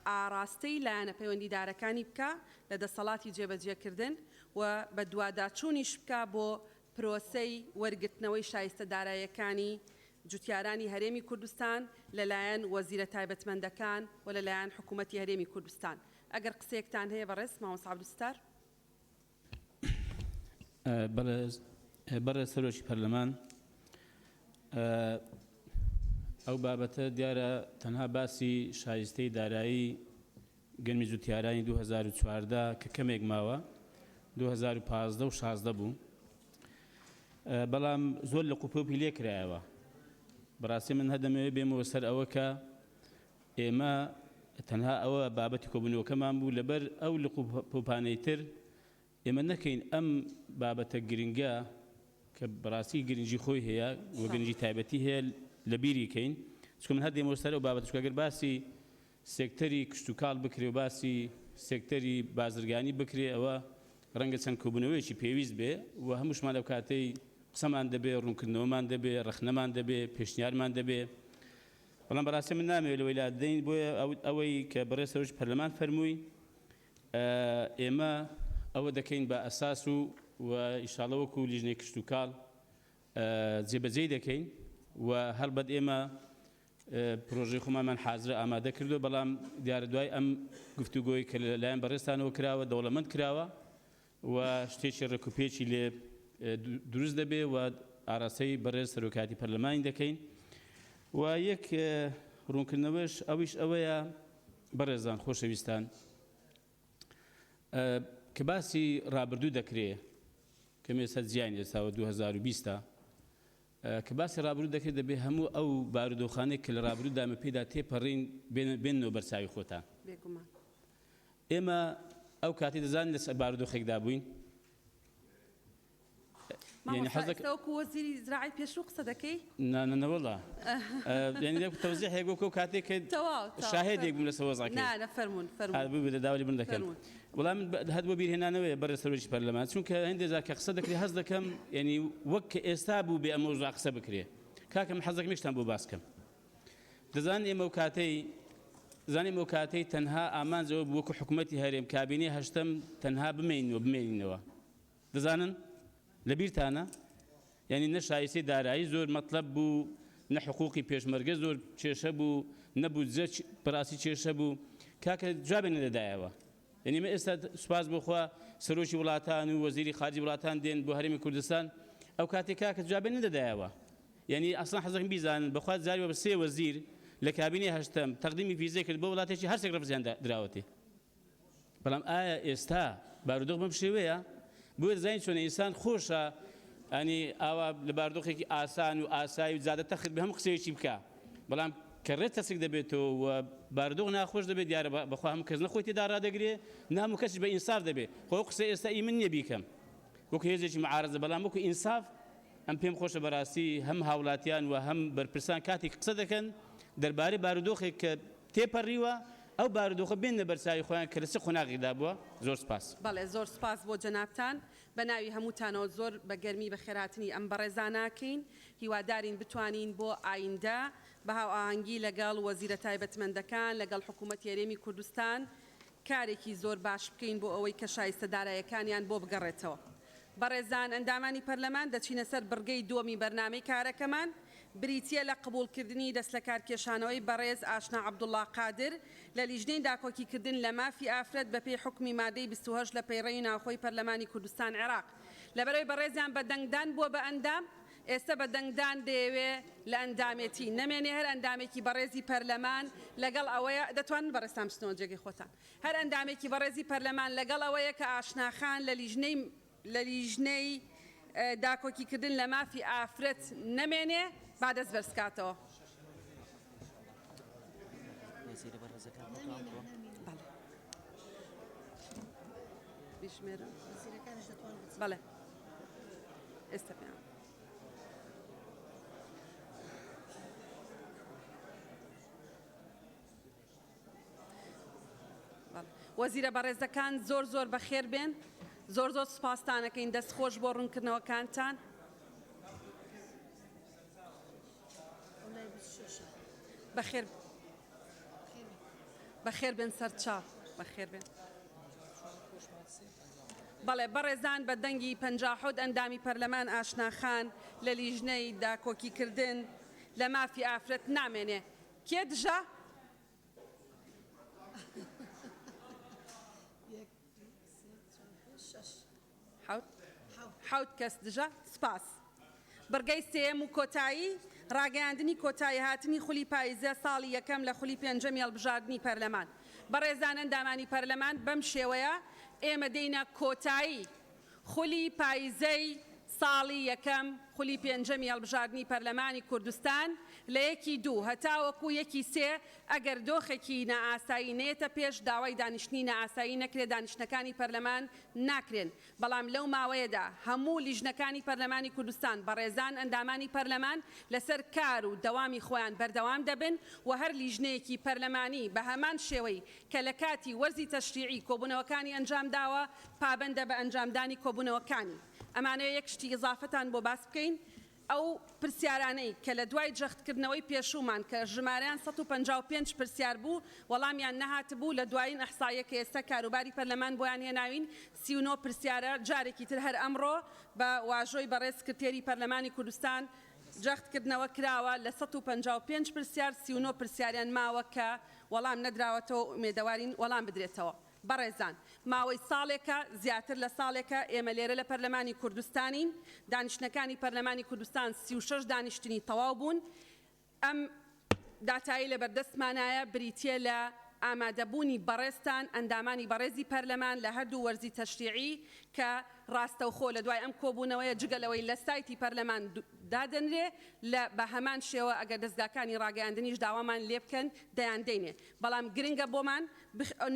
ئاڕاستەی لایەنە پەیوەندیدارەکانی بکا لە دەسەڵاتی جێبەجێکردن و بەدواداچوونیش بکا بۆ پرۆسەی وەرگرتنەوەی شایستە داراییەکانی جوتیارانی هەرێمی کوردستان لەلایەن وەزیرە تایبەتمەندەکان و لەلایەن حکوومەتی هەرێمی کوردستان. ئەگەر قسەیەکتان هەیە بەڕێز مامۆستا عەبدولستار. بەڕێز سەرۆکی پەرلەمان، ئەو بابەتە دیارە تەنها باسی شایستەی دارایی گەنمی جوتیارانی 2014 کە کەمێک ماوە 2015 و 16 بوو بەڵام زۆر لە قوپۆپی لێکرایەوە بەڕاستی من هەدەمەوێ بێمەوە سەر ئەوە کە ئێمە تەنها ئەوە بابەتی کۆبوونەوەکەمان بوو لەبەر ئەو لق و پۆپانەی تر ئێمە نەکەین ئەم بابەتە گرنگە کە بەڕاستی گرنگی خۆی هەیە و گرنگی تایبەتی هەیە لە بیری کەین چونکە من هەر دێمەوە سەر ئەو بابەتە چونکە گەر باسی سێکتەری کشتوکاڵ بکرێ و باسی سێکتەری بازرگانی بکرێ ئەوە ڕەنگە چەند کۆبوونەوەیەکی پێویست بێ و هەمووشمان لەو کاتەی قسەمان دەبێ ڕوونکردنەوەمان دەبێ ڕەخنەمان دەبێ پێشنیارمان دەبێ بەڵام بەڕاستی من نامەوێت لەوەی لادەین بۆیە ئەوەی کە بەڕێز سەرۆکی پەرلەمان فەرمووی ئێمە ئەوە دەکەین بە ئەساس و و ئیشاڵە وەکو لیژنەی کشتوکاڵ جێبەجێی دەکەین و هەڵبەت ئێمە پرۆژەی خۆمانمان حازرە ئامادە کردو بەڵام دیارە دوای ئەم گفتوگۆی کە لەلایەن بەڕێزتانەوە کراوە دەوڵەمەند کراوە و شتێکی ڕێکوپێکی لێ دروست دەبێ و ئاراستەی بەڕێز سەرۆکایەتی پەرلەمانی دەکەین و یەک ڕوونکردنەوەش ئەویش ئەوەیە بەڕێزان خۆشەویستان کە باسی ڕابردوو دەکرێ کە مێستا جیاین ئێستاوە 2020 کە باسی ڕابردوو دەکرێت دەبێ هەموو ئەو بارودۆخانەی کە لە ڕابردوودا ئێمە پێیدا تێپەڕین بێننەوە بەرچاوی خۆتان. بێگومان. ئێمە ئەو کاتەی دەزانین لە چ بارودۆخێکدا بووین؟ یعنی مامۆستا حەز دەک ئێستا وەکو وەزیری زراعەی پێشوو قسە دەکەی؟ نا نا نەوەڵا یعنی لە تەوزیحێک وەکو ئەو کاتێک کە تەواو تەواو شاهێدێک بووم فەرموون. لەسەر وەزعەکەی. نا نا فەرموون فەرموون. ها ببورە داوا لێبوردن دەکەم. فەرموون. وەڵا من هەر بۆ بیرهێنانەوەیە بەڕێز سەرۆکی پەرلەمان چونکە هەندێک جار کە قسە دەکرێ هەست دەکەم یعنی وەک کە ئێستا بوو بێ ئەم مەوزوع قسە بکرێ کاکە من حەز دەکەم یەکشتان بۆ باس کەم دەزانن ئێمە ئەو کاتەی دەزانن ئێمە ئەو کاتەی تەنها ئامانج ئەوە بوو وەکو حکوومەتی هەرێم کابینەی هەشتەم تەنها بمێنینەوە بمێنینەوە دەزانن لەبیرتانە یانی نە شایستەی دارایی زۆر مەتلەب بوو، نە حقوقی پێشمەرگە زۆر کێشە بوو، نە بودجە بەڕاستی کێشە بوو. کاکە جوابیان نەدەدایەوە. یانی ئێمە ئێستا سوپاس بۆ خوا سەرۆکی وڵاتان و وەزیری خارجی وڵاتان دێن بۆ هەرێمی کوردستان، ئەو کاتێک کاکە جوابیان نەدەدایەوە. یانی ئەسڵەن حەز دەکەم بیزانن بەخوا جاری وە سێ وەزیر لە کابینەی هەشتەم تەقدیمی ڤیزەی کرد بۆ وڵاتێکی هەرسێک ڕەفزیان دراوەتێ. بەڵام ئایا ئێستا بارودۆخ بەم شێوەیە؟ بۆیە دەزانین چۆنە ئینسان خۆشە ئەنی ئاوا لە بارودۆخێکی ئاسان و ئاسایی و جادە تەخت بێ هەموو قسەیەکی بکا بەڵام کە ڕێ تەسک دەبێتەوە و بارودۆخ ناخۆش دەبێت دیارە بەخوا هەموو کەس نەخۆی تێدا ڕادەگرێ نە هەموو کەسیش بە ئینساف دەبێ خۆ ئەو قسەی ئێستا ئی من نییە بیکەم وەکو هێزێکی معارەزە بەڵام وەکو ئینساف ئەم پێم خۆشە بەراستی هەم هاوڵاتیان و هەم بەرپرسان کاتێک قسە دەکەن دەربارەی بارودۆخێک کە تێپەڕیوە. ئەو بارودۆخە بێننە بەرچاوی خۆیان کە لە چ قۆناغێکدا بووە. زۆر سوپاس. بەڵێ زۆر سوپاس بۆ جەنابتان. بە ناوی هەمووتانەوە زۆر بە گەرمی بەخێرهاتنی ئەم بەڕێزانە ئەکەین. هیوادارین بتوانین بۆ ئایندە بە هاوئاهەنگی لەگەڵ وەزیرە تایبەتمەندەکان، لەگەڵ حکوومەتی هەرێمی کوردستان کارێکی زۆر باش بکەین بۆ ئەوەی کە شایستە دارایەکانیان بۆ بگەڕێتەوە. بەڕێزان ئەندامانی پەرلەمان دەچینە سەر بڕگەی دووەمی بەرنامەی کارەکەمان بریتییە لە قبوڵکردنی دەستلەکارکێشانەوەی بەڕێز ئاشنا عەبدوڵا قادر لە لیژنەی داکۆکیکردن لە مافی ئافرەت بەپێی حوکمی مادەی 28 لە پەیڕەوی ناوخۆی پەرلەمانی کوردستان عێراق لەبەرئەوەی بەڕێزیان بە دەنگدان بووە بە ئەندام ئێستە بە دەنگدان دەیەوێ لە ئەندامێتی نەمێنێ هەر ئەندامێکی بەڕێزی پەرلەمان لەگەڵ ئەوەیە دەتوانن بەڕێزتان بچنەوە جێگەی خۆتان هەر ئەندامێکی بەڕێزی پەرلەمان لەگەڵ ئەوەیە کە ئاشنا خان لە لیژنەی لە لیژنەی داکۆکیکردن لە مافی ئافرەت نەمێنێ با دەست بەرزکاتەوە. بیژمێرم. بەڵێ ئێستا پێیان. وەزیرە بەڕێزەکان زۆر زۆر بەخێر بێن زۆر زۆر سوپاستانەکەین دەست خۆش بۆ ڕوونکردنەوەکانتان. بەخێر بەخێر بێن سەرچاو بەخێر بێن. بەڵێ بەڕێزان بە دەنگی 57 ئەندامی پەرلەمان ئاشنا خان لە لیژنەی داکۆکیکردن لە مافی ئافرەت نامێنێ. کێ دژە؟ حەوت کەس دژە. سوپاس. بڕگەی سێیەم و کۆتایی، ڕاگەیاندنی کۆتاییهاتنی خولی پایزە ساڵی یەکەم لە خولی پێنجەمی هەڵبژاردنی پەرلەمان. بەڕێزان ئەندامانی پەرلەمان بەم شێوەیە ئێمە دێینە کۆتایی خولی پایزەی ساڵی یەکەم خولی پێنجەمی هەڵبژاردنی پەرلەمانی کوردستان لە یەکی دوو هەتاوەکو یەکی سێ ئەگەر دۆخێکی نائاسایی نەیەتە پێش داوای دانیشتنی نائاسایی نەکرێت دانیشتنەکانی پەرلەمان ناکرێن بەڵام لەو ماوەیەدا هەموو لیژنەکانی پەرلەمانی کوردستان بەڕێزان ئەندامانی پەرلەمان لەسەر کار و دەوامی خۆیان بەردەوام دەبن و هەر لیژنەیەکی پەرلەمانی بە هەمان شێوەی کە لە کاتی وەرزی تەشریعی کۆبوونەوەکانی ئەنجام داوە پابەندە بە ئەنجامدانی کۆبوونەوەکانی. ئەمانەوێ یەک شتی ئیزافەتان بۆ باس بکەین، ئەو پرسیارانەی کە لە دوای جەختکردنەوەی پێشوومان کە ژمارەیان 155 پرسیار بوو وەڵامیان نەهاتبوو، لە دوایین ئەحسائیە کە ئێستا کاروباری پەرلەمان بۆیان هێناوین 39 پرسیارە، جارێکی تر هەر ئەمڕۆ بە واژۆی بەڕێز سکرتێری پەرلەمانی کوردستان جەختکردنەوە کراوە، لە 155 پرسیار 39 پرسیاریان ماوە کە وەڵام نەدراوەتەوە و ئومێدەوارین وەڵام بدرێتەوە. بەڕێزان، ماوەی ساڵێکە، زیاتر لە ساڵێکە ئێمە لێرە لە پەرلەمانی کوردستانین، دانیشتنەکانی پەرلەمانی کوردستان 36 دانیشتنی تەواو بوون، ئەم داتایەی لەبەردەستمانایە بریتییە لە ئامادەبوونی بەڕێزتان، ئەندامانی بەڕێزی پەرلەمان لە هەردوو وەرزی تەشریعی کە ڕاستەوخۆ لە دوای ئەم کۆبوونەوەیە جگە لەوەی لە سایتی پەرلەمان دادەنرێ لە بە هەمان شێوە ئەگەر دەزگاکانی ڕاگەیاندنیش داوامان لێبکەن دەیاندەینێ بەڵام گرنگە بۆمان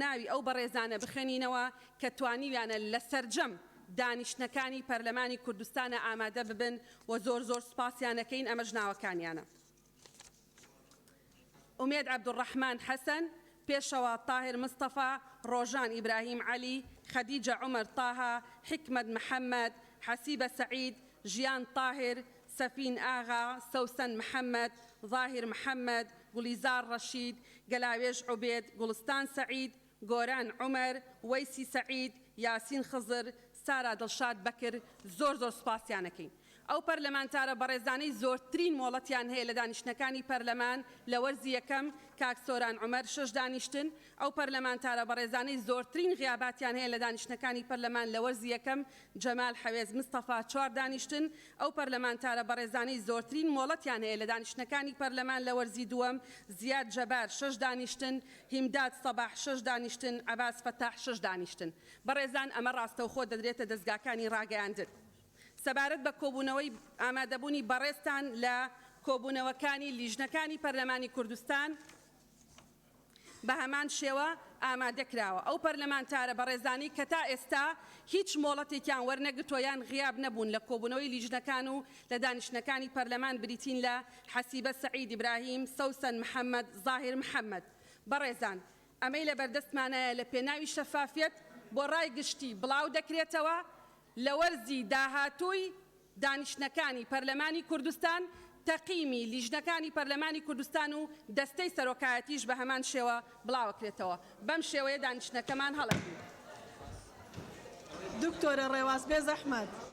ناوی ئەو بەڕێزانە بخوێنینەوە کە توانیویانە لە سەرجەم دانیشتنەکانی پەرلەمانی کوردستانە ئامادە ببن و زۆر زۆر سوپاسیان ئەکەین ئەمەش ناوەکانیانە. ئومێد عەبدولڕەحمان حەسەن، پێشەوا تاهیر مستەفا، ڕۆژان ئیبراهیم عەلی، خەدیجە عومەر تاها، حیکمەت محەمەد، حەسیبە سەعید، ژیان تاهیر، سەفین ئاغا، سەوسەن محەمەد، زاهیر محەمەد، گوڵیزار ڕەشید، گەلاوێژ عوبێد، گوڵستان سەعید، گۆران عومەر، وەیسی سەعید، یاسین خزر، سارا دڵشاد بەکر، زۆر زۆر سوپاسیان ئەکەین. ئەو پەرلەمانتارە بەڕێزانەی زۆرترین مۆڵەتیان هەیە لە دانیشتنەکانی پەرلەمان لە وەرزی یەکەم، کاک سۆران عومەر، شەش دانیشتن، ئەو پەرلەمانتارە بەڕێزانەی زۆرترین غیاباتیان هەیە لە دانیشتنەکانی پەرلەمان لە وەرزی یەکەم، جەمال حەوێز مستەفا، چوار دانیشتن، ئەو پەرلەمانتارە بەڕێزانەی زۆرترین مۆڵەتیان هەیە لە دانیشتنەکانی پەرلەمان لە وەرزی دووەم، زیاد جەبار، شەش دانیشتن، هیمداد سەباح، شەش دانیشتن، عەباس فەتاح، شەش دانیشتن. بەڕێزان ئەمە ڕاستەوخۆ دەدرێتە دەزگاکانی ڕاگەیاندن. سەبارەت بە کۆبوونەوەی ئامادەبوونی بەڕێزتان لە کۆبوونەوەکانی لیژنەکانی پەرلەمانی کوردستان بە هەمان شێوە ئامادە کراوە. ئەو پەرلەمانتارە بەڕێزانەی کە تا ئێستا هیچ مۆڵەتێکیان وەرنەگرتووە یان غیاب نەبوون لە کۆبوونەوەی لیژنەکان و لە دانیشتنەکانی پەرلەمان بریتین لە، حەسیبە سەعید ئیبراهیم، سەوسەن محەمەد، زاهیر محەمەد. بەڕێزان. ئەمەی لەبەردەستمانایە لە پێناوی شەفافیەت بۆ ڕای گشتی بڵاو دەکرێتەوە، لە وەرزی داهاتووی دانیشتنەکانی پەرلەمانی کوردستان تەقیمی لیژنەکانی پەرلەمانی کوردستان و دەستەی سەرۆکایەتیش بە هەمان شێوە بڵاوەکرێتەوە. بەم شێوەیە دانیشتنەکەمان هەڵەگرین. دکتۆرە ڕێواس بێزەحمەت.